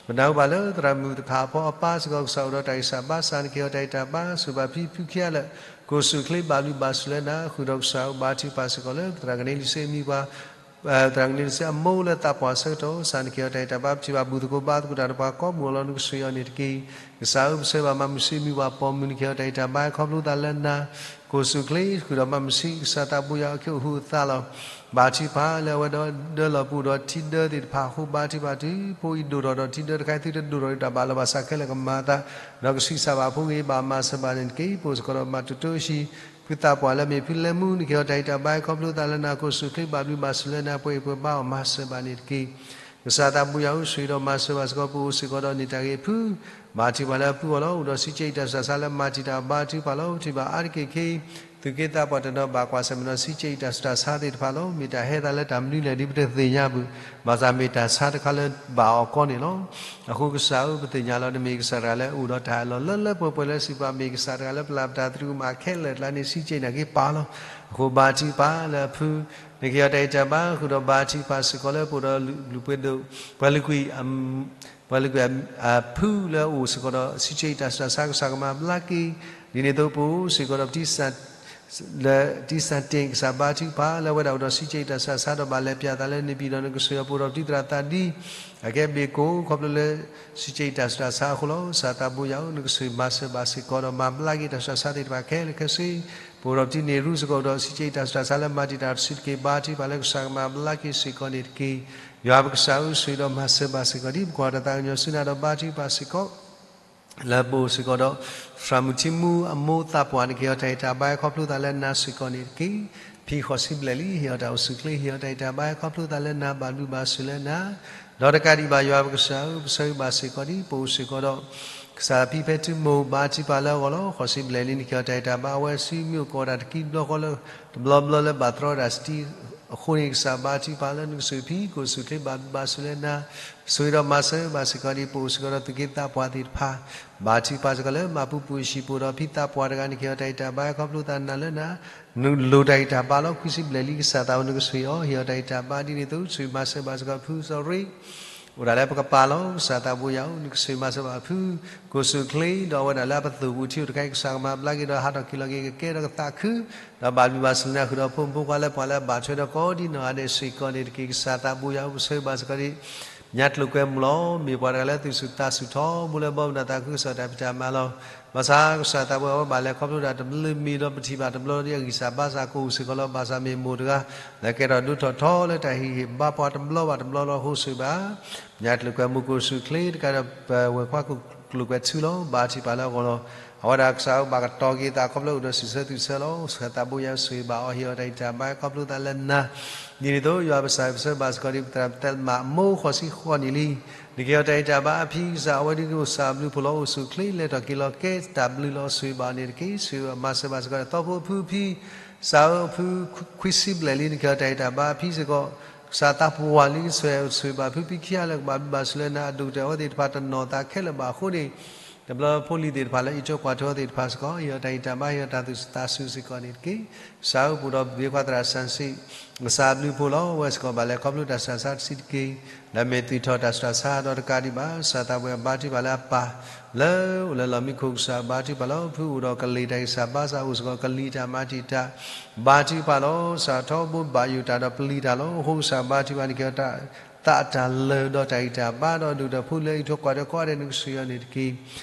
ပနၢ်ဟူဘၣ်လၢသရၣ်မုၣ်တခါအဖီအပၢ်စ့ၢ်ကီး ကစၢ်အိၣ်ဒီးတၢ်ဂံၢ်စၢ်ဘါစၢ် နကဟ့ၣ်အီၤတၢ်ဂံၢ်တၢ်ဘါ ဆိၣ်ဂ့ၤဘၣ်ဖံဖုခံဂၤလၢာ် ကအိၣ်ဆူၣ်အိၣ်ချ့ဘၣ်ဘျုးဘၣ်ဆိၣ်လၢနၤ ဃုာ်ဒီးကစၢ်အိၣ်ဘါထုကဖၣ်စ့ၢ်ကီးလၢ သရၣ်ကန့လံစ့အမံၤပှၤ သရၣ်ကန့လံစ့အမိၢ်လၢသးပှၢ်ဆၢကတီၢ် ကစၢ်နကဟ့ၣ်အီၤတၢ်ဂံၢ်တၢ်ဘါ ပထံၣ်ဘၣ်ဘူၣ်သကိးဘါသကိးတၢ်ဒီးပှၤကိးမုၢ်အလီၢ် နကဆိၣ်ဂ့ၤအီၤန့ၣ်တက့ၢ်. ကစၢ်ဧၢ ပဆိၣ်ဂ့ၤဘၣ်မၤမုၢ်ဆ့မံၤပှၤပိာ်မုၣ် နကဟ့ၣ်အီၤတၢ်ဂံၢ်တၢ်ဘါ ခီဖျိသးလၢနၤ ကအိၣ်ဆူၣ်အိၣ်ချ့ ဃုာ်ဒီးမၤမုၢ်ဆ့ ကစၢ်သးဘိယွၤ အကဟူးအသးလီၤ. ဘါထုကဖၣ်လၢအဝဲဒၣ်ဒၢလီၤပူၤဒီးထံဒၢသ့ၣ်တဖၣ်အဃိ ဘါထုကဖၣ်တုၤ ဖိအံၤဒိၣ်ထီၣ်ဒီးထံဒၢတခါအံၤ သုတဒိၣ်ထီၣ်ဒီးတၢ်ဘၣ်လီၤဘၣ်စးခဲလၢာ်ကမၤအသး ဒီးကဆံးစၢ်ဘၣ်ဖိဂ့ၤ ဘၣ်မၤစၢၤဘၣ်န့ၣ်တက့ၢ်. ပအိၣ်စ့ၢ်ကီးဒီးမၤတိၢ်တိၢ်အဟံၣ် ဖုသးပှၢ်လၢမ့ၢ်ဖုလဲမူ နကဟ့ၣ်အီၤတၢ်ဂံၢ်တၢ်ဘါ ခီဖျိသးလၢနၤ ကအိၣ်ဆူၣ်အိၣ်ချ့ဘၣ်ဘျုးဘၣ်ဆိၣ်လၢနၤ ပှဲၤအံၤပှဲၤဘါအီၤ မၤစၢၤဘၣ်န့ၣ်တက့ၢ်. ကစၢ်သးဘိယွၤဧၢ ဆိၣ်ဂ့ၤဒီးမၤစၢၤဘၣ်စ့ၢ်ကီး ပအိၣ်စ့ၢ်ကီးဒီးန့ၢ်တၢ်ဂ့ၤအဖု ဘါထုကဖၣ်လၢအဖုအီၤလီၤ. အိၣ်ဒီးစံးကဲအံၤတၢ်ဆူးတၢ်ဆါလၢမၤတံာ်တာ်ဘါထုကဖၣ်လီၤ. ပထံၣ်ဘၣ်အါတက့ၢ်ခဲအံၤ သူၣ်က့သးပှၢ်တနီၤ ဘၣ်ကွၢ်ဆၢၣ်မဲာ်ဒီးစံးကဲအံၤတၢ်ဆူးတၢ်ဆါသ့ၣ်တဖၣ်လီၤ. မ့ၢ်တၢ်ဟဲသးလၢတၢ်မနုၤလဲၣ် ဒ်ပတသ့ၣ်ညါဘၣ်, ဘၣ်ဆၣ်မ့ၢ်တၢ်ဆါတခါလၢဘၣ်အီၤကီန့ၣ်လီၤ. အဃိကစၢ်ဧၢ ပသ့ၣ်ညါလီၤ နမ့ၢ်ကစၢ်တဂၤလၢအိၣ်ဒီးတၢ်အၢၣ်လီၤလၢလၢပှဲၤပှဲၤလၢစံးပာ် မ့ၢ်ကစၢ်တဂၤလၢပျၢ်ပတၢ်သရူးကမၣ်ခဲလၢာ်အကျါန့ၣ် စံးကဲအံၤနာ်က့ၤပာ်လီၤ. အဃိဘါထုကဖၣ်လၢအဖု နကဟ့ၣ်အီၤတၢ်ဂံၢ်တၢ်ဘါ ဃုာ်ဒီးဘါထုကဖၣ်စ့ၢ်ကီးလၢပအိၣ်ဒီးလူၢ်ပှ့ၤဒိၣ် ပှၤလုၢ်ကွံာ် ပှၤလုၢ်ကွံာ်အဖုလၢအအိၣ်စ့ၢ်ကီးဒီး စံးကဲအံၤတၢ်ဆူးတၢ်ဆါ ကစၢ်ကမၤဘျါက့ၤ, ဒ်န့ၣ်အသိးပအိၣ်စ့ၢ်ကီးဒီး လၢတံၢ်စၢ်တ့ၢ် ကစၢ်ဘါထုကဖၣ်လၢအဝဲဒၣ်အိၣ်ဒီးစံးကဲအံၤတၢ်ဆူးတၢ်ဆါ ဒီးဘၣ်လဲၤပၠးသးလၢန့ၣ်ပံၤဒီး နကဆိၣ်ဂ့ၤအီၤ ပအိၣ်ဒီးပတံၤသရၣ်သးဒ် အကဲဘ့ၣ်ကိၣ် ခီဖျိလၢ စံးကဲအံၤတၢ်ဆူးတၢ်ဆါအဃိလီၤ. ကစၢ်သးဘိယွၤဧၢ နကဆိၣ်ဂ့ၤမၤစၢၤဘၣ်စ့ၢ်ကီးဒီး မၤဘျါက့ၤတၢ်ဆူးတၢ်ဆါသ့ၣ်တဖၣ်ခဲလၢာ်ခဲဆ့, ပအိၣ်ဒီးပတံၤန့ၢ်ရူစ့ၢ်ကီးဒီး စံးကဲအံၤတၢ်ဆူးတၢ်ဆါလၢမၤတံာ်တာ်တစုတက့ၢ် ဘါထုကဖၣ်လၢကစၢ်ကမၤဘျါက့ၤစ့ၢ်ကီးန့ၣ်တက့ၢ်. ယွၤပကစၢ်ဧၢ ဆိၣ်ဂ့ၤဒီးမၤစၢၤဘၣ်စ့ၢ်ကီးဒ် ပကွၢ်တၢ်သးကညီၤဆူနၤဒီးဘါထုကဖၣ်စ့ၢ်ကီး လၢပအိၣ်စ့ၢ်ကီးဒီး သရၣ်မုၣ်ထံမူအမိၢ်သးပှၢ် နကဟ့ၣ်အီၤတၢ်ဂံၢ်တၢ်ဘါခီဖျိသးလၢနၤစ့ၢ်ကီးန့ၣ်တက့ၢ်. ဖံဃိးဆံဘျဲၣ်လံ ဟ့ၣ်အီၤတၢ်အိၣ်ဆူၣ်အိၣ်ချ့ ဟ့ၣ်အီၤတၢ်ဂံၢ်တၢ်ဘါခီဖျိသးလၢနၤ ဘၣ်ဘျုးဘၣ်ဆိၣ်လၢနၤ, ဒီးတကးဒံးဘၣ်ယွၤပကစၢ်ဧၢ ပဆိၣ်ဂ့ၤဘၣ်စ့ၢ်ကီးဒ် ပအိၣ်စ့ၢ်ကီးဒီး ကစၢ်ဖံဖဲတုမိၢ် ဘါထုကဖၣ်လၢအဂီၢ်လီၤ. ဃိးဆံဘျဲၣ်လံ နကဟ့ၣ်အီၤတၢ်ဂံၢ်တၢ်ဘါ အဝဲဆူမ့ၢ်အိၣ်ကီးတၢ်တကံတဘျီဃီလၢ တဘျီဘျီလၢဘၣ်တြီတၢ်စတံအဃိန့ၣ် ကစၢ်ဘါထုကဖၣ်လၢနကစၢ်ဖံ ကိၣ်စူၣ်ချ့ ဘၣ်ဘျုးဘၣ်ဆိၣ်လၢနၤ ဆိၣ်ဂ့ၤဒီးမၤစၢၤဘၣ်စ့ၢ်ကီးဒ်ပအိၣ်စ့ၢ်ကီးဒီးသူၣ်က့သးပှၢ်သ့ၣ်တဖၣ် ဘါထုကဖၣ်စ့ၢ်ကီးလၢမၤပူၤပူၤအံၤ ပအိၣ်ဒီးဖံသးပှၢ်တဂၤ နကဟ့ၣ်အီၤတၢ်ဂံၢ်တၢ်ဘါ ခီဖျိသးနၤလၢနၤ နလိၣ်တၢ်ဂံၢ်တၢ်ဘါလီၤ. ခွံဆံဘျဲၣ်လံ ကစၢ်သးအိၣ် နကဆိၣ်ဂ့ၤအီၤ ဟ့ၣ်အီၤတၢ်ဂံၢ်တၢ်ဘါဒ်န့ၣ်အသိး ဆိၣ်ဂ့ၤမၤစၢၤဘၣ်စ့ၢ်ကီးဖုစီၤရ့ အိၣ်ဒၣ်လၢပကပၤလီၤ. ကစၢ်သးဘိယၤဧၢ, နကဆိၣ်ဂ့ၤမၤစၢၤဘၣ်ဖု ကိၣ်စူၣ်ချ့ ဒီးအဝဲဒၣ်လၢအပသိၣ်ပူၤထံအိၣ်တခါအံၤ ကစၢ်ကမၤဘျါက့ၤဒီးဟးထီၣ်က့ၤလီၤက့ၤကကဲထီၣ်ကသးခု ဒီးဘၣ်ဘျုးဘၣ်ဆိၣ်လၢနၤ ဃုာ်ဒီးဖိမုၣ်ဖိခွါလၢပှၤလၢအဘၣ်ထွဲဒီးကိးဒ်နီၢ်ဂၤဒဲးစ့ၢ်ကီးန့ၣ်တက့ၢ်. ကစၢ်သးဘိယၤဧၢ, ပဆိၣ်ဂ့ၤဘၣ်စ့ၢ်ကီးဒ် ညါကျိၤကွဲမုၢ်လီၤ. မ့ၢ်ပှၤတဂၤလၢသူၣ်ဆူၣ်သးဆူၣ်ထီဘိလၢဘီမုၢ်ဒီးသးခုကစီၣ်တၢ်ဖံးတၢ်မၤလီၤ. ဘၣ်ဆၣ်ကစၢ်သးဘိယၤ အဝဲဘၣ်လဲၤခီဖျိဒၣ်တဘျုးမံၤဒီး ပထံၣ်ဘၣ်တဘျီဒီးအဂံၢ်စၢ်ဘါစၢ်ကအိၣ်စ့ၢ်ကီးလီၤ. ဘၣ်ဆၣ်မ့ၢ်မိၢ်တဂၤ လၢကဲထီၣ်ဒိၣ်ထီၣ်ထီလၢတၢ်ဟ့ၣ်ဂံၢ်ဟ့ၣ်ဘါပှၤတဘျီဘၣ်တဘျီလီၤ. အဃိဆိၣ်ဂ့ၤဘၣ် ညါကျိၤကွဲမုၢ် ကိၣ်စူၣ်ချ့တကးဒီး ပဝဲၢ်ခွါကျိၤကွဲဆူလီၤ. ဘါထုကဖၣ်လၢအဂီၢ်လီၤ. အဝဲဒၣ်ကစၢ်ဧၢ ဘၣ်ကတီၤက့ၤသးခီဖျိအိၣ်ဒီးစံးဆၢသူၣ်ဆၢလီၤ. ကစၢ်သးဘိယၤ ဆိၣ်ဂ့ၤဘၣ်အီၤ ဟ့ၣ်အီၤတၢ်ဂံၢ်တၢ်ဘါခီဖျိသးလၢနၤ ဒ်န့ၣ်အသိး ယွၤပကစၢ်ပဆၢဘၣ်စ့ၢ်ကီးဒ်ပသရၣ်မုၣ်သဲလမး အမိၢ်ဃိးဆံဃိးနံၣ်လံ. နကဟ့ၣ်အီၤတၢ်ဂံၢ်တၢ်ဘါအဖံ ကစၢ်အဝဲဒၣ်ကအိၣ်စၢ်ဘျုးဖှိၣ်လီၤ. အိၣ်ဆူၣ်ချ့လဲၤထီၣ်က့ၤလီၤကဲတၢ်ဘျုးလီၤ. ဆိၣ်ဂ့ၤဘၣ်အီၤန့ၣ်တက့ၢ်. ဆိၣ်ဂ့ၤဘၣ်မၤစၢၤဘၣ်စ့ၢ်ကီးဒီးသီဖိအဖံ ကစၢ်ဧၢ ဖုခွံဆံဘျဲၣ်လံ နကဟ့ၣ်အီၤတၢ်ဂံၢ်တၢ်ဘါအဖံစ့ၢ်ကီး ကစၢ်သးပှၢ်လံ ကစၢ်ဆိၣ်ဂ့ၤဘၣ်ဖုဖံခံဂၤလၢကဘၣ်ဘျုးဘၣ်ဆိၣ်လၢနၤ အဒိၣ်ကတၢၢ်အဝဲသ့ၣ်တဖၣ် တနီၢ်သးခဲလၢာ်ဘၣ်အဃိန့ၣ် တဘျီဖိလံၤသ့ၣ်တဖၣ်လၢအံးထွဲကွၢ်ထွဲအီၤသ့ၣ်တဖၣ်စ့ၢ်ကီး ဟ့ၣ်အီၤတၢ်ဂံၢ်တၢ်ဘါ ဟ့ၣ်အီၤတၢ်သူၣ်ဆူၣ်သးဆူၣ်စ့ၢ်ကီးန့ၣ်တက့ၢ်. ကစၢ်ဧၢ ပအိၣ်ဒီးပဒ့ခွါသရၣ်စၣ်စံး ကစၢ်ဘျုးဖှိၣ်လီၤ. အဝဲစ့ၢ်ကီးဘၣ်လဲၤခီဖျိတၢ်ဆူးတၢ်ဆါတဆံးတက့ၢ် လၢမ့ၢ်သူၣ်ထီၣ်တၢ်ဆူးတၢ်ဆါဒီးတကးဒံးဘၣ် ကစၢ်သးဘိယၤ ဘါထုကဖၣ်လၢအပၢ် လၢအိၣ်လၢလီၢ်မံခိၣ် ကစၢ်ဘါထုကဖၣ်လီၤ. ဖုအိၣ်ဒီးကလံၤတၢ်ဂံၢ်စၢ်ဘါစၢ် အိၣ်စ့ၢ်ကီးကလံၤတၢ်မၤတံာ်တာ် ဘါထုကဖၣ်လီၤ. ကစၢ်ထီဘိဘၣ်ယိၣ်တၢ်ဒီးပျံၤတၢ်လီၤ. အဃိကစၢ်ဘါထုကဖၣ် နကဟ့ၣ်အီၤတၢ်သးတၢ်လၢာ်ဒီးတၢ်ဂံၢ်တၢ်ဘါဒီး ဒိၣ်ကတၢၢ်ဖိလၢအံးထွဲကွၢ်ထွဲကိးဂၤဒဲး နကဆိၣ်ဂ့ၤအီၤန့ၣ်တက့ၢ်.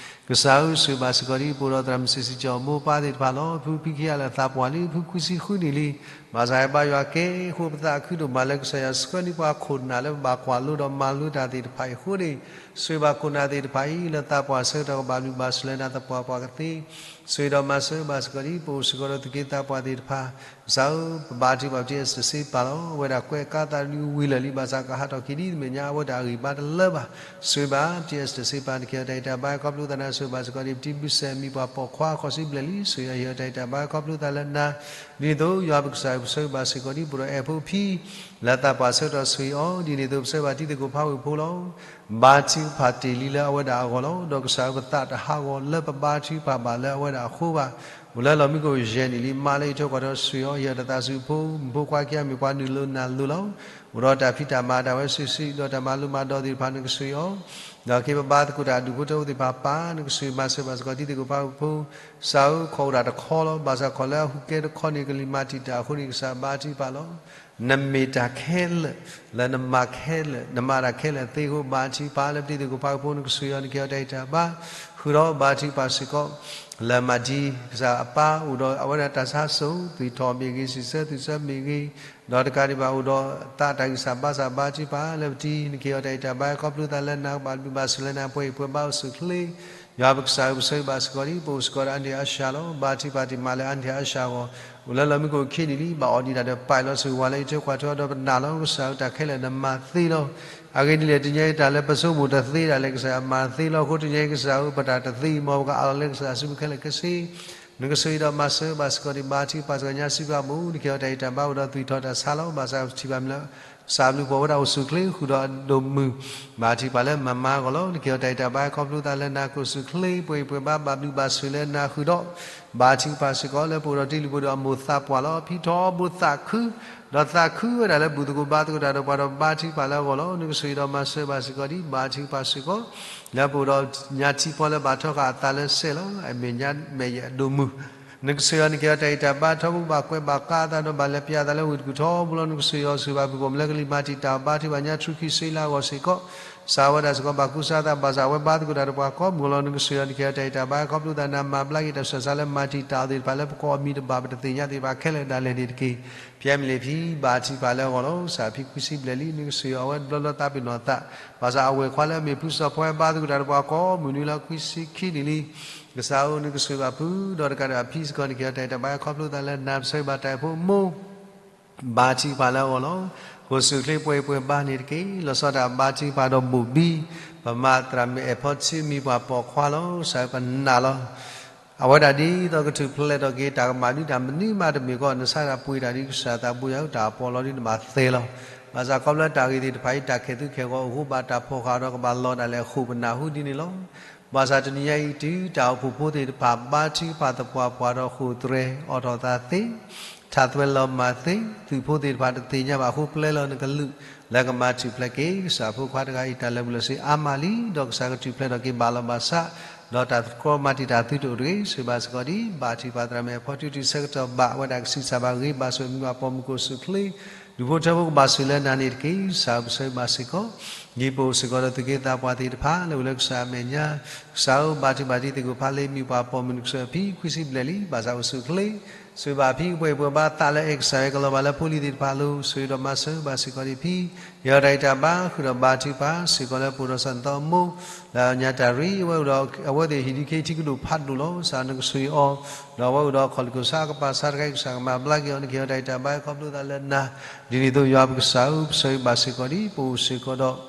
ကစၢ်ဧၢ ဆိၣ်ဂ့ၤဘၣ်စ့ၢ်ကီးဒ်ပအိၣ်ဒီးသရၣ်မုၣ်စံးစံးကၠီၣ်မိၢ်ပၢ်သ့ၣ်တဖၣ်လီၤ. ဖုဖံခံဂၤလၢသးပှၢ်လံ ဖုခွံဆံဃုနံၣ်လံ ဘၣ်ဆၣ်ဟဲဘါယွၤကဲအဃိ ပသးခုဒိၣ်မးလၢကစၢ်ယွၤ ဆှၢန့ၢ်ပှၤခိၣ်နၢ်လၢပဘၣ်ကွၢ်လိဒီးမၤလိတၢ်သ့ၣ်တဖၣ်အံၤအဃိန့ၣ် ဆိၣ်ဂ့ၤဘၣ်ခိၣ်နၢ်သ့ၣ်တဖၣ်အံၤ လၢသးပှၢ်ဆၢကတီၢ်ကဘၣ်ဘျုးဘၣ်ဆိၣ်လၢနၤ သပှၢ်ပှၢ်ကသ့ ဆိၣ်ဂ့ၤဒီးမၤစၢၤဘၣ်စ့ၢ်ကီးဒ် ပအိၣ်စ့ၢ်ကီးဒီးသူၣ်က့သးပှၢ်သ့ၣ်တဖၣ် ကစၢ်ဧၢ ပဘါထုကဖၣ်ပတံၤအဲၣ်စတၢၣ်စ့ပၢ်လီၤ. အဝဲဒၣ်ကွဲးကါသးဒ်ဝံၤလၢာ်လံ ဘၣ်ဆၣ်ကဟးထီၣ်က့ၤဒ်အံၤ တမ့ၢ်ညါ အဝဲဒၣ်အဂံၢ်ဘါတလၢဘၣ်. ဆိၣ်ဂ့ၤဘၣ်ပတံၤအဲၣ်စတၢၣ်စ့ပၢ် နကဟ့ၣ်အီၤတၢ်ဂံၢ်တၢ်ဘါခီဖျိသး နၤဆိၣ်ဂ့ၤဘၣ်စ့ၢ်ကီးဒ် ပတံၤဘုစဲမံၤပှၢ်ပိာ်ခွါ ဃိးဆံဘျဲၣ်လံ ဆိၣ်ဂ့ၤအီၤ ဟ့ၣ်အီၤတၢ်ဂံၢ်တၢ်ဘါခီဖျိသးလၢနၤ ဒ်န့ၣ်အသိး ယွၤပကစၢ်ဧၢ ပဆၢဂ့ၤဘၣ်စ့ၢ်ကီးဒ် ပအိၣ်ဒီးအဲၣ်ဖိအဖံ လၢသးပှၢ်ဆၢကတီၢ်ဆိၣ်ဂ့ၤအီၤ ဒ်န့ၣ်အသိး ပဆၢဂ့ၤဘၣ်တံၤသကိးဖးဝ့ၢ်ဖိလီၤ. ဘါထုကဖၣ်တ့ၢ်လံလၢအဝဲဒၣ်အဂီၢ်လီၤ. ဒီးကစၢ်ဧၢ ပသးတဟးဂီၤလၢပဘါထုကဖၣ်ဘၣ်လၢအဝဲဒၣ်အဃိဘၣ်. အိၣ်လၢလီၢ်မံခိၣ်ယဲၢ်နံၣ်လံ မါလၢအံးထွဲကွၢ်ထွဲဆိၣ်ဂ့ၤအီၤ ဟ့ၣ်အီၤတၢ်သးဆူၣ်ဖိ မုၣ်ဖိခွါခံဂၤမ့ၢ်ပှၤနုာ်လီၤနၢ်လီၤလီၤ. အိၣ်ဒီးတၢ်ဖံးတၢ်မၤတၢ်ဝဲစုာ်စုာ် ဒီးတၢ်မၤလိမၤဒိးသ့ၣ်တဖၣ် နကဆိၣ်ဂ့ၤအီၤ ဒီးက့ၤပဘါသကိးတၢ်အဒူၣ်ဖိထၢဖိသ့ၣ်တဖၣ်ပၢ် နကဆိၣ်ဂ့ၤမၤစၢၤဘၣ်စ့ၢ်ကီးတံၤသကိးဖးဝ့ၢ်ဖိ ကစၢ်ဧၢ ခိးအိၣ်ဒၣ်တခီလီၤ. ဘၣ်ဆၣ်ခိးလၢအဟူးကဲတခီန့ၣ် ကလံၤမၤတံာ်တာ်အဃိန့ၣ် ကစၢ်ဘါထုကဖၣ်လီၤ. နမ့ၢ်တၢ်ခဲလၢာ် လၢနမၤခဲလၢာ် နမၤတၢ်ခဲလၢာ်သ့အဃိ ဘါထုကဖၣ်လၢပတံၤသကိးဖးဝ့ၢ်ဖိ နကဆိၣ်ဂ့ၤအီၤ နကဟ့ၣ်အီၤတၢ်ဂံၢ်တၢ်ဘါ ဃုာ်ဒီးဘါထုကဖၣ်စ့ၢ်ကီး လၢမၤဒံ ကစၢ်အပၢ်အိၣ်ဒီးအဝဲဒၣ်တၢ်ဆါစိၤ သွံၣ်ထီၣ်မ့ၢ်ဂ့ၤ စံးဆၢသူၣ်ဆၢမ့ၢ်ဂ့ၤ ဒီးတကးဒံးဘၣ်အိၣ်ဒီးသးတၢ်ဂံၢ်စၢ်ဘါစၢ် ဘါထုကဖၣ်လၢပတံၤ နကဟ့ၣ်အီၤတၢ်ဂံၢ်တၢ်ဘါ ခီဖျိသးလၢနၤ ကဘၣ်ဘျုးဘၣ်ဆိၣ်လၢနၤ ပှဲၤအံၤပှဲၤဘါအိၣ်ဆူၣ်ချ့ ယွၤပကစၢ်ဧၢ ပဆၢဂ့ၤဘၣ်စ့ၢ်ကီးဒ် ပအိၣ်စ့ၢ်ကီးဒီးအါနံၣ်အါဆၢလီၤ. ဘါထုကဖၣ်တ့ၢ်မးလၢအါနံၣ်အါဆၢအဂီၢ် အိၣ်လၢလီၢ်မံခိၣ်ခံနံၣ်လံ ဘၣ်အီၣ်ဒံးတၢ်ဒီးပာ်လီၤ ဆိၣ်ဂ့ၤဝဲလၢအံးထွဲကွၢ်ထွဲဒီးပနာ်လီၤ. ကစၢ်ဧၢ တၢ်ခဲလၢာ်နမၤသ့လီၤ. အဂ့ၢ်ဒ်လဲၣ် တနံၤအံၤတၢ်လၢပဆိကမိၣ်တသ့ဒၣ်လဲာ် ကစၢ်ယွၤမၤသ့လီၤ. အဃိတနံၤအံၤ ကစၢ်ဧၢ ပတၢ်တသ့အံၤ မ်ပကအးလီၤလၢကစၢ်အစုပူၤခဲလၢာ်ခဲဆ့ နကဆိၣ်ဂ့ၤဒီးမၤစၢၤဘၣ်စ့ၢ်ကီးဒံး ဘါထုကဖၣ်စ့ၢ်ကီးညါစံးပာ်မူ နကဟ့ၣ်အီၤတၢ်ဂံၢ်တၢ်ဘါအိၣ်ဒီးသွံၣ်ထီၣ်တၢ်ဆါလီၤ. ဘၣ်ဆၣ်ပထံၣ်ဘၣ်မ့ၢ်လၢ ကစၢ်ဘျုးဖှိၣ်ဝဲဒၣ်အိၣ်ဆူၣ်ချ့ဃုာ်ဒီးအဒိၣ်မုၢ် ဘါထုကဖၣ်လၢမၤမါအဂီၢ်လီၤ. နကဟ့ၣ်အီၤတၢ်ဂံၢ်တၢ်ဘါ ခီဖျိသးလၢနၤကိၣ်ဆူၣ်ချ့ ပှဲၤအံၤပှဲၤဘါ ဘၣ်ဘျုးဘၣ်ဆိၣ်လၢနၤဃုာ်ဒီး ဘါထုကဖၣ်စ့ၢ်ကီးလၢပအိၣ်ဒီးတံၤလံၤဖိဒီးအမိၢ်သးပှၢ်လီၤ. ဖံထီဘိသးခု ဒီးသးခုဝဲဒၣ်လၢဘူၣ်သကိးဘါသကိးတၢ်ဒီးပှၤဒီး ဘါထုကဖၣ်လၢအဂီၢ်လီၤ. နကဆိၣ်ဂ့ၤဒီးမၤစၢၤဘၣ်စ့ၢ်ကီးဒံး ဘါထုကဖၣ်စ့ၢ်ကီး လၢပအိၣ်ဒီးညါထံဖီလၢဘၣ်ထီဃာ်အသးလၢစဲးလီၤ. အမဲာ်ညါမဲာ်ယဲၢ်အဒိၣ်မုၢ် နကဆိၣ်ဂ့ၤအီၤ နကဟ့ၣ်အီၤတၢ်ဂံၢ်တၢ်ဘါ ထီဘိဘၣ်ကွဲးဘၣ်ကါအသးဒီးဘၣ်လဲၤပျးအသးလၢဝ့ၢ်တကူၣ်ထီဘိလီၤ. နကဆိၣ်ဂ့ၤအီၤဆိၣ်ဂ့ၤဘၣ်ဖုၣ်ပိာ်မုၣ်လၢကလံၤမၤတံာ်တာ်အီၤ ဘါထုကဖၣ်ညါထူခံဆံလၢအဂီၢ်စ့ၢ်ကီး ကစၢ်ဝဲဒၣ်စ့ၢ်ကီးဘၣ်ကူစါသး ဘၣ်ဆၣ်အဝဲဘါသကိးတၢ်ဒီးပှၤကိးမုၢ်အဂီၢ်လီၤ. နကဆိၣ်ဂ့ၤအီၤ နကဟ့ၣ်အီၤတၢ်ဂံၢ်တၢ်ဘါ ခီဖျိသးနၤမၤဘျါက့ၤတၢ်ဆူးတၢ်ဆါလၢမၤတံာ်တာ်အီၤသ့ၣ်တဖၣ်လၢပကိးအမံၤတဘၣ်ပတသ့ၣ်ညါသ့ၣ်တဖၣ်ခဲလၢာ်ဒၣ်လဲာ်န့ၣ်တက့ၢ်. ဖဲမ့ၢ်လံဖံ ဘါထုကဖၣ်လၢအဂီၢ်လီၤ. ကစၢ်ဖံခွံဆံဘျဲၣ်လံ နကဆိၣ်ဂ့ၤအီၤဝဲတဘျီလၢသးပ့ၤနီၢ်သး ဘၣ်ဆၣ်အဝဲၢ်ခွါလၢအမ့ၢ်ဖုစီၤဖီ ဘါသကိးတၢ်ဒီးပှၤကိးမုၢ်နွံလၢခွံဆံခံနံၣ်လံ ကစၢ်ဧၢ နကဆိၣ်ဂ့ၤဘၣ်ဖု ဒီးတကးဒံးဘၣ်ဖံစ့ၢ်ကီး နကဟ့ၣ်အီၤတၢ်ဂံၢ်တၢ်ဘါ ခီဖျိသးလၢနၤ ပဆၢဂ့ၤဘၣ်တၢ်အဲၣ်ဖိမိၢ် ဘါထုကဖၣ်လၢအဂီၢ်လီၤ. ကိၣ်စူၣ်ချ့ပှဲၤပှဲၤဘါန့ၣ်တက့ၢ်. လီၤဆီဒၣ်တၢ်ဘါထုကဖၣ်ဒီးဘိၣ်ဘံ ပမၤသရၣ်မုၣ်အဲၣ်ဖီထံမံၤပှၤပိာ်ခွါလီၤ. ကစၢ်ပနာ်လီၤ. အဝဲဒၣ်ဒ်သိးကထုးဖျဲးထီၣ်က့ၤတၢ်ကမၣ်ဒုးတၢ်မနုၤမးတမ့ၢ်ကီး နဆါတၢ်ပှ့ၤတၢ်ဒ်ကစၢ်သးဘိယွၤအတၢ်ပီးလီၤဒ်နဘၣ်သဲလီၤ. ဘၣ်ဆၣ်ခီဖျိတၢ်ဂ့ၢ်သ့ၣ်တဖၣ်အံၤ တၢ်ခဲၣ်သူခဲၣ်ဂီၤအိၣ်ဃိ ဘၣ်တၢ်ဖီၣ်ဃာ်ဒီးကဘၣ်လီၤဒၣ်လဲာ်အဃိ ပနၢ်ဟူဒ်န့ၣ်လီၤ. ဘၣ်ဆၣ်တနံၤညါအံၤ တုၤတၢ်အိၣ်ဖှိၣ်ဖိသ့ၣ်တဖၣ် ဘါထုကဖၣ်သပှၢ်ပှၢ်ဒီးဃိာ်သရဲ အိးထီၣ်သးသ့ ထးသွဲလီၤမၢ်သ့ သုးဖိသ့ၣ်တဖၣ်တသ့ၣ်ညါဘၣ်အဃိ ပျဲလီၤနကလုၢ် လၢကမၤထူၣ်ဖျဲးက့ၤ ကစၢ်ဖိခွါတဂၤအံၤ တၢ်လၢာ်ဘူၣ်လၢာ်စ့အါမးလံ. ဒီးကစၢ်ကထူၣ်ဖျဲးထီၣ်က့ၤဘၣ်လီၤဘၣ်ဆၣ် ဒီးတၢ်သတြီမၤတံာ်တာ်သုတအိၣ်တဂ့ၤ. ဆိၣ်ဂ့ၤဘၣ်စ့ၢ်ကီးဒ် ဘါထုကဖၣ်သရၣ်မုၣ်အဲၣ်ဖီထံ တုၤဆၢကတီၢ်ဘၣ် အဝဲဒၣ်ကဆံးစၢ်ဘၣ်ဂ့ၤဘၣ်ဆိၣ် မံၤပှၤပိာ်မုၣ်ကိၣ်စူၣ်ချ့ ဒူၣ်ဖိထၢဖိကဘၣ်ဆိၣ်လၢနၤန့ၣ်တက့ၢ်. ကစၢ်ဆိၣ်ဂ့ၤဘၣ်စ့ၢ်ကီး ဒ်ပအိၣ်စ့ၢ်ကီးဒီးသုးက့သးပှၢ်သ့ၣ်တဖၣ် လၢအိၣ်လၢကစၢ်အမဲာ်ညါ ကစၢ်ဧၢ ဘါထုကဖၣ်တံၤသကိးဖးလ့ မံၤပှၤပိာ်မုၣ်နကစၢ်အဖံ ခွံဆံဘျဲၣ်လံ. ဘၣ်ဆၣ်အိၣ်ဆူၣ်အိၣ်ချ့ ဆိၣ်ဂ့ၤဘၣ်ဖံကပှဲၤပှဲၤဘါသးလၢအဲၣ်ကစၢ်ယွၤကလီၤဘၣ်လၢဖိလံၤသ့ၣ်တဖၣ်အလိၤ ဆိၣ်ဂ့ၤဒီးမၤစၢၤဘၣ်စ့ၢ်ကီးဒ်ဖံ ဟ့ၣ်အီၤတၢ်ဂံၢ်တၢ်ဘါ ဃုာ်ဒီးဘါထုကဖၣ်စ့ၢ်ကီးလၢပအိၣ်ဒီးစီၤနသီမိၢ် လၢညါတၢ်ရံ အဝဲအိၣ်ဒီး အဝဲသ့ၣ်ဟံၣ်ဒုးက့ၤထံကဒိၣ်ဖးဒိၣ်လီၤ. ကစၢ်နကဆိၣ်ဂ့ၤအီၤ ဒီးအဝဲအိၣ်ဒီးခီၣ်လံၢ်ခိၣ်ဆါအကပၤဆါတခါအံၤ ကစၢ်ကမၤဘျါက့ၤအီၤ နကဟ့ၣ်အီၤတၢ်ဂံၢ်တၢ်ဘါ ခီဖျိသးလၢနၤ ဒ်န့ၣ်အသိးယွၤပကစၢ်ဧၢ ပဆိၣ်ဂ့ၤဘၣ်စ့ၢ်ကီးဒ် ပအိၣ်စ့ၢ်ကီးဒီး ပထံၣ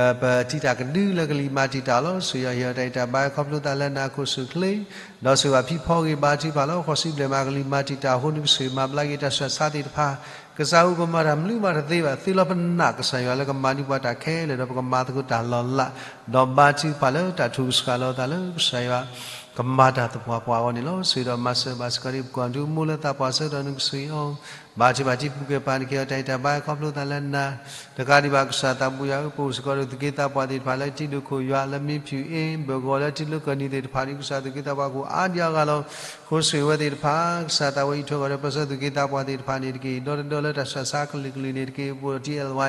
်တၢ်ကဒုလၢကလံၤမၤတံာ်တာ်လီၤ. ဆိၣ်ဂ့ၤယွၤဟ့ၣ်အီၤတၢ်ဂံၢ်တၢ်ဘါ ခီဖျိသးလၢနၤ ခိၣ်ဆူၣ်ချ့ ဒီးဆိၣ်ဂ့ၤဘၣ်ဖံဖီဂ့ၤဘါထုကဖၣ်လီၤ. ဃိးဆံဘျဲၣ်မးကလံၤမၤတံာ်တာ်အဃိ နကဆိၣ်ဂ့ၤမၤဘျါက့ၤတၢ်ဆူးတၢ်ဆါသ့ၣ်တဖၣ် ကစၢ်ဧၢ ပမၤတၢ်မနုၤမးတသ့ဘၣ် သ့လီၤပနာ်ကစၢ်ယွၤလၢကမၤန့ၢ်ပှၤတၢ်ခဲလၢာ် ဒီးပကမၤသကိးတၢ်လီၤလး ဒီးဘါထုကဖၣ်လၢတၢ်ထုကဖၣ်စှၤလီၤသးလၢကစၢ်ယွၤ ကမၤတၢ်သပှၢ်ပှၢ်အဂီၢ်န့ၣ်လီၤ. ဆိၣ်ဂ့ၤဒီးမၤစၢၤဘၣ်စ့ၢ်ကီးဒ် ပကွၢ်ဒုးမိၢ်လၢသးပှၢ်ဆၢကတီၢ် နကဆိၣ်ဂ့ၤအီၤ ဘါထုကဖၣ်တံၤပူၤကဲပၤ နကဟ့ၣ်အီၤတၢ်ဂံၢ်တၢ်ဘါ ခီဖျိသးလၢနၤ တကးဒံးဘၣ် ကစၢ်သးဘိယွၤဧၢ ပအိၣ်စ့ၢ်ကီးဒီးသုးက့သးပှၢ်သ့ၣ်တဖၣ်လၢထံဒိၣ်ခိၣ်ယွၤ လၢမ့ၢ်ဖၠူၣ်အ့ ဘၢၣ်ကဝီၤလၢထံလၢကီၢ်နံၤသ့ၣ်တဖၣ် ဒ်ကစၢ်သုးက့သးပှၢ်ကအိၣ်အါဒံအါဂၤလီၤ. ဃိဆိၣ်ဂ့ၤဝဲသ့ၣ်တဖၣ် ကစၢ်သးဝဲအံးထွဲကွၢ်ဒီးပၢဆှၢသုးက့သးပှၢ်သ့ၣ်တဖၣ်န့ၣ်တက့ၢ်. ဒီတဒီလၢတၢ်ဆူးတၢ်ဆါကလုာ်ကလုာ်န့ၣ်တက့ၢ်. ပအိၣ်ဒီး ထံအဲလ်ဝဲ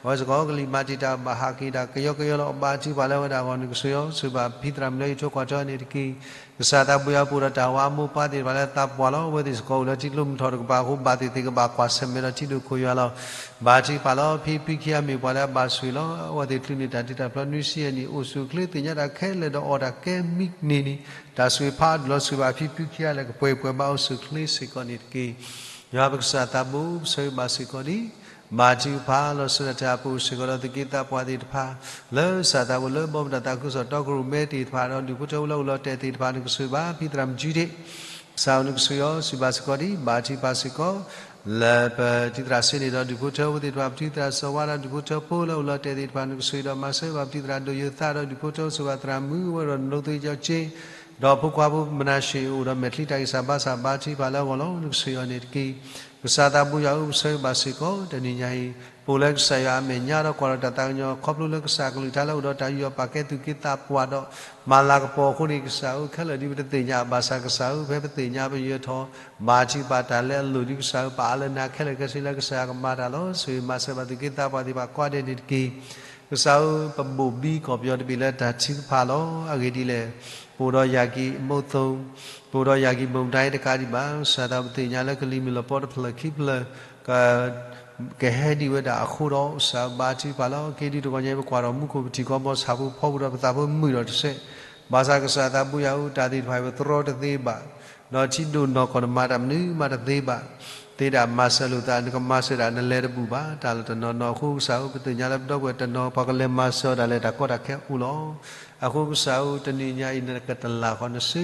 အဝဲစ့ၢ်ကီးကလံၤမၤတံာ်တာ်ဘၣ်ဟးက့ၤတၢ်ကယီကယီလီၤ. ဘါထုကဖၣ်လၢအဝဲဒၣ်အဂီၢ် နကဆိၣ်ဂ့ၤအီၤ ဆိၣ်ဂ့ၤဘၣ်ဖံသရၣ်မုၣ်လၢအံးထွဲကွၢ်ထွဲန့ၣ်တက့ၢ်. ကစၢ်သးဘိယွၤ ပအိၣ်ဒီးတၢ်ဝးမိၢ်ပၢ်သ့ၣ်တဖၣ်လၢသးပှၢ်လီၤ. အဝဲသ့ၣ်စ့ၢ်ကီးအိၣ်လၢထံကျိမုၢ်ထီၣ်တကပၤအဃိ ဘၣ်သ့ၣ်သ့ၣ်ကဘၣ်ကွၢ်ဆၢၣ်မဲာ်ဒီးထံဒိၣ်ခိၣ်ယွၤလီၤ. ဘါထုကဖၣ်လီၤ ဖံဖံခံဂၤမ့ၢ်ပှၤလၢအဘၣ်ဆိၣ်ဂ့ၤလီၤ. အဝဲသ့ၣ်ချုးန့ၢ်တၢ်တ့တၢ်ဖျီနွံဆံယဲၢ်နံၣ် အိၣ်ဆူၣ်အိၣ်ချ့သ့ၣ်ညါတၢ်ခဲလၢာ်ဒီးအီၣ်တၢ်ကဲမံးနံးန့ၣ် တၢ်ဆိၣ်ဂ့ၤဖးဒိၣ်လီၤ. ဆိၣ်ဂ့ၤဘၣ်ဖံဖံခံဂၤလၢကပှဲၤပှဲၤဘါအိၣ်ဆူၣ်အိၣ်ချ့စ့ၢ်ကီးန့ၣ်တက့ၢ်. ယွၤပကစၢ်သးဘိ ပဆိၣ်ဂ့ၤဘၣ်စ့ၢ်ကီးဒ် ဘါထုကဖၣ်လီၤဆီဒၣ်တၢ် ပအိၣ်စ့ၢ်ကီးဒီးသုးက့သးပှၢ်သ့ၣ်တဖၣ် လၢကစၢ်သးဘိလၢဘီမုၢ်တၢ်သးခုကစီၣ်တီကရူၢ်မဲသ့ၣ်တဖၣ် ဒီးဒူၣ်ဖိထၢဖိလၢအိၣ်လီၤတဲာ်သ့ၣ်တဖၣ် နကဆိၣ်ဂ့ၤဘၣ်ဖံသရၣ်မုၣ်ကၠံထံး ကစၢ်ဧၢ နကဆိၣ်ဂ့ၤအီၤ ဆိၣ်ဂ့ၤဘၣ်စ့ၢ်ကီးဒ် ဘါထုကဖၣ်စ့ၢ်ကီး လၢပတံၤသရၣ်စ့န့ၣ်ဒီးဒူၣ်ဖိထၢဖိသ့ၣ်တဖၣ် ပတံၤသရၣ်စီၤဝါဒီးဒူၣ်ဖိထၢဖိလၢအိၣ်လီၤတဲာ်သ့ၣ်တဖၣ် နကဆိၣ်ဂ့ၤဒီးမၤစၢၤဘၣ် ပတံၤသရၣ်ဒိၣ်ယိၤသးဒီးဒူၣ်ဖိထၢဖိ ဆိၣ်ဂ့ၤဘၣ်သရၣ်မုၣ်ဝဲဒီးနလိသ့ကၠီကၠ့ ဒီးဖိခွါဖိမနၤၡ့အိၣ်ဒီးမဲာ်ချံတၢ်ဂံၢ်စၢ်ဘါစၢ် ဘါထုကဖၣ်လၢအဂီၢ်လီၤ. နကဆိၣ်ဂ့ၤအီၤန့ၣ်တက့ၢ်. ကစၢ်သးဘိယွၤဧၢ ပဆိၣ်ဂ့ၤဘၣ်စ့ၢ်ကီး တနံၤညါအံၤ ပအိၣ်လၢကစၢ်ယွၤအမဲာ်ညါဒီးကွၢ်ဒီးတၢ်သးကညီၤ ခီဖျိလၢကစၢ်ကလုၢ်ကထါလၢအိၣ်ဒီးတၢ်ယူးယီၣ်ပာ်ကဲသုးက့သးပှၢ်ဒီး မၤလၤကပီၤအဃိန့ၣ် ကစၢ်ဧၢ ခဲလၢာ်ဒ်ပတသ့ၣ်ညါဘၣ်ဆၣ် ကစၢ်ဧၢ ဖဲပသ့ၣ်ညါပယၢၤထီၣ် ဘါထုကဖၣ်တၢ်လၢအလိၣ်ဒ်ကစၢ်ဧၢ ပအါလၢနၤခဲလၢာ်ခဲဆ့လၢကစၢ်ယွၤကမၤတၢ်လီၤ. ဆိၣ်ဂ့ၤမၤစၢၤဘၣ်သုးက့သးပှၢ်သ့ၣ်တဖၣ်ကိးဂၤဒဲးန့ၣ်တက့ၢ်. ကစၢ်ဧၢ ပဘိၣ်ဘံကီၢ်ပယီၤတဘ့ၣ်လၢတၢ်ထုကဖၣ်လီၤ. အဂ့ၢ်ဒ်လဲၣ်, ပအိၣ်ဒီးယၤက့ၤမူးသိ, ပအိၣ်ဒီးယၤက့ၤမူးတၢ်တကးဒံးဘၣ်, ကစၢ်သးပသ့ၣ်ညါလၢကလံၤမုၢ်လီၤပီတဖျၢၣ်ခံဖျၢၣ် ကဟဲဒံးဝဲဒၣ်အဃိဒီး ကစၢ်ဘါထုကဖၣ်လီၤ. က့ၤဒ်တဂီၤညါအံၤ ပကွၢ်ထီၣ်မူခိၣ် ပထံၣ်ကီၢ်ဘီ ဆၣ်ဖိဖီဖိဒီး ပသးဖိမုာ်ဒီးတစဲး, ဘၣ်ဆၣ်ကစၢ်သးဘိယွၤဧၢ တၢ်သ့ၣ်တဖၣ်အံၤ ပတြီတသ့ဘၣ်, ဒီးထံဒိၣ်နီၢ်ကီၢ်တမၤတၢ်မနုၤမးတသ့ဘၣ်, သ့ဒၣ်မၤစၢၤလိာ်သး နကမၤစၢၤဒၣ်နလဲၤတဘူၣ်ဘၣ်. တၢ်လၢတနီၤနီၤအဃိ ကစၢ်ဧၢ ပသ့ၣ်ညါလၢပဒီပုၢ်ဝဲၢ်တနီၤ ပှၤကလဲၤမၤစၢၤအီၤဒၣ်လဲာ် တၢ်ကီတၢ်ခဲအိၣ်လီၤ. အဃိကစၢ်ဧၢ တနံၤညါအံၤ နကတၢ်လၤဃီၤနစု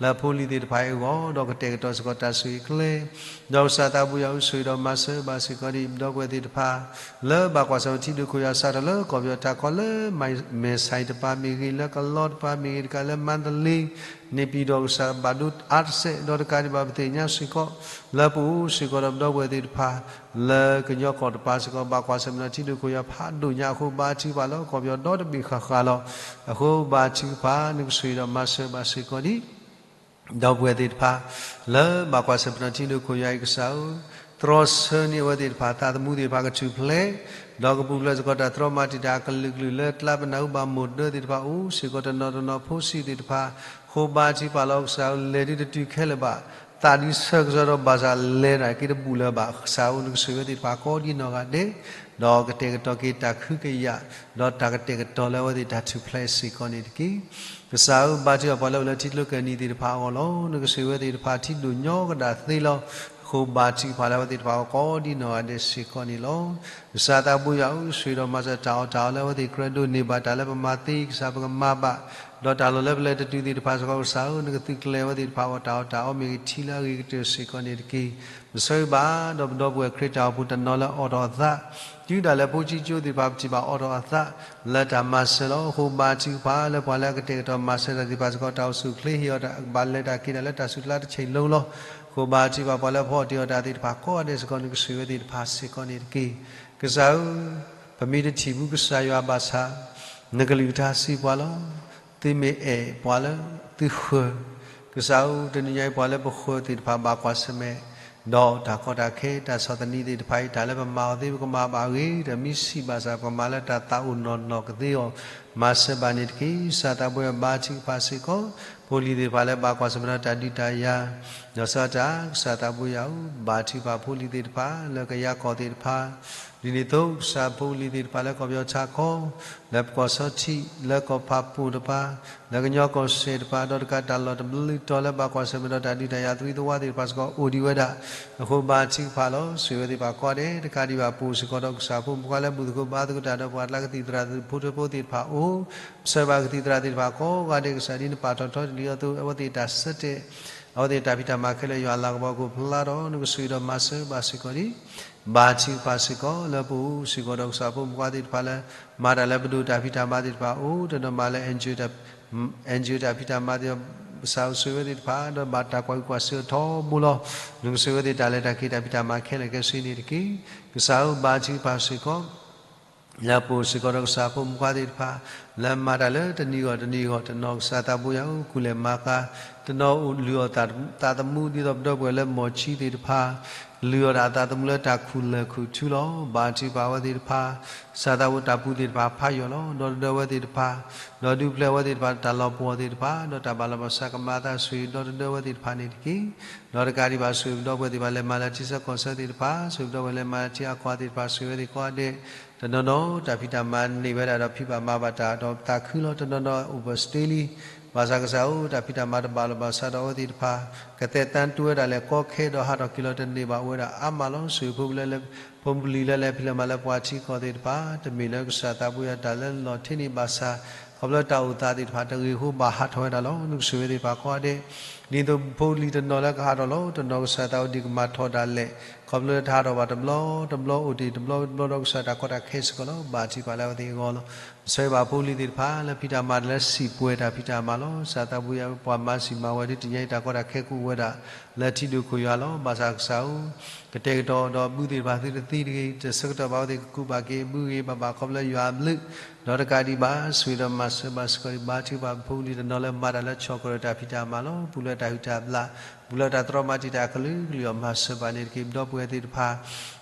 လၢဖိလံၤသ့ၣ်တဖၣ်အံၤအဂီၢ် ဒီးကတဲာ်ကတီၤစ့ၢ်ကီးတၢ်ဆိၣ်ဂ့ၤကျဲ ဒီးကစၢ်သးဘိယွၤဧၢ ဆိၣ်ဂ့ၤဒီးမၤစၢၤဘၣ်စ့ၢ်ကီးဒ် ပဒီပုၢ်ဝဲၢ်သ့ၣ်တဖၣ် လၢဘၣ်ကွၢ်ဆၢၣ်မဲာ်ထံဒိၣ်ခိၣ်ယွၤ စးထီၣ်လၢကီၢ်ပယီၤထးခီလၢ မဲၢ်ဆှဲတပၤမ့ၢ်ဂ့ၤ, လၢကလီတပၤမ့ၢ်ဂ့ၤ, တကးလၢမါတလ့ န့ၣ်ပံၤဒီး ကစၢ်ဘၣ်ဒိအါတစဲး, ဒီးတကးဒံးဘၣ် ပသ့ၣ်ညါစ့ၢ်ကီး လၢပအိၣ်စ့ၢ်ကီးဒီးပဒီပုၢ်ဝဲၢ်သ့ၣ်တဖၣ် လၢကညီကီၢ်တပၤစ့ၢ်ကီး ဘၣ်ကွၢ်ဆၢၣ်မဲာ်ဒီးထံဒိၣ်ခိၣ်ယွၤဖးဒိၣ်ညါအဃိ ဘါထုကဖၣ်လီၤ. ကီၢ်ပယီၤဒီတဘ့ၣ်ဃၣ်ဃၣ်လီၤ. အဃိဘါထုကဖၣ် နကဆိၣ်ဂ့ၤဒီးမၤစၢၤဘၣ်စ့ၢ်ကီးဒ် ဒီပုၢ်ဝဲၢ်သ့ၣ်တဖၣ် လၢဘၣ်ကွၢ်ဆၢၣ်မဲာ်ထံဒိၣ်ခိၣ်ယွၤအံၤ ကစၢ်ဧၢ, တြီဆၢန့ၢ်အဝဲသ့ၣ်တဖၣ် သးသမူသ့ၣ်တဖၣ်ကထူၣ်ဖျဲး, ဒီးကပူၤဖျဲးစ့ၢ်ကီးတၢ်တြီမၤတံာ်တာ်အကလုာ်ကလုာ် လၢကျါပနၢ်ဟူဘၣ်မိၢ်ဒၢသ့ၣ်တဖၣ်အိၣ်စ့ၢ်ကီးတနီၤတနီၤ ဖိဆံးသ့ၣ်တဖၣ်, ဃိဘါထုကဖၣ်လီၤ. ကစၢ်ဧၢ လဲၤဒုးတတုၤခဲလၢာ်ဘၣ်, သးဒုးဆၢကစီဒီးဘၣ်ဆၣ်လဲၤတၢ်က့ၤတဘူၣ်လၢၤဘၣ်. ကစၢ်ဧၢ နကဆိၣ်ဂ့ၤဝဲသ့ၣ်တဖၣ်ကိးဒ်နီၢ်ဂၤဒဲး, ဒီးကတဲာ်ကတီၤက့ၤတၢ်ခွဲးတၢ်ယာ်, ဒီးတၢ်ကတဲာ်ကတီၤလၢအဝဲသ့ၣ်တၢ်ထူၣ်ဖျဲးစ့ၢ်ကီးန့ၣ်တက့ၢ်. ကစၢ်ဧၢ ဘါထုကဖၣ်ပှၤလၢအိၣ်လၢထံကျိကၢၢ်နံၤသ့ၣ်တဖၣ်အဂီၢ်လီၤ. နကဆိၣ်ဂ့ၤဝဲသ့ၣ်တဖၣ်ထံဒိၣ်ညီကဒၣ်သ့လီၤ. အဃိဘါထုကဖၣ်လၢအဝဲသ့ၣ်တဖၣ်အဂီၢ်ကိးဒ်နီၢ်ဂၤဒဲးစ့ၢ်ကီးန့ၣ်လီၤ. ကစၢ်သးဘိယွၤဧၢ, ဆိၣ်ဂ့ၤဒီးမၤစၢၤတၢ်အီၣ်တၢ်အီလၢအဝဲသ့ၣ်ကြၢးဒိးန့ၢ်ဘၣ်တၢ်လၢပမၤသ့, ကစၢ်ပကမၤဘၣ်, ဒီးတၢ်လီၢ်လၢပလဲၤတတုၤသ့ၣ်တဖၣ်စ့ၢ်ကီး ကစၢ်ဧၢ, နကသုးကျဲၤအဝဲသ့ၣ်တဖၣ်အီၣ်တၢ်အီၣ်တၢ်အီမ့ၢ်ဂ့ၤ ထံလၢအဂ့ၤကတၢၢ်စ့ၢ်ကီးန့ၣ်တက့ၢ်. ပဆၢဂ့ၤဘၣ် ဒီးပဒီပုၢ်ဝဲၢ်ခရံာ်တၢ်အိၣ်ဖှိၣ်တနီၤလၢအအိၣ်ဒီးအသး တုၤဒၣ်လဲာ်ဖိဆံးကၠိသ့ၣ်တဖၣ် ပထံၣ်ဘၣ်အိၣ်ဒီးအသး လၢတၢ်မၤစၢၤလီၤ. အဃိဘါထုကဖၣ်လၢပှၤလၢအကတဲာ်ကတီၤမၤစၢၤတၢ်သ့ၣ်တဖၣ်စ့ၢ်ကီး တၢ်အိၣ်ဆူၣ်အိၣ်ချ့ဟ့ၣ်အီၤတၢ်ကဘၣ်လဲၤတၢ်က့ၤတၢ်လၢတၢ်ဆူးတၢ်ဆါတဆဲးလိၤလီၤ. အဃိဘါထုကဖၣ်ပှၤလၢအဖီအီၣ်တ့ၢ်အီၣ်တၢ်သ့ၣ်တဖၣ်ကိးဂၤဒဲးစ့ၢ်ကီး နကဆိၣ်ဂ့ၤဝဲသ့ၣ်တဖၣ်စ့ၢ်ကီးန့ၣ်တက့ၢ်. ကစၢ်ဧၢ, ပမ့ၢ်တထံၣ်ဘူးကစၢ်ယွၤဘၣ်ဆၣ် နကလုၢ်ကထါစံးပှၤလီၤ. သုမ့ၢ်အဲၣ်ပှၤလၢသုဃၢၤ, ကစၢ်ဧၢ, တနံၤညါအံၤပှၤလၢပဃၢၤသ့ၣ်တဖၣ်ဘၣ်ကွၢ်ဆၢၣ်မဲာ် ဒီးတၢ်ကီတၢ်ခဲတၢ်ဆီၣ်သနံးသ့ၣ်တဖၣ်အံၤ တၢ်လၢပမၤအီၤသ့ ပကမၤဘၣ်အဂ့ၤ ဒီးမ့ၢ်ဆံးဘၣ်ဆၣ် ပကမၤလၢတၢ်သးအိၣ်နီၢ်နီၢ်ကသ့အဂီၢ် မၤစၢၤဘၣ်န့ၣ်တက့ၢ်. ကစၢ်သးဘိယွၤဘါထုကဖၣ်စ့ၢ်ကီး ဖိလံၤသ့ၣ်တဖၣ်လၢဘၣ်ကွၢ်ဆၢၣ်မဲာ်ဒီးတၢ်ဒုးတၢ်ယၤ ဒီးစးတၢ် ကစၢ်သးဘိယွၤဧၢ, ဘါထုကဖၣ်ဖိလံၤသ့ၣ်တဖၣ် လၢကယၤကီၢ်သ့ၣ်တဖၣ် ဒ်န့ၣ်အသိး ကစၢ်ဖိလံၤသ့ၣ်တဖၣ်လၢကီၢ်ပယီၤဆၣ်ခီ, လၢပကီၢ်စီထံး, လၢကီၢ်ဖးပိၢ်တဖၣ်, လၢကညီကီၢ်စဲၣ်တဖၣ် ဒီးတကးတၢ်လီၢ်တဘျုးတီၤလၢဘၣ်ကွၢ်ဆၢၣ်မဲာ်ဒီးတၢ်ဒုးတၢ်ယၤ သရံးသဝါသ့ၣ်တဖၣ်စ့ၢ်ကီး အိၣ်ဒံးဝဲဒၣ်. အဃိဘါထုကဖၣ်လီၤ. ဆိၣ်ဂ့ၤဝဲသ့ၣ်တဖၣ်ကိးဂၤဒဲး တကးဒံးဘၣ် ပအိၣ်စ့ၢ်ကီးဒီးကစၢ်ဖိမုၣ်ဖိခွါလၢဘူၣ်သကိးဘါသကိးတၢ်ဒီးပှၤကျါကသံၣ်သရၣ်ဖိထၢဖိသ့ၣ်တဖၣ်အအိၣ်, ပဆၢဂ့ၤဘၣ်ကသံၣ်သရၣ်သ့ၣ်တဖၣ်ကိးဂၤဒဲး ကစၢ်ဒ်နပာ်ထီၣ်ထီတလံၤအသိး အဝဲသ့ၣ်တၢ်ဆၢတဲာ် အဝဲသ့ၣ်တၢ်ဖံးတၢ်မၤခဲလၢာ်ယွၤအလၤကပီၤအခိၣ်ဖျါဒီး နကဆိၣ်ဂ့ၤဒီးမၤစၢၤဘၣ်စ့ၢ်ကီးဒံး ဘါထုကဖၣ်စ့ၢ်ကီး လၢပအိၣ်စ့ၢ်ကီးဒီးကစၢ်ဖိမုၣ်ဖိခွါသ့ၣ်တဖၣ်လၢ မၤတၢ်လၢပဒိၣ်တၢ်ဖံးတၢ်မၤသ့ၣ်တဖၣ်အအိၣ်, တနီၤမၤလၢ NGO တၢ်ဖံးတၢ်မၤသ့ၣ်တဖၣ် ကစၢ်ဧၢ ဆိၣ်ဂ့ၤဝဲသ့ၣ်တဖၣ် ဒီးဘၣ်တၢ်ကွၢ်ဟုၣ်ကွၢ်စၢၤထီဘိလီၤ. နကဆိၣ်ဂ့ၤဝဲသ့ၣ်တၢ်လဲၤတၢ်က့ၤတၢ်ဖံးတၢ်မၤခဲလၢာ်ခဲဆ့န့ၣ်တက့ၢ်. ကစၢ်ဧၢ ဘါထုကဖၣ်စ့ၢ်ကီး လၢပအိၣ်စ့ၢ်ကီးဒီးကစၢ်ဖိမုၣ်ဖိခွါသ့ၣ်တဖၣ် လၢမၤတၢ်လၢတနံၤဂီၢ်တနံၤဂီၢ် တနီၤကစၢ်သးဘိယွၤဧၢ ကူၣ်လဲၤမၤဃါ, တနီၤအိၣ်လုၢ်အီၣ်သးသမူ ဒ်သိးပဒီပုၢ်ဝဲၢ်လၢမီၢ်ဆံးသ့ၣ်တဖၣ် လုၢ်အီၣ်ဒၣ်အသးသမူလၢတၢ်ခူၣ်လၢၢ်ခူၣ်ထူလီၤ. ဘါထုကဖၣ်ဝဲသ့ၣ်တဖၣ် ကစၢ်သးဘိတၢ်ပူၤသ့ၣ်တဖၣ်ဖးယိာ်လီၤ. ဒီသဒၢဝဲသ့ၣ်တဖၣ် ဒီးဒုးပျဲၢ်ဝဲသ့ၣ်တဖၣ်တၢ်လီၤပှီၢ်သ့ၣ်တဖၣ် ဒီးတၢ်ဘၣ်လီၤဘၣ်စးကမၤအသး ဆိၣ်ဂ့ၤဒီသဒၢဝဲသ့ၣ်တဖၣ်န့ၣ်တက့ၢ်. ဒီးတကးဒံးဘၣ် ဆိၣ်ဂ့ၤပဒီပုၢ်ဝဲၢ်သ့ၣ်တဖၣ်လၢမၤလၢထံဆၢကီၢ်ဆၢသ့ၣ်တဖၣ်, ဆိၣ်ဂ့ၤပဒီပုၢ်ဝဲၢ်လၢမၤလၢထံအကီၢ်သ့ၣ်တဖၣ်, ဆိၣ်ဂ့ၤဝဲသ့ၣ်ကိးဂၤဒဲး တနီၤနီၤ တၢ်ဖံးတၢ်မၤန့ၢ်ဝဲဒၣ်ဒီးဖံးဘၣ်မၤဘၣ်တၢ်ဒီးသးခုလီၤ. တနီၤနီၤ over stayလံ. ဘၣ်ဆၣ်ကစၢ်ဧၢ တၢ်ဖံးတၢ်မၤတဘၣ်လီၤဘၣ်စးဒီးအဝဲသ့ၣ်တဖၣ် ကသဲးသၣ်တူၢ်ဝဲဒၣ်လဲာ်ကီခဲဒီးဟးထီၣ်က့ၤလီၤတန့ၢ်ဘၣ် အိၣ်ဝဲဒၣ်အါမးလီၤ. ဆိၣ်ဂ့ၤဖိလၢ ဖိပလံၤလၢလဲၤဖံးလဲၤမၤလၢပှၤထံကီၢ်သ့ၣ်တဖၣ် တမ့ၢ်လၢကစၢ်သးဘိယွၤတၢ်လၢလီၤထဲန့ၣ်ဘၣ်ဆၣ် ခီဖျိတၢ်အိၣ်သးသ့ၣ်တဖၣ် တဂ့ၤအဃိဘၣ်ဟးထီၣ်ဝဲဒၣ်လီၤ. နကဆိၣ်ဂ့ၤသ့ၣ်တဖၣ်ကိးဂၤဒဲး ဒ်သိးဖိပလံၤတနီၤလၢကဟးထီၣ်လီၤ. တနီၤကစၢ်သးအိၣ်ဒံးကမၤထီၣ်ဒၣ်လဲာ် ခီဖျိလၢတဟးထီၣ်ဘၣ်တဘျီတဘျီ အိၣ်တ့ၢ်တဘျီတဘျီဒီးကစၢ်တၢ်ကီတၢ်ခဲစ့ၢ်ကီးလီၤ. ဘါထုကဖၣ်လၢအဝဲသ့ၣ်အဂီၢ်လီၤ. ပဆၢဂ့ၤဘၣ်ဖိပလံၤသ့ၣ်တဖၣ်လၢဖံးတၢ်မၤတၢ်လၢစံးပှဲၤတၢ်ဖံးတၢ်မၤလီၤ. ကစၢ်သးဘိယွၤ ပှၤမၤစံးမၤဝဲဒ်တနံၤညါအံၤ တၢ်ကီတၢ်ခဲကအိၣ်ဝဲဒၣ် လၢထံဒိၣ်ခိၣ်ယွၤလီၤ. ဘၣ်ဆၣ်ကစၢ်ဧၢ ကတဲာ်ကတီၤဒီးအဘုသ့ၣ်တဖၣ်သုတသံတဂ့ၤ, တဆၢကတီၢ်ဘၣ်အဝဲသ့ၣ်ကကူးဘၣ်က့ၤအဘုဂ့ၤ ဘၣ်ဘၣ်ခီဖျိယွၤအဘျုး, ဒီးတကးဒံးဘၣ် ဆိၣ်ဂ့ၤဒီးမၤစၢၤဘၣ်စ့ၢ်ကီးဒံး ဘါထုကဖၣ်ပဖိပလံၤတနီၤလၢမၤတၢ်လၢဆီၣ်ကရၢၢ်တၢ်ဖံးတၢ်မၤလီၤ. ပူၤလၢတၢ်ဟုၣ်တၢ်ဘျၣ်, ပူၤလၢတၢ်တြီမၤတံာ်တာ်အကလုာ်ကလုာ်အီၤ မၤစၢၤဘၣ်န့ၣ်တက့ၢ်. ပဒီပုၢ်ဝဲၢ်သ့ၣ်တဖၣ်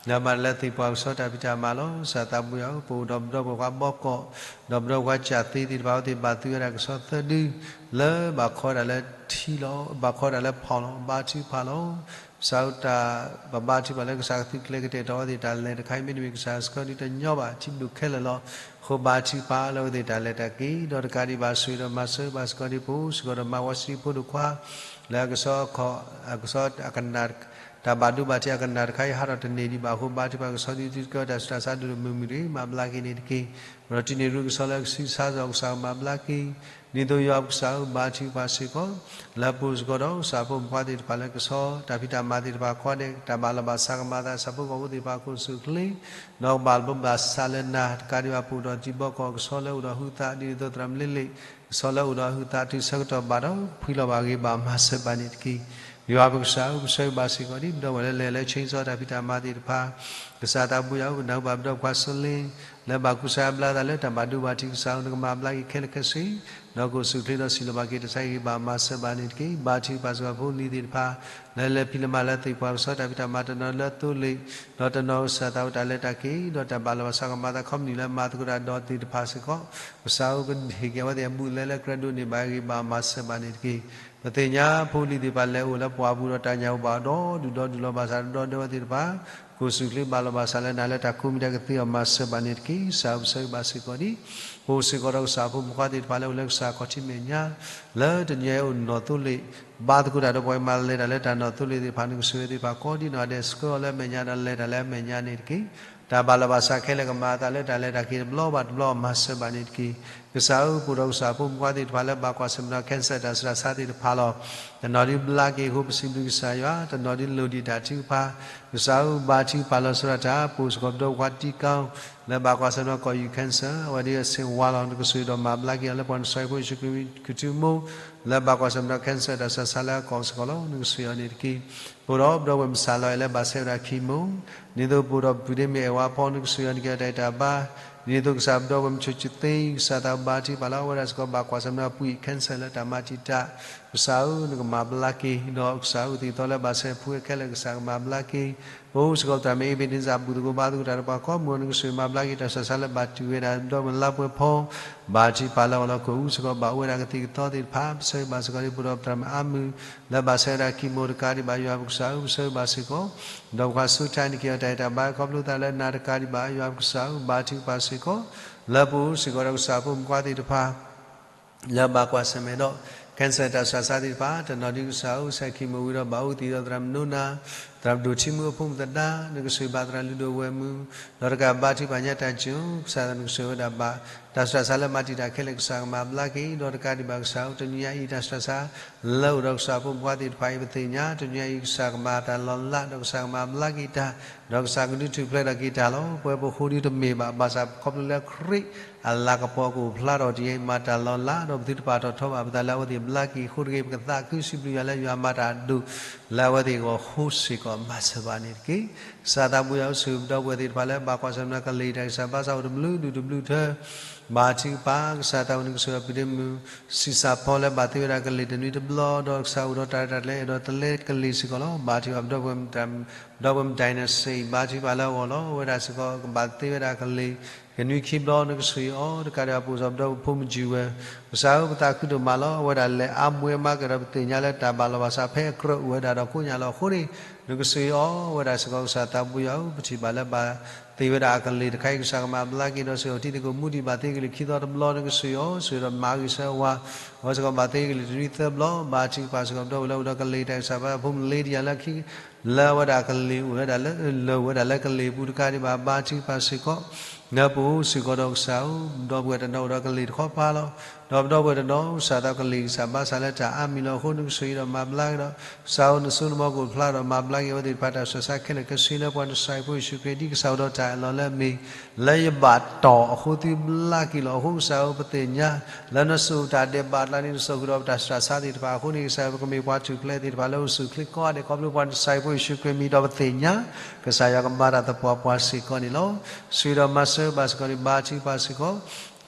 လၢမၤတၢ်လၢသ့ၣ်ပှၢ်ကစီတၢ်ဖံးတၢ်မၤလီၤ. ကစၢ်သးဘိယွၤဧၢ ပအိၣ်ဒီးပဒီပုၢ်ဝဲၢ်ခွါဘီကီး, ဒီးပဒီပုၢ်ဝဲၢ်ခွါကၠၣ်သ့သ့ၣ်တဖၣ် အဝဲသ့ၣ်ဘၣ်သုဝဲဒၣ်ကဆီသၢဒု လၢဘၣ်ခီဝဲဒၣ်လၢထံလီၤ. ဘၣ်ခီဝဲဒၣ်လၢဖီလီၤ. ဘါထုကဖၣ်လီၤ. ကစၢ်ဧၢ တၢ်ပဘါထုကဖၣ်လၢကစၢ်ကသုးကျဲၤကတဲာ်ကတီၤအဝဲသ့ၣ်တၢ်လဲၤတခါအံၤ မ့တမ့ၢ်ကစၢ်စ့ၢ်ကီးဒ်တညီဘၣ် ထံဒိၣ်ခဲလၢာ်လီၤ. အဃိဘါထုကဖၣ်လၢအဝဲသ့ၣ်တၢ်လဲၤတၢ်က့ၤ ဒီးတကးဒံးဘၣ် ဆိၣ်ဂ့ၤဒီးမၤစၢၤဘၣ်စ့ၢ်ကီးဒံးပအိၣ်စ့ၢ်ကီးဒီးမါဝီစံဖိဒိၣ်ခွါ လၢအကဆီအခီၣ် အကဆီအကနၣ် တၢ်ဘၣ်ဒိဘၣ်ထံးအကနၣ်တခါအံၤ ဟးထီၣ်တန့ၢ်ဒံးဘၣ်အဃိ ဘါထုကဖၣ်ကဆီဒုသုတကဲတၢ်ဆူးတၢ်ဆါဒိၣ်ဒိၣ်မုၢ်မုၢ်တဂ့ၤ မၤဘျါက့ၤန့ၣ်တက့ၢ်. ပဒီးတုၤန့ၢ်ရူၢ်ကဆီလၢကဆံဆါစ့ၢ်ကီး ကစၢ်မၤဘျါက့ၤ ဒ်သိးယွၤပကစၢ်ဧၢ ဘါထုကဖၣ်စ့ၢ်ကီး လၢပအိၣ်စ့ၢ်ကီးဒီးကစၢ်ဖိမုၣ်ဖိခွါသ့ၣ်တဖၣ်လၢကဆီ တၢ်ဖံးတၢ်မၤသ့ၣ်တဖၣ်ကိးဂၤဒဲး တၢ်ဘၣ်လီၤဘၣ်စးကမၤအသး ဆၣ်ဖိကီၢ်ဖိသ့ၣ်တဖၣ်အခိၣ်ဆူၣ်ချ့ ဒီးကဘၣ်လီၤဘၣ်စးလၢနၤ တကးဒံးဘၣ် ပအိၣ်ဒီးတံၤဘီကီၢ် ကဆီလၢအိၣ်ဒီးဟုသး ဒ်န့ၣ်အသိးသရၣ်မုၣ်လ့လ့ၣ် ကဆီလၢအိၣ်ဒီးဟုသးတုၤဆၢကတီၢ်ဘၣ်ဒီး ဖှံလီၤဘၣ်ဂ့ၤဘၣ်မၤစၢၤဘၣ်န့ၣ်တက့ၢ်. ယွၤပကစၢ်ဧၢ ပဆၢဂ့ၤဘၣ်စ့ၢ်ကီးဒံး ပဒီပုၢ်ဝဲၢ်လၢလဲၤလၢ chainsaw တၢ်ဖံးတၢ်မၤသ့ၣ်တဖၣ် ကစၢ်သးဘိယွၤဧၢ ပနၢ်ဟူဘၣ်ပဒီပုၢ်ဝဲၢ်ခွါစီလ့ လၢဘၣ်ကူစါဘျါသးလၢတၢ်ဘၣ်ဒိဘၣ်ထံး ကစၢ်ဧၢ နကမၤဘျါက့ၤခဲလၢာ်ခဲဆ့ ဒီးကအိၣ်ဆူၣ်ချ့ဒီးစံးလီၤဘၣ်က့ၤ တၢ်ဆါဟံၣ်ဂ့ၤဘၣ်မၤစၢၤဘၣ်န့ၣ်တက့ၢ်. ဘါထုကဖၣ်စ့ၢ်ကီးဖိလံၤသ့ၣ်တဖၣ် လၢလဲၤဖံးလဲၤမၤလၢသ့ၣ်ပှၢ်ကဆီတၢ်ဖံးတၢ်မၤ တနီၤလၢသိလ့ၣ် ဒီးတနီၤကစၢ်သးအိၣ်တၢ်လဲၤတၢ်က့ၤ ဒီးတၢ်ဘၣ်လီၤဘၣ်စးကမၤသး ခီပနံၣ်လၢမၤသကိးတၢ်ဒီးသ့ၣ်တဖၣ်စ့ၢ်ကီး ကစၢ်ဧၢ ကဟ့ၣ်က့ၤအဝဲသ့ၣ်အဘူးအလဲလၢကြၢးဒိးန့ၢ်ဘၣ် ဂ့ၤဘၣ်မၤစၢၤဘၣ်န့ၣ်တက့ၢ်. ပသ့ၣ်ညါဖိလံၤသ့ၣ်တဖၣ်လဲၤအိၣ်လၢပှၢ်ပူၤဒီးတၢ်ညၣ်အိၣ်ဘၣ်ဒီဒူၣ်ဒီဒူၣ်လီၤ. ဘၣ်ဆၣ်ဒီပုၢ်ဝဲၢ်သ့ၣ်တဖၣ် ကိးဆူၣ်ချ့ဘၣ်လီၤဘၣ်စးလၢနၤလၢတၢ်ကိးမံၤတၢ်ကသ့အီၤမၤစၢၤဘၣ်န့ၣ်တက့ၢ်. ကစၢ်ဧၢ ပဆၢဂ့ၤဘၣ်စ့ၢ်ကီးဒံး ပအိၣ်စ့ၢ်ကီးဒီးကစၢ်ဖိမုၣ်ဖိခွါသ့ၣ်တဖၣ်လၢအိၣ်လၢကစၢ်ခီၣ်ထံးမဲာ်ညါ လၢတနံၤအံၤအိၣ်နီၢ်သိလ့ၣ် ဘါသကိးတၢ်ဒီးပှၤမၤလဲၤတၢ်လၢတၢ်နီၢ်သိလ့ၣ်သ့ၣ်တဖၣ် နကစၢ်ဝဲသ့ၣ်တဖၣ်ကိးဒံးနီၢ်ဂၤဒဲး ဆှၢအီၤလၢအမဲာ်ညါဒီးလဲၤတၢ်လၢအမဲာ်ညါန့ၣ်တက့ၢ်. တၢ်ဘၣ်လီၤဘၣ်စးခဲလၢာ်ကမၤအသးလၢတၢ်လဲၤတၢ်က့ၤတဘျီဘၣ်တဘျီအီၤမၤစၢၤဘၣ်န့ၣ်တက့ၢ်. ကစၢ်ဧၢ ပအိၣ်ဒီးကစၢ်ဖိမုၣ်ဖိခွါသ့ၣ်တဖၣ်လၢဘၣ်ကွၢ်ဆၢၣ်မဲာ်ဒီး cancer တၢ်စှၤဆါသ့ၣ်တဖၣ်လီၤ. တနီၤဒုးဘျါက့ၤအဃိ ပစံးဘျုးကစၢ်ယွၤ, တနီၤဒုးလိၣ်ဒံးတၢ်ထုကဖၣ်, ကစၢ်ဧၢ ဘါထုကဖၣ်လီၤဆီဒၣ်တၢ်, ပအိၣ်စ့ၢ်ကီးပဒီပုၢ်ဝဲၢ်ခွါတံကီ လၢဘၣ်ကွၢ်ဆၢၣ်မဲာ်ဒီး ကီၢ်ယူၢ် cancer အဝဲဒၣ်အဆ့ဝါလီၤ. နကစၢ်ဒီးမၤဘျါက့ၤအီၤလၢပှၤနစၢ်ဖိယ့ၣ်ၡူးခရံာ်ကထုးမိၢ် လၢဘၣ်ကွၢ်ဆၢၣ်မဲာ်ဒီး cancer တၢ်စှၤဆါလၢအကီၢ်စ့ၢ်ကီးလီၤ. နကစၢ်အီၤန့ၣ်တက့ၢ်. ပအိၣ်ဒီးပဒီပုၢ်ဝဲၢ်မုၣ်စၢ်လီၤအဲၣ်လၢဘၣ်ဆဲးဝဲဒၣ် chemo ဒ်သိးပအိၣ်ဒီးပုၢ်ဒ့မုၣ်အဲၣ်ဝါဖီ နကစၢ်အီၤန့ၣ်က့ၤအီၤတၢ်အံၣ်တၢ်ဘါ, ဒ်သိးကစၢ်ပဒီပုၢ်ဝဲၢ်မုၣ်ဆိၣ်ကသ့ ကစၢ်သးဘါထုကဖၣ်လီၤ. အဝဲဒၣ်စ့ၢ်ကီးဘၣ်ကွၢ်ဆၢၣ်မဲာ်ဒီး ပှံၢ် cancer လၢတၢ်မၤတံာ်တာ် ကစၢ်ဧၢ နကမၤဘျါက့ၤ ဒီးကစၢ်အုၣ်သံးသီလၢဘၣ်ဆဲးဖိဝဲခဲလၢာ် ကစၢ်ကမၤဘျါက့ၤ. ပအိၣ်စ့ၢ်ကီးပသရၣ်မုၣ် Ebenezer ဘူၣ်သကိးဘါသကိးတၢ်ဒီးပှၤကိးမုၢ်ဂီၤ နကစၢ်မၤဘျါက့ၤတၢ်စှၤဆါလၢဘၣ်တုၤဝဲဒၣ် ပဒီပုၢ်ဝဲၢ်လါပှဲၤဖီ ဘါထုကဖၣ်လၢအဂီၢ်လီၤ. ကအိၣ်စ့ၢ်ကီးဘၣ်အိၣ်ဝဲဒၣ်ကသံၣ်ကသီသ့ၣ်တဖၣ် ပဆၢဂ့ၤဘၣ်စ့ၢ်ကီးဒံး ပအိၣ်ဒီးပသရၣ်မုၣ်အါမုၢ် လၢဘၣ်ဆဲးဝဲဒၣ် chemo တကးဒံးဘၣ် ယွၤပကစၢ်ဧၢ ပဆၢဂ့ၤဘၣ်စ့ၢ်ကီး ဒီးပှၤဆူးထါန့ၣ်က့ၤအီၤတၢ်အံၣ်တၢ်ဘါ ခီဖျိသးလၢနၤတကးဒံးဘၣ် ယွၤပကစၢ်ဧၢ ဘါထုကဖၣ်စ့ၢ်ကီး လၢပအိၣ်စ့ၢ်ကီးဒီးကစၢ်ဖိမုၣ်ဖိခွါသ့ၣ်တဖၣ် လၢဘၣ်ကွၢ်ဆၢၣ်မဲာ်ဒီး cancer တၢ်စှၤဆါသ့ၣ်တဖၣ် တနီၤဒုးကစၢ်ဧၢ ဆဲး chemo ဝံၤဒီးဘၣ်အုၣ်သံးဒီးသရၣ်မုၣ်နိနၤ သရၣ်မုၣ်ဒိၣ်ထံမုၣ်အဖိမုၣ်သဒါ နကစၢ်ဘၣ်သရၣ်လုၢ်ဒိၣ်ဝဲၢ်မုၣ် ဒီးတကးဘါထုကဖၣ်ညါတၢ်စူၢ် ကစၢ်သးနကစၢ်ဝဲဒၣ်ဘၣ် တၢ်စှၤဆါလၢမၤတံာ်တာ်ခဲလၢာ် ကစၢ်ကမၤဘျါက့ၤ ဒီးတကးဒံးဘၣ်ကစၢ်ဧၢ တနံၤညါအံၤတၢ်စှၤဆါ လၢအိၣ်ဒီးကစၢ်ဖိမုၣ်ဖိခွါသ့ၣ်တဖၣ်အံၤ ပသ့ၣ်ညါ တနံၤညါအံၤ ကစၢ်ကမၤတၢ်လီၤလး ဒီးကစၢ်ကမၤဘျါက့ၤတၢ် ဒီးကစၢ်ကဒုးထူၣ်ဖျဲးထီၣ်က့ၤတၢ်လီၤ. ပဝဲပဃိဒုတမ့ၢ်ဘၣ် ဘၣ်ဆၣ်ခီဖျိလၢခရံာ်အလၤကပီၤကအိၣ်ဖျါထီၣ်တယဲၢ်အံၤ မၤတၢ်လီၤလး ဒီးပသုတပာ်ထီၣ်ထီဘၣ်ပသးလၢအဝဲသ့ၣ်ဘျါက့ၤအဃိတဂ့ၤ ပကသးခုစံးဘျုးယွၤလၢယွၤမၤတၢ်အဒိၣ် လၢအဝဲသ့ၣ်အဂီၢ်အဃိစ့ၢ်ကီး မၤစၢၤဘၣ်န့ၣ်တက့ၢ်. ကစၢ်သးဘိယွၤဧၢ ဆိၣ်ဂ့ၤပဒီပုၢ်ဝဲၢ်သ့ၣ်တဖၣ်လၢဘၣ်ကွၢ်ဆၢၣ်မဲာ်ဒီးကလံၤတၢ်ဂံၢ်စၢ်ဘါစၢ်အိၣ်တဘျုးဒူၣ်တဘျုးထၢ ဘါထုကဖၣ် ကစၢ်သးဝဲနကစၢ်ဒီးပုၢ်ဒ့မုၣ် ဆံးစၢ်ဖီလၢဘၣ်သ့ဝဲဒၣ်ကလံၤ တနွံတဘျီ ဒီးကစၢ်အိၣ်ဒီးတၢ်ရဲၣ်တၢ်ကျဲၤအဲၣ်ဒိးတလဲကလံၤစ့ၢ်ကီးလီၤ. ဘါထုကဖၣ်ပဒီပုၢ်ဝဲၢ် ပဒီပုၢ်ဝဲၢ်မုၣ် ဒိၣ်နၢ်စ့ၣ် ဘါထုကဖၣ်လၢအဂီၢ်လီၤ. အဝဲဒၣ်စ့ၢ်ကီးကဘၣ်သ့ဝဲဒၣ်ကလံၤ ကနွံခံဘျီ နကစၢ်အီၤ တကးဒံးဘၣ်ပအိၣ်စ့ၢ်ကီးပဒီပုၢ်ဝဲၢ်ဖိမုၣ်ယုၢ်ဝဲ ကစၢ်ဧၢ ပသးခုဒိၣ်မးလီၤ. အဝဲဒၣ်လဲၤအါမူၤအါမါကဒီး ပသ့ၣ်ညါလၢတၢ်ဘၣ်လီၤဘၣ်စးဖဲအကြၢးအိၣ်ဝဲဒၣ်ဒီးကိးညါလီၤအဃိန့ၣ် နကစၢ်အီၤ အဝဲဒၣ်စ့ၢ်ကီးကစၢ်သးဘိယွၤဧၢ ပထံၣ်ဘၣ်လၢဘၣ်သ့ဝဲဒၣ်အကလံၤတခါအံၤ ကစၢ်ကမၤဘျါက့ၤဒီးစ့ၢ်ကီး ထံသကိးမူဒံးဘၣ်သ့ကလံၤခံသီတဘျီ နကစၢ်အီၤ စ့ၢ်ကီးဒီးမၤဂ့ၤဆၢဝါ အဝဲစ့ၢ်ကီးဘၣ်သ့ကလံၤတနွံသၢဘျီ ဘါထုကဖၣ်စ့ၢ်ကီး ပဒီပုၢ်ဝဲၢ်လၢအိၣ်ဒီးကလံၤတၢ်ဂံၢ်စၢ်ဘါ ဖိမုၣ်လ့ဒံယၤလၢခံ လၢအဝဲဒၣ်ကလံၤအိၣ်ဝဲဒၣ်လၢ လၢအိၣ်ဝဲဒၣ်လၢကလံၤအပူၤတကးဒံးဘၣ် ဘါထုကဖၣ်စ့ၢ်ကီး လၢပအိၣ်စ့ၢ်ကီးဒီးကစၢ်ဧၢ ပဒီပုၢ်ဝဲၢ်တနီၤအိၣ်ဒီးကလံၤတခီပၤလီၤ. ဒီးပဒီပုၢ်ဝဲၢ်တနီၤ ကစၢ်သးကလံၤဂံၢ်စၢ်ဘါစၢ်လၢတၢ်အါမံၤလီၤအဃိ နကစၢ်အံၤဒီးမၤဘျါက့ၤဒီး ကစၢ်ဧၢ နစိနမီၤကအိၣ်ဖျါဒီးမၤဘျါက့ၤအဝဲသ့ၣ်တဖၣ်တၢ်စှၤဆါခဲလၢာ်ခဲဆ့ လၢပှၤနစၢ်ဖိယ့ၣ်ၡူးခရံာ် ဒ်ကစၢ်အိၣ်ဒီးတၢ်အၢၣ်လီၤလၢအမ့ၢ် လၢယဘၣ်တီၢ်အဃိ သုဘျါက့ၤလီၤအဃိ ကစၢ်ဧၢ ပသ့ၣ်ညါ လၢနစိၤတၢ်ဒဲးဘးအကျါန့ၣ် နစိာ်ဃုာ်ဒီးပတၢ်စှၤဆါသ့ၣ်တဖၣ်အဃိန့ၣ် ကစၢ်ဧၢ ပကမ့ၢ်ပှၤထူၣ်ဖျဲးသ့ၣ်တဖၣ်လၢအိၣ်ဆူၣ်အိၣ်ချ့ကိးဂၤဒဲး ခီဖျိပှၤနစၢ်ဖိယ့ၣ်ၡူးခရံာ်အမံၤဒီးပသ့ၣ်ညါ ကစၢ်ယွၤကမၤတၢ်သပှၢ်ပှၢ်စ့ၢ်ကီးန့ၣ်လီၤ. စ့ၢ်ကီးဒီးမၤစၢၤဘၣ်စ့ၢ်ကီးန့ၣ် ဘါထုကဖၣ်စ့ၢ်ကီး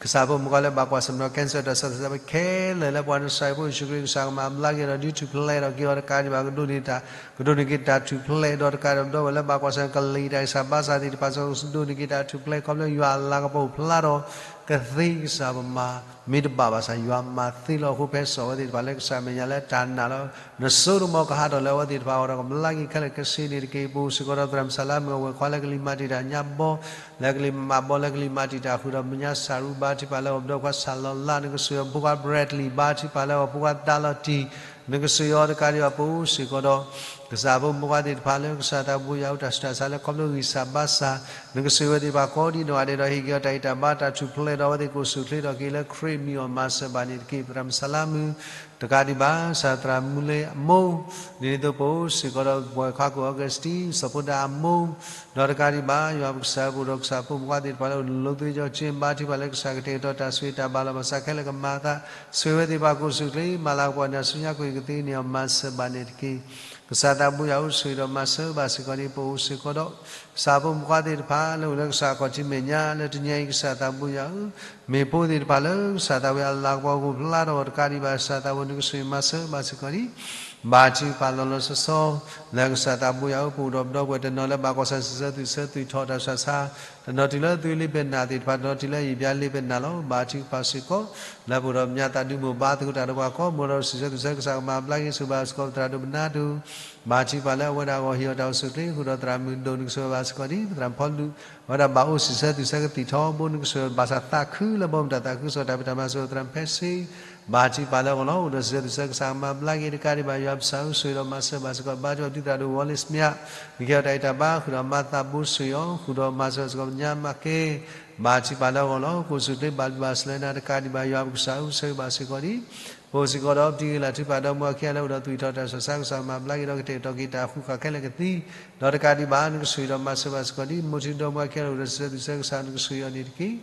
ကစၢ်ဖိမုၣ်ဖိခွါလၢဘၣ်ကွၢ်ဆၢၣ်မဲာ်ဒီး cancer တၢ်စှၤဆါခဲလၢာ်လၢပှၤနစၢ်ဖိယ့ၣ်ၡူးခရံာ် ကစၢ်ကမၤဘျါက့ၤဒီးဒုးထူၣ်ဖျဲးထီၣ်က့ၤအီၤတကးဒံးဘၣ် ကဒိးန့ၢ်တၢ် ကဒိးန့ၢ်က့ၤတၢ်ထူၣ်ဖျဲးဒီးတကးဒံးဘၣ် ပဒီပုၢ်ဝဲၢ်လၢဘၣ်ကွၢ်ဆၢၣ်မဲာ်ကလံၤတၢ်ဂံၢ်စၢ်ဘါစၢ်သ့ၣ်တဖၣ် ကဒိးန့ၢ်က့ၤတၢ်ထူၣ်ဖျဲး ခီဖျိယွၤအလၤကပီၤအိၣ်ဖျါဒီး ကသ့ကစၢ်ပမၤ မ့ၢ်တဘၣ်ဘၣ်ဆၣ် ယွၤမၤသ့လီၤအဃိ ဖဲစီၤဝဲသ့ၣ်တဖၣ်လၢကစၢ်မဲာ်ညါလၢတၢ်နာ်လီၤ. နစိတမီၤကဟးထီၣ်လၢအဝဲသ့ၣ်တဖၣ်အဂီၢ်ဒီးကဘျါက့ၤခဲလၢာ်ခဲဆ့န့ၣ်တက့ၢ်. ပအိၣ်စ့ၢ်ကီးဒီးသရၣ်မုၣ်စၢ်လါမုၣ်အဝဲၢ်ခွါလၢကလံၤမၤတံာ်တာ်ညါဘီ လၢကလံၤမၤဘီ လၢကလံၤမၤတံာ်တာ်ဃုာ်ဒီးမဲာ်ညါစၢ်ရူဘါထုကဖၣ်လၢအဂီၢ် ပဒီပုၢ်ဝဲၢ်ခွါစၢ်လီၤလး နကစၢ်ယွၤ ဖိခွါ Bradley ဘါထုကဖၣ်လၢအဂီၢ် ဖိခွါသးလီၤတံၢ် နကစၢ်ယွၤတကးဒံးဘၣ် ပအိၣ်စ့ၢ်ကီးဒီး ကစၢ်ဖိမုၣ်ဖိခွါသ့ၣ်တဖၣ်လၢကစၢ်သးဘိယွၤအူ တၢ်ဆူးတၢ်ဆါလၢခီဖျိဂံၢ်စၢ်ဘါစၢ် နကစၢ်ယွၤဝဲသ့ၣ်တဖၣ်ကိးဒံးနီၢ်ဂၤဒဲးဒီးဟ့ၣ်က့ၤအီၤတၢ်အံၣ်တၢ်ဘါတၢ်ထူၣ်ဖျဲးဒီးအဝဲသ့ၣ်ကအိၣ်ဆူၣ်အိၣ်ချ့ထီၣ်က့ၤလၢခရံာ်အမံၤအဂီၢ်မၤစၢၤဘၣ်န့ၣ်တက့ၢ်. သရၣ်မုၣ်စၢ်လါမုၣ် တကးဒံးဘၣ် ကစၢ်သရၣ်မုၣ်လ့အမိၢ် ဒ်န့ၣ်အသိးပအိၣ်စ့ၢ်ကီးဒီးပဝဲၢ်ခွါကိၢ် Augustine စီၤဖိဒါအမိၢ် ဒီးတကးဒံးဘၣ် ယွၤပကစၢ်ပအိၣ်ဒီးကစၢ်ဖိမုၣ်ဖိခွါသ့ၣ်တဖၣ်လၢအိၣ်လၢသိကၠိကၠ့ ဘါထုကဖၣ်လၢကစၢ်ကတဲာ်ကတီၤတၢ်ဆိၣ်ဂ့ၤတၢ်ဘၣ်လီၤဘၣ်စးခဲလၢာ်ကမၤအသး ဆိၣ်ဂ့ၤဝဲသ့ၣ်တဖၣ်ကအိၣ်ဆူၣ်အိၣ်ချ့ မၤလၤကပီၤနၢ်ဆူညါကွံာ်ကသ့န့ၣ်အီၤမၤစၢၤဘၣ်န့ၣ်တက့ၢ်. ကစၢ်သးဘိယွၤအူဆိၣ်ဂ့ၤဒီးမၤစၢၤဘၣ်စ့ၢ်ကီးန့ၣ် ပအိၣ်စ့ၢ်ကီးဒီး ကစၢ်ဖိမုၣ်ဖိခွါသ့ၣ်တဖၣ်လၢအိၣ်လၢကစၢ်အခီၣ်ထံးမဲာ်ညါလၢတနံၤအံၤ ကစၢ်သးဘိယွၤဧၢ မ့ၢ်ဖိသ့ၣ်တဖၣ်လၢကစၢ်သးဝံၤအလၤကပီၤကအိၣ်ဖျါထီၣ်အီၤတကးဒံးဘၣ် ကစၢ်သးဘိယွၤနကဆိၣ်ဂ့ၤမၤစၢၤဘၣ်စ့ၢ်ကီးန့ၣ် ဘါထုကဖၣ်လီၤလီၤဆီဆီ လၢကစၢ်သးဘိယွၤဧၢ ပအိၣ်ဒီးပဒီပုၢ်ဝဲၢ်တနီၤလၢဘၣ်ကွၢ်ဆၢၣ်မဲာ်စၢၤသွံၣ်ဆၢသွံၣ်ထီၣ်တၢ်ဆူးတၢ်ဆါ တနီၤတုၤလၢသုးလ့ပနၢ်သ့ၣ်တဖၣ် တနီၤတုၤလၢယံာ်ဘျါလ့ပနၢ်လီၤ. ဘါထုကဖၣ်စ့ၢ်ကီး လၢပအိၣ်ဒီးပညါသးဒုမုၢ်ဘါသကိးတၢ်ဒီးပှၤကိးမုၢ်ဒီးစံးဆၢသုးဆၢကစၢ်ကမၤဘျါက့ၤဆူၣ်ဘၣ်စ့ၢ်ကီး ပသရၣ်ဒိၣ်ပနါဒိၣ် ဘါထုကဖၣ်လၢအဝဲဒၣ်အဂီၢ်ဟ့ၣ်အီၤတၢ်အိၣ်ဆူၣ်ချ့ ဃုာ်ဒီးသရၣ်မုၣ်ဒိၣ်နကစၢ်ဘၣ်စ့ၢ်ကီးဒ် ပသရၣ်ဖီလူး အဝဲဒၣ်ဘၣ်အိၣ်စံးဆၢသုးဆၢကသံၣ်ထီဘိနကစၢ် ဘၣ်ဆၣ်သးခုလၢဘီမုၢ်တၢ်သးခုကစီၣ်တၢ်ဖံးတၢ်မၤစ့ၢ်ကီး သရၣ်ဖဲစ့ ဘါထုကဖၣ်လၢအဂီၢ်လီၤ. အိၣ်ဒီးစံးဆၢသုးဆၢကစၢ်ကမၤဘျါက့ၤတကးဒံးဘၣ် ယွၤပကစၢ်အိၣ်ဆိၣ်ဂ့ၤဒီးမၤစၢၤဘၣ်စ့ၢ်ကီး ဘါထုကဖၣ်ပတံၤသရၣ်ဒိၣ်ဝီလ့စမံယါ နကဟ့ၣ်အီၤတၢ်ဂံၢ်တၢ်ဘါ ဃုာ်ဒီးမၤသးဘိစူၢ်အီၤ ဃုာ်ဒီးမၤစၢၤဘၣ်စ့ၢ်ကီးပညါမၤကဲ ဘါထုကဖၣ်လၢအဂီၢ်လီၤ. ကအိၣ်ဆူၣ်ချ့ဘၣ်ဘျုးဘၣ်ဆၢလၢနၤတကးဒံးဘၣ် ယွၤပကစၢ်အိၣ်ဆိၣ်ဂ့ၤဘၣ်စ့ၢ်ကီးဒ် ပအိၣ်စ့ၢ်ကီးဒီးပတံၤဂ့ၤလၢ်ထုကဖၣ်ဒီးမုၢ်အခံဂၤလၢအိၣ်ဒီးသွံၣ်ထီၣ်တၢ်ဆူးတၢ်ဆါ ကစၢ်မၤဘျါက့ၤဒီးကတဲာ်ကတီၤက့ၤတၢ်ဃုခးခဲလၢာ်ကသံ ဒီးတကးဒံးဘၣ် နကဆိၣ်ဂ့ၤဒီးမၤစၢၤဘၣ်စ့ၢ်ကီးဒ် မိၢ်ထံဒီးမုၢ်အခံဂၤလၢအိၣ်ဒီးစံးဆၢသုးဆၢကစၢ် နကဆိၣ်ဂ့ၤအီၤန့ၣ်တက့ၢ်.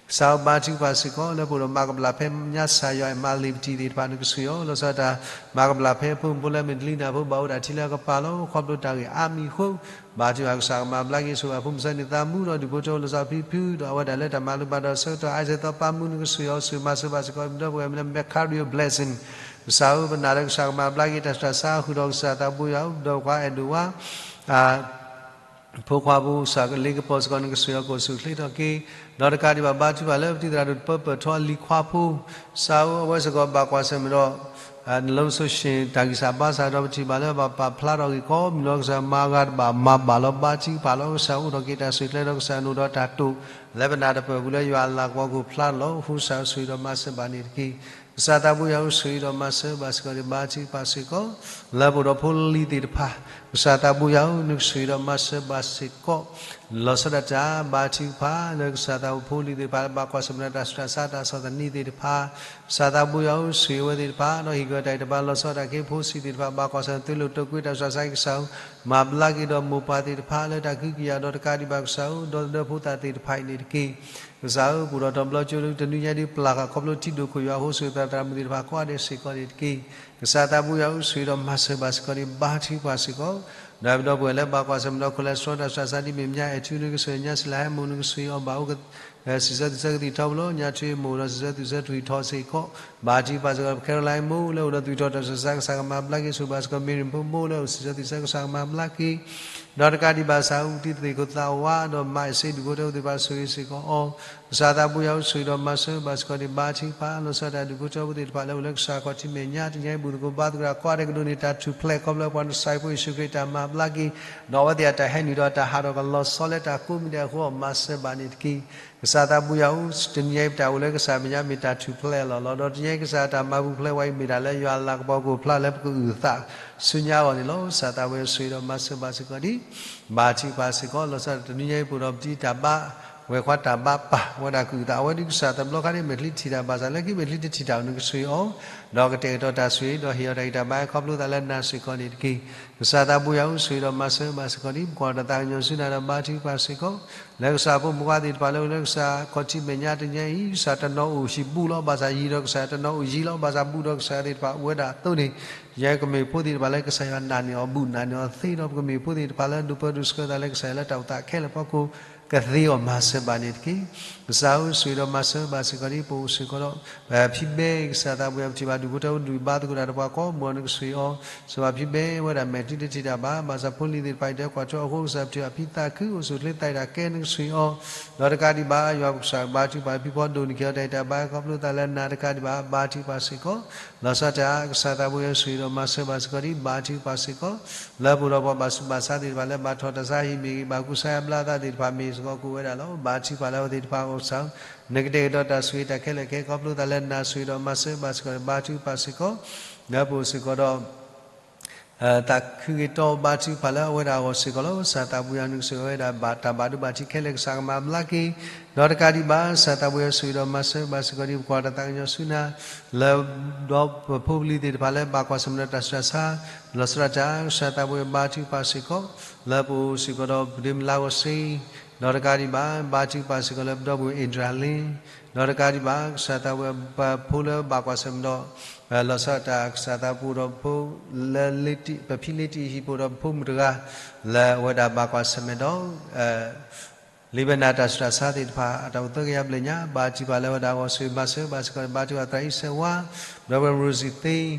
ကစၢ်ဧၢ ဘါထုကဖၣ်စ့ၢ်ကီး လၢပအိၣ်ဒီးမၤကပျၢ်ဖဲညါစၢ်ယွၤအမၤလ့ၤပတံၤသ့ၣ်တဖၣ် နကဆိၣ်ဂ့ၤအီၤ လီၤဆီဒၣ်တၢ် မၤကပျၢ်ဖဲအဖိမုၣ်ဖိလၢမဲာ်တလံနၢ်ဖိ ဘၣ်အိၣ်ဒၣ်ထံလၢအကပၤလီၤ. ခီဖျိတၢ်ဂ့ၢ်အါမံၤအဃိ ဘါထုကဖၣ်ကစၢ်ကမၤဘျါက့ၤဆူၣ်ဘၣ်ဖိမုၣ်ဆၢန့ၣ် သးမူဒီးဒူၣ်ဖိထၢဖိလီၤဆီဖံဖု ဒီးအဝဲဒၣ်လၢတၢ်မၤလိဘၣ်ဒီးဆၢကတီၢ် အါစဲသီပၢ်မူ နကဆိၣ်ဂ့ၤအီၤ ဆိၣ်ဂ့ၤမၤစၢၤဘၣ်စ့ၢ်ကီး ပဒီပုၢ်ဝဲၢ်မ့ၢ်လၢ Mercurial Blessing ကစၢ်ဧၢ ပနာ်ဒီးကစၢ်ကမၤဘျါက့ၤတၢ်ဆူးတၢ်ဆါ ဃုာ်ဒီးကစၢ်သးဘိယွၤဧၢ ဒီးပှၤအဲၣ်ဒိးဝါ ဖိခွါဖိ ကစၢ်လ့ကပီၤစ့ၢ်ကီး နကဆိၣ်ဂ့ၤအီၤကအိၣ်ဆူၣ်ချ့ထီၣ်က့ၤ ဒီးတကးဒံးဘၣ် ဘါထုကဖၣ်လၢပတံၤသရၣ်ဒိၣ်တပၢပၢၢ်ထီအလံၤခွါဖိ ကစၢ်ဧၢ အဝဲစ့ၢ်ကီးဘၣ်ကွၢ်ဆၢၣ်မဲာ်ဒီး နလိစိၣ်ရှ့ၣ် တၢ်ဂံၢ်စၢ်ဘါစၢ်ဒီးပထံၣ်ဘၣ်လၢဘၣ်ပာ်ဖျါထီၣ်ဂ့ၢ်ကီးမံၤလီၤ ကစၢ်မၤဂၤတဘၣ်မၤဘၣ်လီၤ ဘါထုကဖၣ်လီၤ ကစၢ်အိၣ်ထီၣ်က့ၤတၢ်ဆိၣ်ဂ့ၤကျဲဒီးကစၢ်နအိၣ်ဒီးတၢ်တိာ် လၢပနၢ်တပၢၢ်ပူၤလၢယွၤအလၤကပီၤကအိၣ်ဖျါလီၤ အဃိကစၢ်ဆိၣ်ဂ့ၤဒီးမၤစၢၤဘၣ်န့ၣ်တက့ၢ်. ကစၢ်သးဘိယွၤဧၢ ဆိၣ်ဂ့ၤဒီးမၤစၢၤဘၣ်စ့ၢ်ကီးန့ၣ် ဘါထုကဖၣ်စ့ၢ်ကီး လၢပအိၣ်ဒီးဖိလံၤသ့ၣ်တဖၣ် ကစၢ်သးဘိယွၤဧၢ နကဆိၣ်ဂ့ၤဒီးမၤစၢၤဘၣ်စ့ၢ်ကီး လီၤဆီဒၣ်တၢ် ဘါထုကဖၣ်လၢကစၢ်သးဘိဖိလံၤသ့ၣ်တဖၣ်လၢဘၣ်ကွၢ်ဆၢၣ်မဲာ်ဒီးတၢ်ဆူးတၢ်ဆါတၢ်ဆီၣ်သနံးသ့ၣ်တဖၣ် ကစၢ်သးဘိယွၤဧၢ ဆိၣ်ဂ့ၤအဝဲသ့ၣ်တဖၣ် ဒီးဟ့ၣ်က့ၤတၢ်ဂံၢ်တၢ်ဘါလီၤဆီဒၣ်တၢ်က့ၤဖိဆံးသ့ၣ်တဖၣ် ဘၣ်ကွၢ်ဆၢၣ်မဲာ်သုးလိာ်တိာ်ကွံာ်တၢ်ဆူးတၢ်ဆါကစၢ်ဧၢ မၤဘျါက့ၤဒီးမိၢ်ပၢ်သ့ၣ်တဖၣ်လၢတၢ်ကဟုကယာ်ဒီးတကးဒံးဘၣ်ကစၢ်ဧၢ ဒီသဒၢဖိသၣ်သ့ၣ်တဖၣ်အံၤန့ၣ်တက့ၢ်. ကစၢ်ဧၢ ပအိၣ်ဒီးတီၤဘျီကၠိတနွံညါဒ်ပျၢ်ဃာ်ခီဖျိထံဒိၣ်ခိၣ်ယွၤအဃိ ဆိၣ်ဂ့ၤသရၣ်မုၣ်သ့ၣ်တဖၣ်ကိးဂၤဒဲးစ့ၢ်ကီးန့ၣ်တက့ၢ်. ကစၢ်သးဘိယွၤဧၢ ဆိၣ်ဂ့ၤဒီးမၤစၢၤဘၣ်စ့ၢ်ကီးန့ၣ် ဘါထုကဖၣ်စ့ၢ်ကီး ဒီးပဒီပုၢ်ဝဲၢ်လၢဘၣ်ကွၢ်ဆၢၣ်မဲာ်ဒီး cholesterol တၢ်ဆူးတၢ်ဆါဒ်မ့ၢ်ညါအဲၣ်ထူ နကဆိၣ်ဂ့ၤ ညါစံလၤဟဲမူ နကဆိၣ်ဂ့ၤအီၤဘၣ်အိၣ် စံးဆၢသုးဆၢကသံၣ်ထီဘိလီၤ ညါထူအံၤမိၢ်ဒီး စံးဆၢသုးဆၢထွံၣ်ထီၣ်စ့ၢ်ကီး ဘါထုကဖၣ်စ့ၢ်ကီး Caroline မိၢ်လၢအိၣ်ဒီးသွံၣ်ထီၣ်တၢ်ဆူးတၢ်ဆါ ကစၢ်ကမၤဘျါက့ၤဆိၣ်ဂ့ၤဘၣ်စ့ၢ်ကီး Mary ဖိမိၢ်လၢအိၣ် စံးဆၢသုးဆၢကစၢ်ကမၤဘျါက့ၤ ဒီးတကးဒံးဘၣ် စးအူတံသ့ၣ်ခိၣ်သးဝါ ဒီးမၤအ့ၣ်စ့ဒူၣ်ဖိထၢဖိသ့ၣ်တဖၣ် ဆိၣ်ဂ့ၤစ့ၢ်ကီးအီၤ ကစၢ်သးဘိယွၤဧၢ ဆိၣ်ဂ့ၤဒီးမၤစၢၤဘၣ်စ့ၢ်ကီးန့ၣ် ဘါထုကဖၣ် လီၤဆီဒၣ်တၢ်ဒူၣ်ဖိထၢဖိသ့ၣ်တဖၣ်လၢအိၣ်လၢကစၢ်ခီၣ်ထံးမဲာ်ညါ တနံၤအံၤဘူၣ်သကိးဘါသကိးတၢ်ကိးဂၤဒဲးကဒိးန့ၢ်တၢ်ထူၣ်ဖျဲး ခီဖျိပှၤနစၢ်ဖိယ့ၣ်ၡူးခရံာ်တၢ်မၤဘျါက့ၤ ဒီးအဝဲသ့ၣ်အတၢ်ဟဲနုာ်ဒီးတၢ်ဟးထီၣ်ကလီၤဆီလၢတၢ်ကိးမံၤဒဲးအဃိ မၤစၢၤဘၣ်န့ၣ်တက့ၢ်. ကစၢ်သးဘိယွၤဧၢ တနံၤအံၤပတၢ်အိၣ်လၢကစၢ်မဲာ်ညါ မ့ၢ်တၢ်ထူၣ်ဖျဲးလီၤလီၤ. ဒီးတနံၤအံၤကစၢ်တၢ်မၤပူၤဖျဲးဝဲအံၤ မ့ၢ်တၢ်လၢယွၤအလၤကပီၤကအိၣ်ဖျါလၢပကအုၣ်သးဆူညါအဂီၢ်န့ၣ်လီၤ. ကစၢ်သးဘိယွၤဧၢ ဆိၣ်ဂ့ၤဒီးမၤစၢၤဘၣ်စ့ၢ်ကီးဒ် ဘါထုကဖၣ်စ့ၢ်ကီး လီၤဆီဒၣ်တၢ် တနံၤညါအံၤပအိၣ်ဒီးပတံၤတၢ်ဘါ ဝဲၤခွါတၢ်ဘါပာ်ဝဲဒၣ်ကအုၣ်သး အဝဲဒ်ကစၢ်တဘျီခါန့ၣ် မဲာ်ချံတထံၣ်တၢ်ဘၣ်ဆၣ် လၢခံမဲာ်ချံတထံၣ်တၢ်အိၣ် နကဆိၣ်ဂ့ၤအီၤ ဒီးကတဲာ်ကတီၤတၢ်ဆိၣ်ဂ့ၤ ဒီးဟ့ၣ်အီၤတၢ်ဂံၢ်တၢ်ဘါ ခီဖျိသးလၢနၤစ့ၢ်ကီးန့ၣ်တက့ၢ်. ကစၢ်သးဘိယွၤဧၢ ဆိၣ်ဂ့ၤဒီးမၤစၢၤဘၣ်စ့ၢ်ကီးဒ် ပကွၢ်တၢ်သးကညီၤဆူနၤဒီးဘါထုကဖၣ်စ့ၢ်ကီး လၢကစၢ်ဖိမုၣ်ခွါသ့ၣ်တဖၣ်လၢအိၣ်လၢကစၢ်ခီၣ်ထံးမဲာ်ညါတနံၤအံၤ ကစၢ်တနီၤအိၣ်ဟံၣ်ဘူးလီၤ ဘၣ်ဆၣ်ယံၤဒီးကစၢ်တနီၤအိၣ်ယံၤလီၤ ဘၣ်ဆၣ်ဘူးဒီးကစၢ်သ့ၣ်တဖၣ်အိၣ်ဝဲဒၣ်အသိးန့ၣ် ယဲကမ့ၢ်ဖိသ့ၣ်တဖၣ်လၢကစၢ်ယွၤနာ်န့ၢ်အီၤဘူးနာ်န့ၢ်အီၤသ့ဒီး ပကမ့ၢ်ဖိသ့ၣ်တဖၣ်လၢဒိးပၢဒိးဆှၢသးလၢကစၢ်ယွၤလၢတၢ်အိၣ်သးခဲလၢာ်အဖီခိၣ် ကသ့အီၤမၤစၢၤဘၣ်န့ၣ်တက့ၢ်. ကစၢ်ဧၢ ဆိၣ်ဂ့ၤဒီးမၤစၢၤဘၣ်စ့ၢ်ကီးဒ်ပအိၣ်စ့ၢ်ကီးဒီး ဖံဘဲ ကစၢ်သးဘိယွၤ ပထံၣ်ဘၣ်ဒူၣ်ဖိထၢဖိဒူၣ်ဘါသကိးတၢ်ဒီးပှၤကိးမုၢ်အီၤ နကဆိၣ်ဂ့ၤအီၤ ဆိၣ်ဘၣ်ဖံဘဲဝဲဒၣ်မဲာ်ချံတထံၣ်တၢ်ဘၣ် ဘၣ်ဆၣ်ဖိလံၤသ့ၣ်တဖၣ်အံၤ တဲကွၢ်ထွဲအဃိ ကစၢ်ပထံၣ်ဘၣ်ဖံသးခု အိၣ်ဆူၣ်ချ့သးတၢ်ကဲ နကဆိၣ်ဂ့ၤအီၤ ဒီးတကးဒံးဘၣ် ယွၤပကစၢ်ဘါထုကဖၣ်ဖံဖီဒိၣ် နကဟ့ၣ်အီၤတၢ်ဂံၢ်တၢ်ဘါ ခီဖျိသးလၢနၤတကးဒံးဘၣ် ဘါထုကဖၣ်စ့ၢ်ကီး လီၤဆီဒၣ်တၢ် ကစၢ်သးဘိယွၤ ဆိၣ်ဂ့ၤဒီးမၤစၢၤဘၣ်စ့ၢ်ကီးဒ် ဘါထုကဖၣ်စ့ၢ်ကီး လၢပအိၣ်ဒီးပှၤဘၣ်ဆူးဘၣ်ဆါသ့ၣ်တဖၣ်လၢဘၣ်ထီၣ်တၢ်ဆါဟံၣ်မ့ၢ်ဂ့ၤ ဘၣ်ကူစါယါဘျါသးသ့ၣ်တဖၣ် မ့ၢ်စ့ၢ်ကီးကအိၣ်ဝဲဒၣ်လီၤ. ဘါထုကဖၣ်လၢအဝဲသ့ၣ်တဖၣ်အဂီၢ်ကစၢ် နကတဲာ်ကတီၤတၢ်ဆိၣ်ဂ့ၤတၢ်ခဲလၢာ်ခဲဆ့ ခီဖျိသးလၢနၤ ဆိၣ်ဂ့ၤဒီးမၤစၢၤဘၣ်စ့ၢ်ကီး ဘါထုကဖၣ်စ့ၢ်ကီး လၢပအိၣ်စ့ၢ်ကီးဒီး သးခုဂ့ၤတီဘါထုကဖၣ်လၢအဝဲဒၣ်အဂီၢ်စ့ၢ်ကီးလီၤ. ကစၢ်သးဘိယွၤ နကဆိၣ်ဂ့ၤဝဲဒၣ်ဘၣ်တၢ်ဘၣ်ဒိဘၣ်ထံးခဲလၢာ် ကစၢ်ကမၤဘျါက့ၤ ဒီးတကးဒံးဘၣ် ကစၢ်သးဘိယွၤ ဆိၣ်ဂ့ၤဒီးမၤစၢၤဘၣ်စ့ၢ်ကီးဒ် ပကွၢ်တၢ်သးကညီၤဆူနၤ လၢ ဒီးပဖိပလံၤသ့ၣ်တဖၣ်လၢဘၣ်ကွၢ်ဆၢၣ်မဲာ်ဒီးတၢ်ဆူးတၢ်ဆါ လီၤဆီဒၣ်တၢ် ကစၢ်သးဘိယွၤ ဘါထုကဖၣ်စ့ၢ်ကီး လၢပအိၣ်စ့ၢ်ကီးဒီးပဒ့မုၣ်လါဂီၤစ့ ဒီးတကးဒံးဘၣ် ဘါထုကဖၣ်စ့ၢ်ကီးလၢပဒီပုၢ်ဝဲၢ် Indralin ဒီးတကးဒံးဘၣ် ကစၢ်သးဘိယွၤ ပဖိလၢဘၣ်ကွၢ်ဆၢၣ်မဲာ်ဒီး လီၤဆီဒၣ်တၢ် ကစၢ်သးဘိယွၤ ဒီးပဖိလၢ ပဖံလ့တံၢ်ဟံၣ်ဖိဒီးပဖိမုၣ်တဂၤ လၢအဝဲဒၣ်ဘၣ်ကွၢ်ဆၢၣ်မဲာ်ဒီး လံာ်ဘၢၣ်နၤတၢ်ဆူးတၢ်ဆါသ့ၣ်တဖၣ် အတၢ်အိၣ်သၢကယၤဘျဲၣ်ညါ ဘါထုကဖၣ်လၢဝဲဒၣ်အဂီၢ် ဆိၣ်ဂ့ၤမၤစၢၤဘၣ်စ့ၢ်ကီး ဘါထုကဖၣ်သရၣ်အံၣ်စဲးဝါ ဒီပုၢ်ဝဲၢ်ရိၤစံၤ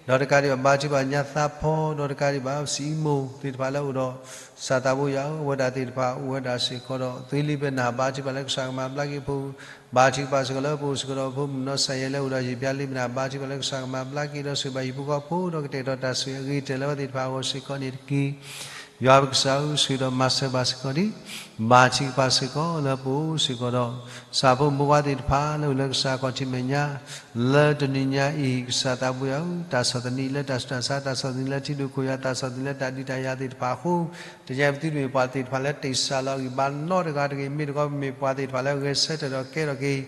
သ့ ဒီးတကးဒံးဘၣ် ဘါထုကဖၣ်ညါသးဖီ ဒီးတကးဒံးဘၣ် စံးအံမိၢ်သ့ၣ်တဖၣ်လၢအိၣ်ဒီး ကစၢ်သးဘိယွၤဧၢ အဝဲဒၣ်သ့ၣ်တဖၣ်အိၣ်ဝဲဒၣ်စ့ၢ်ကီးဒီး သုလံာ်ဘၢၣ်နၤ ဘါထုကဖၣ်လၢကစၢ်ကမၤဘျါက့ၤအဖိ ဘါထုကဖၣ်စ့ၢ်ကီးလၢပအိၣ်စ့ၢ်ကီးဒီး ဖိမုၣ်နီၢ်စၢ်ယဲလၢအိၣ်ဒီးယံာ်ပျါလံာ်ဘၢၣ်နၤ ဘါထုကဖၣ်လၢကစၢ်ကမၤဘျါက့ၤဒီး ဆိၣ်ဂ့ၤဘၣ်ဟံၣ်ဖိဃီဖိ ဒီးကတဲာ်ကတီၤတၢ်ဆိၣ်ဂ့ၤအဂ့ၤကတၢၢ်လၢအဝဲသ့ၣ်တဖၣ်အဂီၢ်စ့ၢ်ကီးန့ၣ်တက့ၢ်. ယွၤပကစၢ်ဧၢ ဆိၣ်ဂ့ၤဒီးမၤစၢၤဘၣ်စ့ၢ်ကီးဒံး ဘါထုကဖၣ်စ့ၢ်ကီးလၢပအိၣ်စ့ၢ်ကီးဒီး ကစၢ်ဖိမုၣ်ဖိခွါသ့ၣ်တဖၣ်လၢအိၣ်လၢကစၢ်ခီၣ်ထံးမဲာ်ညါ လၢတနံၤညါအံၤ ကစၢ်သးဘိယွၤဧၢ တၢ်ဆီၣ်သနံးလၢတၢ်ဆူးတၢ်ဆါ တၢ်ဆီၣ်သနံးလၢထံဒိၣ်ခိၣ်ယွၤ တၢ်ဆီၣ်သနံးလၢတၢ်ဒုးတၢ်ယၤသ့ၣ်တဖၣ်အဃိ တနံၤညါအံၤ ပသုတမ့ၢ်ပှၤသ့ၣ်တဖၣ်လၢတ့ၢ်စၢ်လီၤအဂံၢ်ဘါနီတဂၤတဂ့ၤ မ့ၢ်တခီပမ့ၢ်ပှၤသ့ၣ်တဖၣ်လၢဂဲၤဆၢထၢၣ်ဒီးကဲထီၣ်က့ၤ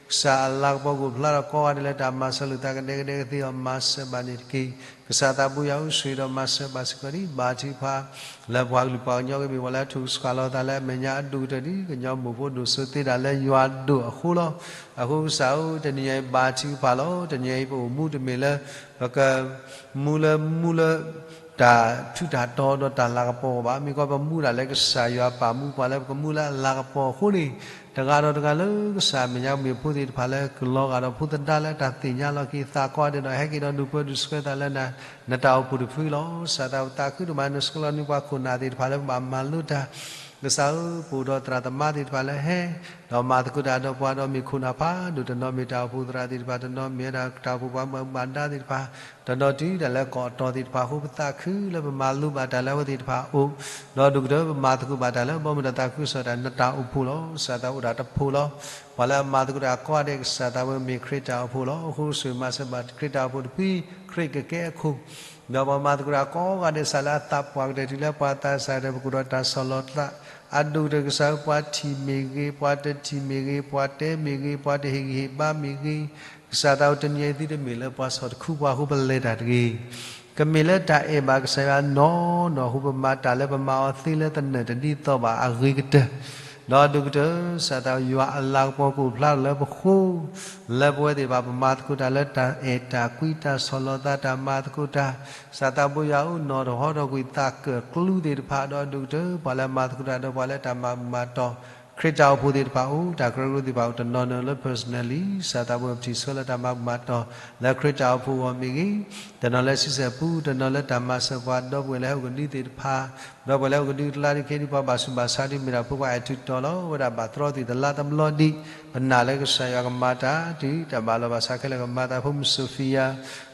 ကစၢ်အလၤကပီၤကအိၣ်ဖျါထီၣ်ကိးဂၤဒဲးလၢတၢ်မၤစၢၤလိာ်သးကဒဲကဒဲကသ့အီၤ မၤစၢၤဘၣ်န့ၣ်တက့ၢ်. ကစၢ်သးဘိယွၤဧၢ ဆိၣ်ဂ့ၤဒီးမၤစၢၤဘၣ်စ့ၢ်ကီးဒံး ဘါထုကဖၣ် လၢပှၤကလုာ်ပှၤကညီကမ့ၢ်ပှၤလၢအထုးစှၤလီၤသးလၢအမဲာ်ညါ အဒိၣ်ကတၢၢ်ဒ်ကညီမိၢ်ဖိဒိၣ်စိသ့တၢ်လၢယွၤဒိၣ်အဃိလီၤ. အဃိကစၢ်ဧၢ တနံၤညါအံၤ ဘါထုကဖၣ်လီၤ. တနံၤညါအံၤ ပအိၣ်မူတမ့ၢ်လၢ ပက မူလၢမူလၢ တၢ်ထူးတၢ်တီၤဒီးတၢ်လၤကပီၤဘၣ်. မ့ၢ်ကီးပမူဒၣ်လၢကစၢ်ယွၤပာ်မူပှၤလၢပကမူလၢအလၤကပီၤအဃိန့ၣ် တဂၤဒီးတဂၤလၢကစၢ်အမဲာ်ညါကမ့ၢ်ဖိသ့ၣ်တဖၣ်လၢ ကလီၤဂာ်ဒီးဖိသဒါလၢတၢ်သ့ၣ်ညါလီၤက့ၤသးကိးဂၤဒဲးဒီး ဟဲက့ၤဒီးဒုးပၢၤဒုးဆှၢသးလၢနၤ နတၢ်အိၣ်ဖှိၣ်တဖုလီၤ. ကစၢ်သးဘိယွၤဧၢ နဆှၢလီၤန့ၢ်ပှၤခိၣ်နၢ်သ့ၣ်တဖၣ်လၢပဘၣ်မၤလိတၢ် ကစၢ်ဧၢ ပအိၣ်ဒီးသရၣ်သမါသ့ၣ်တဖၣ်လၢဟဲ ဒီးမၤသကိးတၢ်ဒီးပှၤဒီးမ့ၢ်ခိၣ်နၢ်ဖးဒိၣ် တနီၤမ့ၢ်တၢ်အိၣ်ဖှိၣ်သရၣ်သ့ၣ်တဖၣ် တနီၤမ့ၢ်ဝဲဒၣ်တၢ်အိၣ်ဖှိၣ်ပှၤဘၣ်မူဘၣ်ဒါသ့ၣ်တဖၣ် တနီၤတုၤဒၣ်လဲာ်ကီၢ်အတီၤသ့ၣ်တဖၣ်အဃိ ပသးခုလၢပမၤလိဘၣ်တၢ်လၢအဝဲသ့ၣ်တဖၣ်အအိၣ် ဒီးဒိၣ်ကတၢၢ်ပမၤသကိးဘၣ်တၢ်လၢ ဘီမုၢ်ဒီးသးခုကစီၣ်တၢ် နတၢ်အိၣ်ဖှိၣ်လီၤ. ကစၢ်သးအိၣ်ဒၣ်တဖှိၣ်လီၤ. ပှၤလၢအမၤသကိးတၢ်ကိးဂၤဒဲး ကစၢ်သးဘိယွၤမ့ၢ်ခရံာ်တၢ်အိၣ်ဖှိၣ်လီၤ. အဃိဆိၣ်ဂ့ၤမၤစၢၤဘၣ်ခရံာ်တၢ်အိၣ်ဖှိၣ်တဖု ခရံာ်ကကဲအခိၣ် ဒီးပှၤမၤသကိးတၢ်ကိးဂၤဒဲး ကစၢ်လၢအသးပှၢ်ကတၢၢ်တုၤလၢပှၤသးစၢ်ကတၢၢ် ပကအိၣ်ဒီးတၢ်ဆီၣ်လီၤသး အဒိၣ်ကတၢၢ်ကစၢ်ဧၢ ပှၤထံၣ်မ့ၢ်ဂ့ၤ ပှၤတထံၣ်မ့ၢ်ဂ့ၤ ပှၤတဲမ့ၢ်ဂ့ၤ ပှၤတဟ့ၣ်ဂံၢ်ဟ့ၣ်ဘါမ့ၢ်ဂ့ၤ ကစၢ်သးဘိတနံၤညါအံၤ သုတမ့ၢ်လၢပှၤဆီၣ်တခူပှၤအဃိပလဲၤတၢ်တဂ့ၤ ကမ့ၢ်လၢတၢ်အဲၣ်ဘၣ်ကစၢ်ယွၤနီၢ်နီၢ်အဃိ ပမၤတၢ်လၢပမၤအီၤသ့လၢသနၢၣ်တဒ်သိးဘၣ်အဂ့ၤကတၢၢ် ဒီးဒိၣ်ကတၢၢ် ကစၢ်သးဘိယွၤအလၤကပီၤကအိၣ်ဖျါထီၣ်လၢပဃိ လၢပဝဲသ့ၣ်တဖၣ် ပမၤသကိးတၢ်လၢတၢ်အဲၣ်တၢ်ကွံ တၢ်ဆီၣ်လီၤသး တၢ်မၤသကိးတၢ် ကစၢ်သးဘိယွၤဧၢ နီၢ်တဟီထီၣ်ကွံာ်သးကၢၣ်ကျူသ့ၣ်တဖၣ် ဒီးဒိၣ်ကတၢၢ် ပှၤလၢအမၤသကိးတၢ်ဒီးပှၤလၢတၢ်မၤဘူၣ်မၤတီၢ် ခရံာ်တၢ်အိၣ်ဖှိၣ်သ့ၣ်တဖၣ်အိၣ် တၢ်ကရၢကရိသ့ၣ်တဖၣ်အိၣ် တနီၤနီၤလၢ personally ကစၢ်သးဘိပထံၣ်ဆှၢလၢတၢ်မၤဘူၣ်မၤတီၢ် လၢခရံာ်တၢ်အိၣ်ဖှိၣ်အဂီၢ်မ့ၢ်ဂ့ၤ, တနီၤလၢဆံဆဲၣ်ပူ, တနီၤလၢတၢ်မၤစၢၤပှၤဒီပုၢ်ဝဲၢ်လၢဟဲအိၣ်ကဒုသ့ၣ်တဖၣ်, ဒီပုၢ်ဝဲၢ်လၢဟဲအိၣ်ကဒုတလါဒုးခဲအံၤ ပှၤဘၣ်ဆူးဘၣ်ဆါဒုးမ့ၢ်ဒၣ်ဖိခွါအဲၣ်ထူးတီၤလီၤ. အဝဲဒၣ်ဘၣ်သြီသံၣ်တလါတဘျီဒံး, ပနာ်လၢကစၢ်ယွၤကမၤတၢ်တုၤ တၢ်ဘၣ်လီၤဘၣ်စးခဲလၢာ်ကမၤတၢ် ဖိမုၣ် Sophia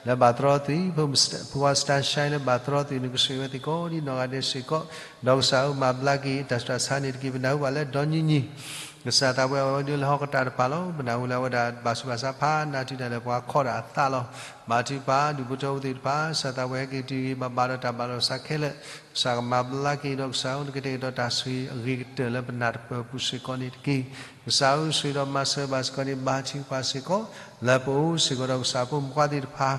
လၢဘၣ်သြီသံၣ်, ဖိခွါ Starshine လၢဘၣ်သြီသံၣ် နကဆိၣ်ဂ့ၤဝဲသ့ၣ်ကိးဒ်နီၢ်ဂၤဒဲးစ့ၢ်ကီး, ဒီးကစၢ်ဧၢ မၤဘျါက့ၤတၢ်ဆူးတၢ်ဆါန့ၣ်တက့ၢ်. ပနၢ်ဟူဘၣ်လၢဒီနံၤနံၤ ကစၢ်သးပှၢ်ဝဲဒၣ်လၢဟီၣ်ကတၢၢ်တဖၣ်လီၤ. ပနၢ်ဟူလၢအဝဲဒၣ်ဘၣ်ဆူးဘၣ်ဆါဖးနးတုၤဒၣ်လဲာ်ပှၤခီဒၣ်အသးလီၤ. ဘါထုကဖၣ် ဒူၣ်ဖိထၢဖိသ့ၣ်တဖၣ် ကစၢ်သးပှၢ်ဟဲက့ၤတုၤဂ့ၤဘၣ်ဘၣ်ဒီးတၢ်ဘၣ်လီၤဘၣ်စးခဲလၢာ်, ကစၢ်ကမၤဘျါက့ၤဒီးကစၢ်ဧၢ နကတဲာ်ကတီၤတၢ်ဆိၣ်ဂ့ၤအဂ့ၤကတၢၢ်လၢပနၢ်တပၢၢ်ပူၤစ့ၢ်ကီးန့ၣ်တက့ၢ်. ကစၢ်ဧၢ ဆိၣ်ဂ့ၤဒီးမၤစၢၤဘၣ်စ့ၢ်ကီးန့ၣ် ဘါထုကဖၣ်စ့ၢ်ကီး လၢပအိၣ်စ့ၢ်ကီးဒီးကစၢ်ဖိမုၣ်ဖိခွါသ့ၣ်တဖၣ်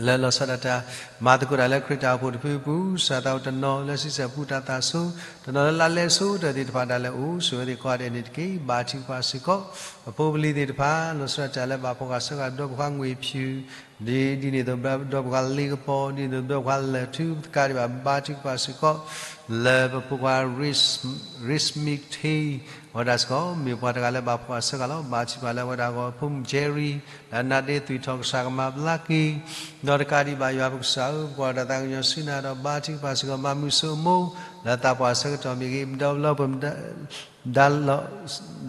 လၢလီၤဆီဒၣ်တၢ် မၤသကိးတၢ်လၢခရံာ်တၢ်အိၣ်ဖှိၣ်တဖုအပူၤ, ကစၢ်သးဘိတနီၤလၢဆံဆဲၣ်ပူတၢ်သးဆိ, တနီၤလၢလါလဲစိတၢ်သ့ၣ်တဖၣ်ဒၣ်လဲာ်အိၣ်ဆိၣ်ဂ့ၤဝဲသ့ၣ်ကိးဂၤဒဲးန့ၣ်တက့ၢ်. ဘါထုကဖၣ်စ့ၢ်ကီး ပဖိပလံၤသ့ၣ်တဖၣ် လီၤဆီဒၣ်တၢ်လၢဘၣ်ဖှီၣ်ဃာ်ဆၢဃာ်ဒီပုၢ်ဝဲၢ်ခွါငွေဖြူ ဒ်ဒ်န့ၣ်အသိး ဒီပုၢ်ဝဲၢ်ခွါလ့ကပီၤ ဒ်န့ၣ်အသိးဒီပုၢ်ဝဲၢ်ခွါလၢၢ်ထူ တကးဒံးဘၣ် ဘါထုကဖၣ်စ့ၢ်ကီး လၢပဖိခွါ Rich Mik Tay အဝဲဒၣ်စ့ၢ်ကီး မ့ၢ်ပှၤတဂၤလၢဘၣ်ဖှီၣ်ဃာ်ဆၢဃာ်လီၤ. ဘါထုကဖၣ်လၢအဝဲဒၣ်အဂီၢ် ဖိမုၣ် Jerry လၢအနါဒ့သွံၣ်ထီၣ် ကစၢ်ကမၤဘျါက့ၤ ဒီးတကးဒံးဘၣ် ယွၤပကစၢ်ဧၢ ပကွၢ်တၢ်သးကညီၤဆူနၤဒီး ဘါထုကဖၣ်စ့ၢ်ကီး မၤမုာ်ဆိအမိၢ် လၢသးပှၢ်ဆၢကတီၢ်မ့ၢ်ဂ့ၤ ဒီးလၢပ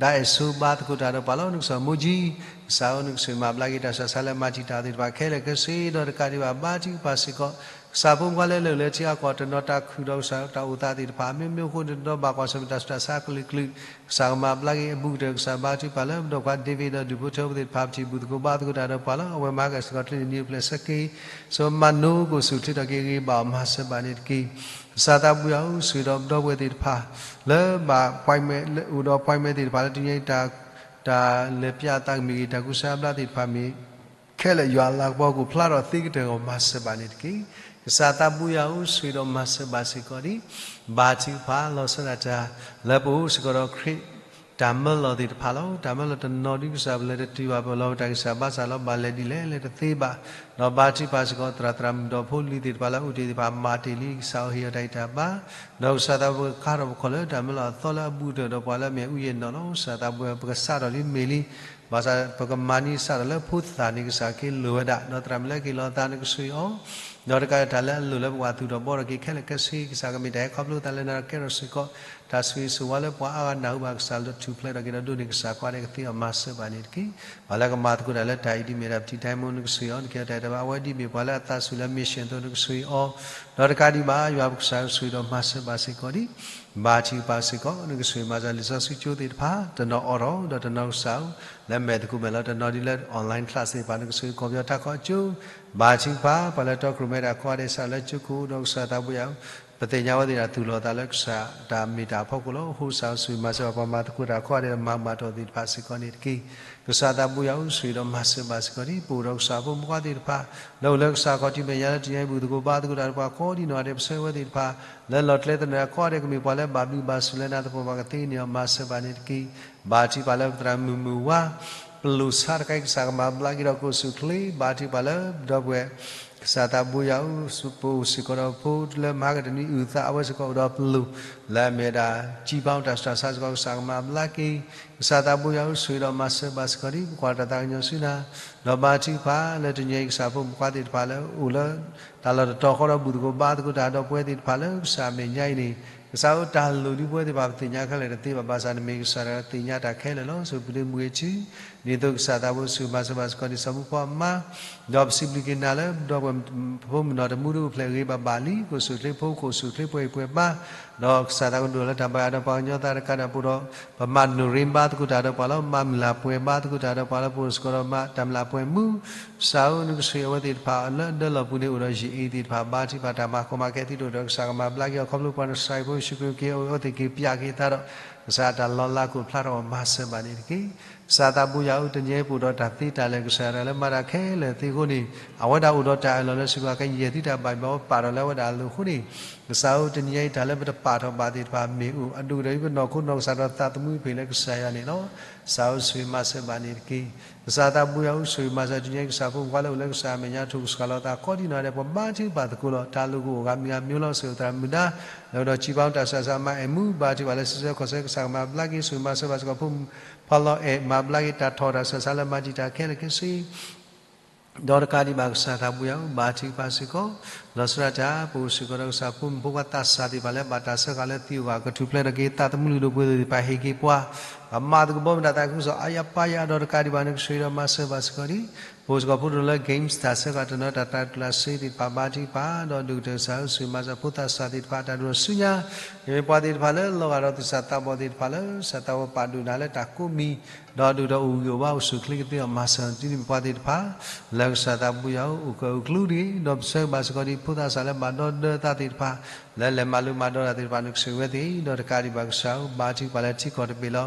ဒါအဲၣ်ဆိဘါသကိးတၢ်ဒီးပှၤလၢနကစီၣ်မိၢ်ကၠံ, ကစၢ်ဧၢ နကဆိၣ်ဂ့ၤမၤဘျါက့ၤတၢ်ဆူးတၢ်ဆါလၢမၤတံာ်တာ်သ့ၣ်တဖၣ်ခဲလၢာ်ခဲဆ့ ဒီးတကးဒံးဘၣ် ဘါထုကဖၣ်စ့ၢ်ကီး ကစၢ်ဖိမုၣ်ဖိခွါလၢလၢာ်လၢာ်ထံအကီၢ် တနီၤတၢ်ခုၣ်ဒီးကစၢ်တၢ်အိၣ်သးသ့ၣ်တဖၣ် မ့မ့ၢ်အဃိန့ၣ် တနီၤဘၣ်ကွၢ်ဆၢၣ်မဲာ်တၢ်ဆူးတၢ်ဆါကလုာ်ကလုာ် ကစၢ်ကမၤဘျါက့ၤအဘူးကတၢၢ် ကစၢ်ဘါထုကဖၣ်လၢပဒီပုၢ်ဝဲၢ်ခွါ David ဒီးဒူၣ်ဖိထၢဖိသ့ၣ်တဖၣ် ပထံၣ်ဘူၣ်သကိးဘါသကိးတၢ်ဒီးပှၤလီၤ. အဝဲမၤကစ့ၢ်ကီးချ့န့ၣ် နံၤအိၣ်ဖျဲၣ်ဆၢက့ၤ ဆိမၤနိကအိၣ်ဆူၣ်ချ့ထီၣ်က့ၤဂ့ၤဘၣ်အီၤ မၤစၢၤဘၣ်န့ၣ်တက့ၢ်. ကစၢ်သးဘိယွၤဧၢ ဆိၣ်ဂ့ၤဒီးပဒီပုၢ်ဝဲၢ်သ့ၣ်တဖၣ် လၢဘၣ် အိၣ်ဒီး appointment သ့ၣ်တဖၣ်လၢတနံၤအံၤ တၢ်လဲၤပျးအသးကမ့ၢ်ဂ့ၤ တၢ်ကူစါဘျါသ့ၣ်တဖၣ်မ့ၢ် ခဲလၢာ်ယွၤအလၤကပီၤကအိၣ်ဖျါထီၣ်သ့ကတၢၢ်အဂီၢ် မၤစၢၤဘၣ်န့ၣ်တက့ၢ်. ကစၢ်သးဘိယွၤဧၢ ဆိၣ်ဂ့ၤဒီးမၤစၢၤဘၣ်စ့ၢ်ကီးဒံး ဘါထုကဖၣ်လီၤဆီဒၣ်တၢ် လၢပအိၣ်စ့ၢ်ကီးဒီးခရံာ် တၢ်မၢလီၤသ့ၣ်တဖၣ်လီၤ. တၢ်မၢလီၤတနီၤဒ်ကစၢ်ပလဲၤတတုၤဘၣ် ပလီၤပတၢ်ကစၢ်ဘၣ်ဆၣ်လီၤ ဘၣ်လဲၤဒ်လဲၣ်လဲၤတသ့ဘၣ်, ဒီးဘါထုကဖၣ်စ့ၢ်ကီး သရၣ်သရၣ်မုၣ်ဒီးဖိလံၤသ့ၣ်တဖၣ်လၢအအိၣ်တ့ၢ်သ့ၣ်တဖၣ် မၤတ့ၢ်လံကစၢ်အီၤ ဟ့ၣ်အီၤတၢ်ဂံၢ်တၢ်ဘါ, ဒီးကစၢ်သးဘိကါထီၣ်ပခီၣ်လၢတၢ်မၢလီၤအသီလၢအဘူးကတၢၢ်ဒီးပှၤလၢအမ့ၢ်အူယဲၢ်နီၣ်လီၤ. ကစၢ်သးဘိပကစးထီၣ်လံမ့ၢ်လံ, ဘၣ်ဆၣ်ပကမၤန့ၢ်စးထီၣ်လၢဖိသၣ်န့ၣ် ကစၢ်က့ၤလိၣ်ဝဲဒၣ်, ဒီးသရၣ်မုၣ်လၢက့ၤလီၤသးန့ၣ် ကဆိၣ်ဂ့ၤအီၤ ဒီးတကးတၢ်လၢအလိၣ်လၢပကဘၣ်သူၣ်ထီၣ်ဘှီထီၣ်က့ၤခဲလၢာ်ခဲဆ့ ကစၢ်ကမ့ၢ်တၢ်ဟဲခီဖျိသးလၢနၤကဲထီၣ်စ့ၢ်ကီး တၢ်ဆိၣ်ဂ့ၤဆိၣ်ဝါလၢပှၤအါဂၤနၢ်ဟူဘၣ်ကစၢ်လၢထူၣ်ဖျဲးထီၣ်က့ၤဒီးဒိးန့ၢ်ကစၢ်ခွါဒဲးကသ့အီၤ မၤစၢၤဘၣ်န့ၣ်တက့ၢ်. ပှၤလၢကမၤသကိးတၢ်လၢတၢ်အံၤဒ်မ့ၢ်ဒၣ်ပတံၤတၢ်မူ နကဆိၣ်ဂ့ၤအီၤ နကဲထီၣ်တၢ်တဘၣ် အဝဲဒ်မ့ၢ်ပှၤလၢအသးဆူၣ်လၢ mission အသိး နကဆိၣ်ဂ့ၤအီၤ, ဒီးတကးဒံးဘၣ် ယွၤပကစၢ်ကဆိၣ်ဂ့ၤဒီးမၤစၢၤဘၣ်စ့ၢ်ကီးဒံး ဘါထုကဖၣ်စ့ၢ်ကီး နကဆိၣ်ဂ့ၤမၤစၢၤလံာ်စီဆှံကၠိသ့ၣ်တဖၣ် တနီၤအိးထီၣ် ဒီးတနီၤကစၢ်ဧၢ လၢမဲာ်သကိးမဲာ်လီၤ တနီၤဒ်လၢ online class သ့ၣ်တဖၣ် နကဆိၣ်ဂ့ၤကီၢ်ပယီၤထးခီကၠိ ဘါထုကဖၣ် ပှၤလၢတီခိၣ်ရိၣ်မဲတၢ်ကိးဂၤဒဲး စးထီၣ်လၢကၠိခိၣ်ဒီးကစၢ်သးဘိယွၤဧၢ ပသ့ၣ်ညါဝဲသ့ၣ်တၢ်သူၣ်လီၤသးလၢကစၢ်တၢ်မ့ၢ်တၢ်အဖီခိၣ်လီၤ. အဃိကစၢ်ဧၢ ဆိၣ်ဂ့ၤမၤစၢၤပှၤမၤသကိးတၢ်ကိးဂၤဒဲး မၤဘၣ်တီၢ်သ့ၣ်တဖၣ်စ့ၢ်ကီးန့ၣ်တက့ၢ်. ကစၢ်သးဘိယွၤဧၢ ဆိၣ်ဂ့ၤဒီးမၤစၢၤဘၣ်စ့ၢ်ကီးဒံး ပအိၣ်ဒီးကစၢ်ဖိမုၣ်ဖိခွါသ့ၣ်တဖၣ် လၢအိၣ်လၢကစၢ်ခီၣ်ထံးမဲာ်ညါလၢတနံၤအံၤ ဘူၣ်သကိးဘါသကိးတၢ်ဒီးပှၤကိးဒံးနီၢ်ဂၤဒဲး ပဆၢဝဲသ့ၣ်တဖၣ် လၢလီၤကျဲသနၢၣ်ကိးဂၤဒဲး ကမ့ၢ်ပှၤလၢဘၣ်ဘျုးဘၣ်ဆိၣ်လၢနၤသပှၢ်ပှၢ်ကသ့န့ၣ်အီၤ မၤစၢၤဘၣ်န့ၣ်တက့ၢ်. ဘါထုကဖၣ်လၢပသရၣ်မုၣ်မုၢ်ဝါ ပလိၣ်ဆါတခါအံၤ ကစၢ်ကမၤဘျါက့ၤဒီးကအိၣ်ဆူၣ်ချ့ ဘါထုကဖၣ်လၢဒီပုၢ်ဝဲၢ် ကစၢ်သးဘိယွၤဧၢ ပအိၣ်စ့ၢ်ကီးဒီးဖိလၢမဟါကတနံၤအုၣ်သးအဝဲစ့ၢ်ကီးအိၣ်ဒီးပလိၣ် လၢအမ့ၢ်ဝဲဒၣ် ကံဘါတၢ်ဆူးတၢ်ဆါစ့ၢ်ကီး ကစၢ်ကမၤဘျါက့ၤ ကစၢ်သးဘိယွၤဧၢ ဆိၣ်ဂ့ၤဒီးမၤစၢၤဘၣ်စ့ၢ်ကီးဒံး ပကွၢ်တၢ်သးကညီၤဆူနၤ ဒီးဘါထုကဖၣ်လၢတနံၤအံၤ ကစၢ်ဖိမုၣ်ဖိခွါသ့ၣ်တဖၣ်လၢအိၣ်လၢ တၢ်လီၢ်တတီၤဃီဒီးဘူၣ်သကိးဘါသကိးတၢ်ဒီးပဝဲသ့ၣ်တဖၣ်လၢကစၢ်အမဲာ်ညါအံၤန့ၣ် ကစၢ်ဧၢ တၢ်လိၣ်ဒ်ပဝဲသ့ၣ်တဖၣ်ပသ့ၣ်ညါခဲလၢာ်တသ့ဘၣ် ဘၣ်ဆၣ်နမ့ၢ်ကစၢ်တဂၤသ့ၣ်ညါတၢ်ခဲလၢာ်လီၤ. ဆိၣ်ပဒ့မူဂ့ၤထံ ဒ်သိးကစၢ်သးဘိဆိၣ်ဂ့ၤမၤစၢၤဘၣ်စ့ၢ်ကီးဒံး စီၤမူဖိအမါ ဒီးပစံးဘျုးက့ၤနၤလၢ ဒီပုၢ်ဝဲၢ်ဖိမုၣ်နီၢ်တမူဒိၣ်အိၣ်ဖျဲၣ်ဂ့ၤဘၣ်ဘၣ်လံ ကအိၣ်ဆူၣ်ချ့ဖိ ကအိၣ်ဆူၣ်ချ့ပှဲၤအံၤပှဲၤဘါ ဒီးကစၢ်သးကဒိၣ်လၢတၢ်ဘါယွၤဒီးပှၤကညီသးတကးဒံး ပအိၣ်ဒီး ပမၤနုာ်ရ့ဘါသကိးတၢ်ဒီးပှၤလၢ မၤမုၢ်လၢ်ပှဲၤဘါသကိးတၢ်ဒီးပှၤလၢ ပအိၣ်စ့ၢ်ကီးဒီးမၤတၢ်မုၢ်လၢ်ပှဲၤမူ ကစၢ်ဧၢ နကဆိၣ်ဂ့ၤအဝဲသ့ၣ်တဖၣ်လၢဒၢလီၢ်ပူၤန့ၣ် အိၣ်ဒီးယအံၤသ့ၣ်တဖၣ် ဘါထုကဖၣ်တၢ်မၤကီမၤခဲသ့ၣ်တဖၣ်ဒီး ကစၢ်ကမၤဘျါက့ၤအီၤ ခီဖျိပှၤနဆှၢအံၤဖိ ယ့ၣ်ၡူးခရံာ်က့ၤအိၣ်သ့ၣ်က့ၤပျးက့ၤသးဒီး ကစၢ်တၢ်လီၤလးကအိၣ်ဖျါထီၣ်အီၤ မၤစၢၤဘၣ်န့ၣ်တက့ၢ်. ကစၢ်သးဘိယွၤဧၢ တနံၤအံၤပအိၣ်ဒီးတၢ်သ့တၢ်လၢာ် ကစၢ်တၢ်လၢမၤတၢ်ခဲလၢာ်သ့အဃိန့ၣ် အဝဲဒၣ်အိၣ်ဒီးတၢ်အၢၣ်လီၤလၢ စံးဘၣ်ကယဲၢ်သုတၢ်ဘၣ်ယွၤ ပာ်ထီၣ်လၢအဝဲဒၣ်အလိၤအဃိန့ၣ် ကစၢ်ဧၢ တနံၤအံၤတၢ်လၢပတပာ်ထီၣ်ဘၣ်သ့ၣ်တဖၣ်မ့ၢ်အိၣ် အဒိၣ်ကတၢၢ်ဒ်ပနီၢ်ခိနီၢ်ကစၢ်ဒီးသးသမူအံၤဖဲလၢကစၢ်ယွၤန့ၣ်လီၤ. ကစၢ်ဧၢ ဆိၣ်ဂ့ၤမၤစၢၤဘၣ်န့ၣ်တက့ၢ်. ကစၢ်သးဘိယွၤဧၢ ဆိၣ်ဂ့ၤမၤစၢၤ တနံၤအံၤ ကစၢ်ဖိမုၣ်ဖိခွါလၢအိၣ်လၢကစၢ်အမဲာ်ညါ ထိၣ်ကစှၤလီၤသးကိးဒံးနီၢ်ဂၤဒဲး ပှၤဘါထုကဖၣ်သကိးလီၤ. တၢ်လိၣ်ကအိၣ်ဂၤမံၤဂၤမံၤလီၤ ဆိၣ်ဂ့ၤသရၣ်မုၣ်ဒါ လၢအိၣ်ဒီးကံဘါတၢ်ဆူးတၢ်ဆါ မၤအဲၣ်မူ ဘါထုကဖၣ်လၢ စံးဆၢခီၣ်ဆၢ ကစၢ်ကမၤဘျါက့ၤ ဆိၣ်ဂ့ၤမၤစၢၤဘၣ်စ့ၢ်ကီးဖိမုၣ်ဖိခွါလီၤအဲၣ် မၤဘျါက့ၤတၢ်ထီၣ်တၢ်ဆူးတၢ်ဆါလၢမၤတံာ်တာ်ခဲလၢာ်ခဲဆ့ ဒီးတကးဒံးဘၣ် ကစၢ်သးဘိယွၤဧၢ ဘါထုကဖၣ်စ့ၢ်ကီး လီၤဆီဒၣ်တၢ် ပအိၣ်စ့ၢ်ကီးဒီးကစၢ်ဖိမုၣ်ဖိခွါသးစၢ်သ့ၣ်တဖၣ်လၢဘၣ်တၢ်စၢဃာ်လၢသံအဂီၢ် ကထူၣ်ဖျဲးထီၣ်က့ၤ သးသမူလုၢ်ဒိၣ်ပှ့ၤဒိၣ်သ့ၣ်တဖၣ် ဟ့ၣ်က့ၤပှၤ ပမၤသကိးဘီမုၢ်တၢ်သးခုကစီၣ် အါယၤပၢ်ယၤ ဒီးတကးဒံးဘၣ်န့ၣ် ကဆိၣ်ဂ့ၤဒီးမၤစၢၤဘၣ်စ့ၢ်ကီးဒံး ပအိၣ်စ့ၢ်ကီးဖိတနီၤလၢ games တၢ်စၢဃာ်တနီၤ တၢ်တၢ်ကျးစ့သ့ၣ်တဖၣ် ဘါထုကဖၣ် ဒီးဒိၣ်ကတၢၢ်ကစၢ်ဧၢ ဆိၣ်ဂ့ၤမၤစၢၤဖိသးစၢ်သ့ၣ်တဖၣ် တၢ်ဒိၣ်ထီၣ်ဆူညါ ကမ့ၢ်ပှၤသ့ၣ်တဖၣ်လၢလီၤဂာ်ဒီးသူၣ်စၢ်သးဘီၣ်သ့ၣ်တဖၣ်လၢ ကစၢ်သးဘိပာ်ဒိၣ်နၤလၢတၢ်ကိးမံၤ ဒီးဒိၣ်ဒီးအိၣ်ဂံၢ်အိၣ်ဘါအိၣ်ဆူၣ်ချ့ကသ့အီၤ မၤစၢၤတံၤန့ၣ် ပှၤသ့ၣ်တဖၣ် လၢကစၢ်သးဘိယွၤအိၣ်ကၢၣ်အိၣ်ကျူဒံး ဒီးပဆၢဂ့ၤဘၣ်စ့ၢ်ကီးဒံး ဖိသးစၢ်လၢဘၣ်ဒီဒၢသးသ့ၣ်တဖၣ် လၢလဲၤမၤလိမၤဒိးတၢ်သ့ၣ်တဖၣ်န့ၣ် ကဆိၣ်ဂ့ၤဝဲသ့ၣ် ဒီးတကးဒံးဘၣ်ကစၢ်ဧၢ ဘါထုကဖၣ်လၢထံကီၢ်တဘ့ၣ်လီၤ.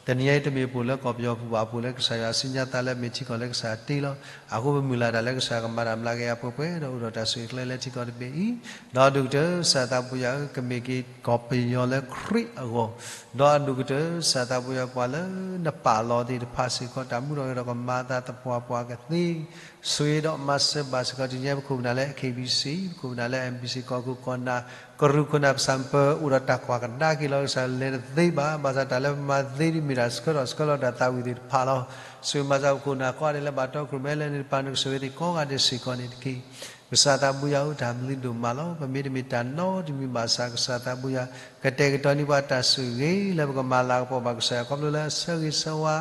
တနံၤအံၤတမ့ၢ်ပအိၣ်လၢကီၢ်ပယီၤပူၤဘၣ် ပအိၣ်လၢကစၢ်ယွၤစုညါသးလၢမ့ၢ်ထံကီၢ်လၢကစၢ်တ့လီၤ. အဃိပမုၢ်လၢ်တၢ်လၢကစၢ်ကမၤတၢ်မျးက့ၤအပှဲၤပှဲၤ ဒီးအိၣ်ဒီးတၢ်ဆိၣ်ဂ့ၤကျဲလၢထံကီၢ်တဘ့ၣ်အံၤ ဒီးဒိၣ်ကတၢၢ်ကစၢ်သးဘိယွၤဧၢ ကမ့ၢ်က့ၤကီၢ်ပယီၤလၢခရံာ်အဂီၢ် ဒီးအဒိၣ်ကတၢၢ်ကစၢ်သးဘိယွၤပှၤလၢနပာ်လီၤသ့ၣ်တဖၣ်စ့ၢ်ကီး တၢ်မူထီၣ်ဂဲၤထီၣ်ကမၤအသးသပှၢ်ပှၢ်ကသ့ ဆိၣ်ဂ့ၤဒီးမၤစၢၤဘၣ်စ့ၢ်ကီး တနံၤအံၤပခိၣ်ပနၢ်လၢ KBC ပခိၣ်ပနၢ်လၢ MBC ကီၢ်ခိၣ်ကီၢ်နၢ် ကရူၢ်ခိၣ်နၢ်ပစၢ်ပၢၤ အိၣ်ဒီးတၢ်ကွၢ်ကဒါက့ၤလီၤ ကစၢ်လဲၤတသ့ဘၣ် ဘၣ်ဆၣ်တၢ်လၢပမၤသ့ဒ်မ့ၢ်တၢ်ဆှၢထီၣ်ဆှၢလီၤတၢ်သးဝံၣ်သ့ၣ်တဖၣ်လီၤ. ဆိၣ်ဂ့ၤမၤစၢၤပခိၣ်ပနၢ်ကိးဂၤဒဲးလၢဘၣ်တီခိၣ်ရိၣ်မဲလၢန့ၣ်တဖၣ် နကဆိၣ်ဂ့ၤသ့ၣ်ကိးဂၤဒဲးစ့ၢ်ကီးန့ၣ်တက့ၢ်. ကစၢ်သးဘိယွၤဧၢ တၢ်ဘျုးဒိၣ်မးလီၤ. ပမ့တမ့ၢ်တၢ်နီတမံၤဘၣ်ဆၣ် ကစၢ်သးဘိယွၤ ကတဲာ်ကတီၤန့ၢ်ပှၤတၢ်ဆိၣ်ဂ့ၤလၢပကမၤလၤကပီၤဘၣ်ကစၢ်ယွၤ ခီဖျိလၢအဆၢဂ့ၤဆၢဝါ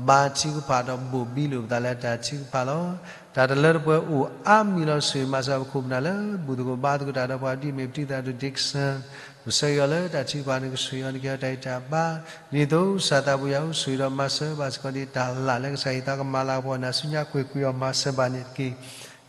ဘါထုကဖၣ်ဒီးဘိၣ်ဘံလိာ်ပသးလၢတၢ်ထုကဖၣ်လီၤ. တၢ်တလၢတပှဲၤအိၣ်အါမံၤလီၤ. ဆိၣ်ဂ့ၤမၤစၢၤပခိၣ်ပနၢ်လၢ ဘူၣ်သကိးဘါသကိးတၢ်ဒီးပှၤဒ်အမ့ၢ်ပတံၤသရၣ်ဒိၣ် Dixon ပဆၢဂ့ၤအီၤလၢတၢ်ထုကဖၣ် နကဆိၣ်ဂ့ၤအီၤ နကဲအီၤတၢ်ဂံၢ်တၢ်ဘါ ဒ်သိးကစၢ်သးဘိယွၤဧၢ ဆိၣ်ဂ့ၤဒီးမၤစၢၤဘၣ်စ့ၢ်ကီးဒံး တၢ်လၢ်လၢကစၢ်ယွၤသးကမၤလၤကပီၤနၤဆူညါ ကွ့ၢ်ကွ့ၢ်အီၤ မၤစၢၤဘၣ်န့ၣ်တက့ၢ်.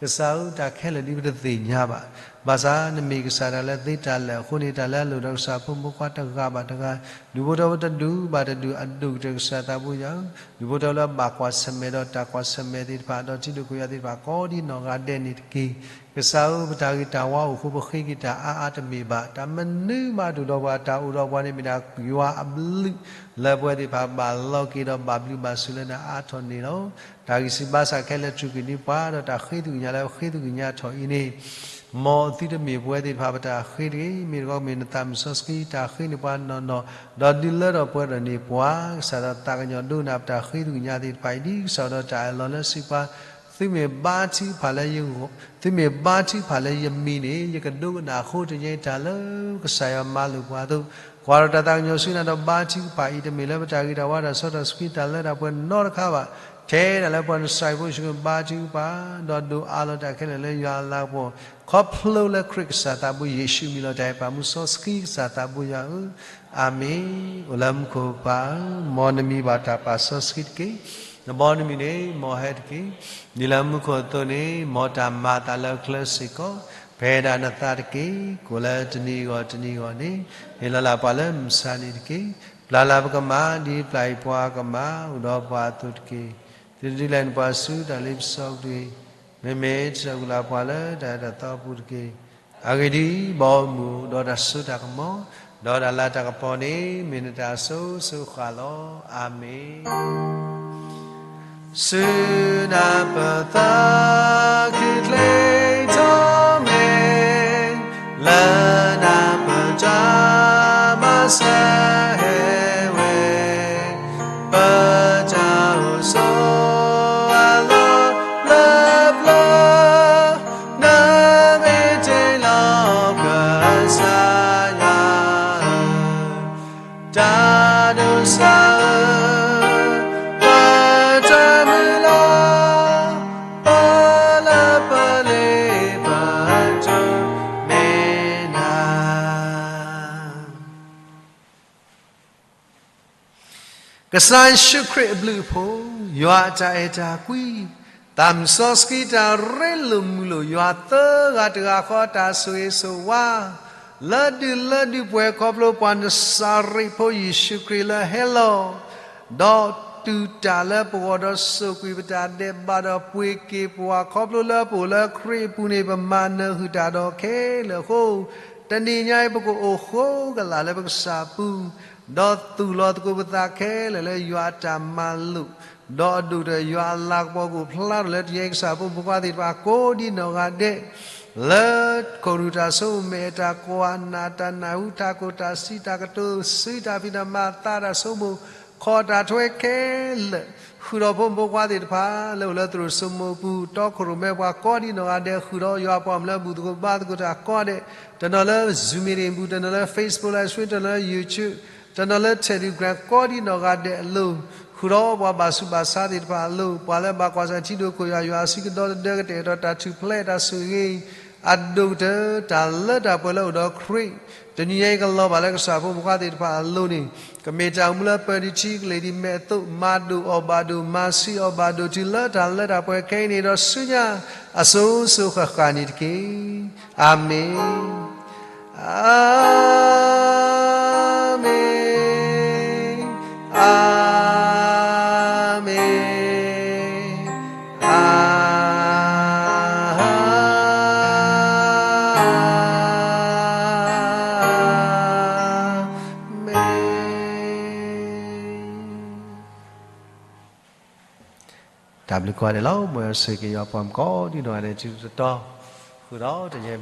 ကစၢ်ဧၢ, တၢ်ခဲလၢာ်ဒ်ပတသ့ၣ်ညါဘၣ်. ဘၣ်ဆၣ်နမ့ၢ်ကစၢ်တၢ်လၢသ့တၢ်လၢာ်အဃိန့ၣ် တၢ်လၢအလိၣ်ဒီးကစၢ်ဖိမုၣ်ဖိခွါတဂၤဘၣ်တဂၤ, ဒူၣ်ဖိထၢဖိတဒူၣ်ဘၣ်တဒူၣ် အဒိၣ်ကတၢၢ်ကစၢ်သးဘိယွၤဧၢ, ဒူၣ်ဖိထၢဖိလၢအဘၣ်ကွၢ်ဆၢၣ်မဲာ်ဒီးတၢ်ကွၢ်ဆၢၣ်မဲာ်သ့ၣ်တဖၣ် ဒီးထံဒိၣ်ခိၣ်ယွၤသ့ၣ်တဖၣ် ကိးဒ်နီၢ်ဂၤဒဲးန့ၣ်တက့ၢ်. ကစၢ်ဧၢ, ပတၢ်ဂ့ၤတၢ်ဝါအိၣ်အဃိ ပဃ့က့ၤတၢ်အါအါတမ့ၢ်ဘၣ်. တၢ်မနုၤမးတအိၣ်ဒီးပှၤ, တၢ်အိၣ်ဒီးပှၤန့ၣ်မ့ၢ်ဒၣ်ယွၤအဘျုး လၢပဝဲသ့ၣ်တဖၣ်ဘၣ်လီၤက့ၤဒီးဘၣ်ဘျုးဘၣ်ဆိၣ်လၢနၤအါထီၣ်န့ၣ်လီၤ. တၢ်ဂံၢ်စၢ်ဘါစၢ်ခဲလၢာ်ထုးကွံာ်န့ၢ်ပှၤ, ဒီးတၢ်ဃ့သကွံာ်ညါလၢပဃ့သကွံာ်ညါထီၣ်အံၤန့ၣ် မ်အသုတမ့ၢ်ပဝဲသ့ၣ်တဖၣ်ပတၢ်ဃ့တဂ့ၤ, မ့ၢ်တခီမ့ၢ်နသးမုၢ်စီဆှံတၢ်ဃ့န့ၢ်ပှၤနီၢ်နီၢ်, ဒီးဒုးလၢထီၣ်ပှဲၤထီၣ်န့ၢ်ပှၤ, ကစၢ်ဒီးသးကညီၤဒိကနၣ်ပတၢ်ဃ့သကွံာ်ညါသ့ၣ်တဖၣ်အံၤ ဒ်ကစၢ်ဒီးတၢ်အၢၣ်လီၤလၢစံးပှၤ, သုမ့ၢ်ဘါထုကဖၣ်လၢယဂီၢ်, သုမ့ၢ်ဘါထုကဖၣ်လၢယမံၤန့ၣ် ယကဒိကနၣ်အဃိ တညါအံၤတၢ်လၢကစၢ်ယွၤမၤလိာ်ပှၤအသိး, ကွၢ်ဒီးတၢ်သးကညီၤဆူနၤဒီးဘါထုကဖၣ်အံၤ တမ့ၢ်လၢပတၢ်ဂ့ၤတၢ်ဝါတၢ်စီတၢ်ဆှံတၢ်လၢတၢ်ပှဲၤနီတခါဘၣ်. ထဲဒၣ်လၢပှၤနစၢ်ဖိယ့ၣ်ၡူးခရံာ်ဘါထုကဖၣ်, ဒီးဒိးအးလီၤတၢ်ခဲလၢာ်လၢယွၤအလၤကပီၤ, ခီဖျိလၢခရံာ်ကစၢ်သးဘိယ့ၣ်ၡူးမံၤလီၤတၢ်အံၤ ပၢ်မုၢ်စီဆှံကစၢ်သးဘိယွၤဧၢ, အၤမ့ၣ်. အိၣ်လၢမူခိၣ်ပၢ်ဧၢ, မ်နမံၤဘၣ်တၢ်ပာ်စီဆှံတက့ၢ်. နဘီနမုၢ်န့ၣ် မ်အဟဲတက့ၢ်. ဒ်လၢမူခိၣ်အသိးန့ၣ် မ်တၢ်မၤအသးလၢအချၢစ့ၢ်ကီး, ပဟဲဒၣ်နသးတက့ၢ်. ကိးလၢတနံၤအဂီၢ်တနံၤအဂီၢ်န့ၣ်, ဟ့ၣ်လီၤလၢပှၤလၢမုၢ်ဆါနံၤတက့ၢ်. ပျၢ်လၢပကမၣ် ဒ်ပျၢ်အံၤပှၤကမၣ် အိၣ်ဒီးပှၤအသိးတက့ၢ်. သုတဒုးလဲၤနပှၤဆူတၢ်လ့ပစီကလုာ်, မ့မ့ၢ်တၢ်ဂုၤလၢ်ပှၤလၢတၢ်အဲၣ်တၢ်သီအပူၤတက့ၢ်. အဂ့ၢ်ဒ်အံၤ, ဘီမုၢ်ဒီးတၢ်စိတၢ်ကမီၤ, ဒီးတၢ်လၤတၢ်ကပီၤန့ၣ် မ့ၢ်နတၢ်အစိၤစိၤဃၣ်ဃၣ်လီၤ. အၤမ့ၣ်. ဆူနၢ်ပၢၢ်သးခုချ့ထီၣ်မဲာ်, လၢနၢ်ပၢၢ်တၢ်မၤစၢၤဟဲဝဲ, ပတၢ်အိၣ်ဆိးအလီၢ်လၢပျၢၤ, နမ့ၢ်တ့ၢ်လီၤကစၢ်ယွၤဧၢ, တၢ်ဒိးစၢ်ဧၢ, ပတၢ်မုၢ်လၢ်, ပလၢပလ့ပတိၢ်မ့ၢ်နၤ. ကစၢ်ယ့ၣ်ၡူးခရံာ်အဘျုးအဖှိၣ်, ယွၤအတၢ်အဲၣ်တၢ်ကွံ, သးမုၢ်စီဆှံတၢ်ရ့လိာ်မုာ်လိာ် ယွၤသၢဂၤတဂၤဃီ တၢ်ဆိၣ်ဂ့ၤဆိၣ်ဝါ လၢဒုးလၢဒုးပှဲၤခီဖျိပှၤနစၤရ့းဖိယ့ၣ်ၡူးခရံာ်လၢဟဲလီၤ ဒီးတူၢ်တၢ်လၢပဂီၢ်ဒီးစိာ်ကွံာ်ပတၢ်ဒဲးဘးဒီးပှ့ၤက့ၤပှၤခီဖျိလၢပအိၣ်လၢခရံာ်အပူၤန့ၣ် ပမၤနၢၤဃုာ်တၢ်ဒီးခဲလၢာ်အဃိ တနံၤညါအံၤပကအိၣ်ဃိကလာ်လၢပကစၢ်ပူၤ, ဒီးသူၣ်လီၤသကိးပသးခဲလၢာ်လၢယွၤအတၢ်မၤလိာ်, ဒီးအဒိၣ်ကတၢၢ်ယွၤအလၤကပီၤကအိၣ်ဖျါထီၣ်လၢတနံၤညါအံၤကစၢ်ဖိမုၣ်ဖိခွါသ့ၣ်တဖၣ်ကိးဒ်နီၢ်ဂၤဒဲး လၢခိၣ်နူာ်တၢ်ဆိကမိၣ် မဲာ်တၢ်ကွၢ် နးတၢ်နၢ်ဟူ တၢ်ကိၢ်တၢ်စံး တၢ်ကတိၤ စုတၢ်ဖံးတၢ်မၤ သးတၢ်ဆိကမိၣ် ခီၣ်တၢ်ထွဲခဲလၢာ် ဃုာ်ဒီးဖိမုၣ်ဖိခွါသ့ၣ်တဖၣ် လၢအိၣ်လၢသရိာ်စိမိၤအပူၤ တီခိၣ်ရိၣ်မဲပှၤကိးဒ်နီၢ်ဂၤဒဲး ဃုာ်ဒီးယွၤပှၤမုၢ်လၢဘူၣ်သကိးဘါသကိးတၢ်ကိးဂၤဒဲး တနီၤလၢ Zoom meeting ပူၤ တနီၤလၢ Facebook Live Stream တနီၤလၢ YouTube တနီၤလၢ Telegram ကိးဒ်နီၢ်ဂၤဒဲးအလိၤ ဃုာ်ဒီးပှၤဘၣ်ဆူးဘၣ်ဆါသ့ၣ်တဖၣ်အလိၤ ပှၤလၢဘၣ်ကွၢ်ဆၢထံဒိၣ်ခိၣ်ယွၤ ယွၤအစုကဒီတဒၢ ကတဲာ်ကတီၤတၢ်ထူၣ်ဖျဲးတၢ်ဆိၣ်ဂ့ၤ အဒိၣ်ကတၢၢ် တၢ်လၢတၢ်ပှဲၤလၢအိၣ်ဒီးခရံာ် တနံၤညါအံၤကလီၤဘၣ်လၢကစၢ်ဖိမုၣ်ဖိခွါသ့ၣ်တဖၣ်အလိၤန့ၣ် ကမ့ၢ်တၢ်အိၣ်မူလၢပၢၤတထံကလ့ၢ်ဒ်မဲာ်အသိး မၤဒိၣ်အီၣ်ဘၣ်ဒိၣ် မၤဆံးအီၣ်ဘၣ်ဒိၣ် တုၤလၢတၢ်လၢတၢ်ပှဲၤခဲအံၤန့ၣ်ဒီးဆူညါ အစိၤစိၤဃၣ်ဃၣ်န့ၣ်တက့ၢ်. အၤမ့ၣ်. အၤမ့ၣ်, အၤမ့ၣ်, အၤမ့ၣ်. တၢ်ဘျုးကိးဂၤဒဲးလီၤ. မ်ယွၤဆိၣ်ဂ့ၤက့ၤယွၤပှၤကိးဒ်နီၢ်ဂၤဒဲး တံၤသကိး ဃုာ်ဒီးတနံၤညါ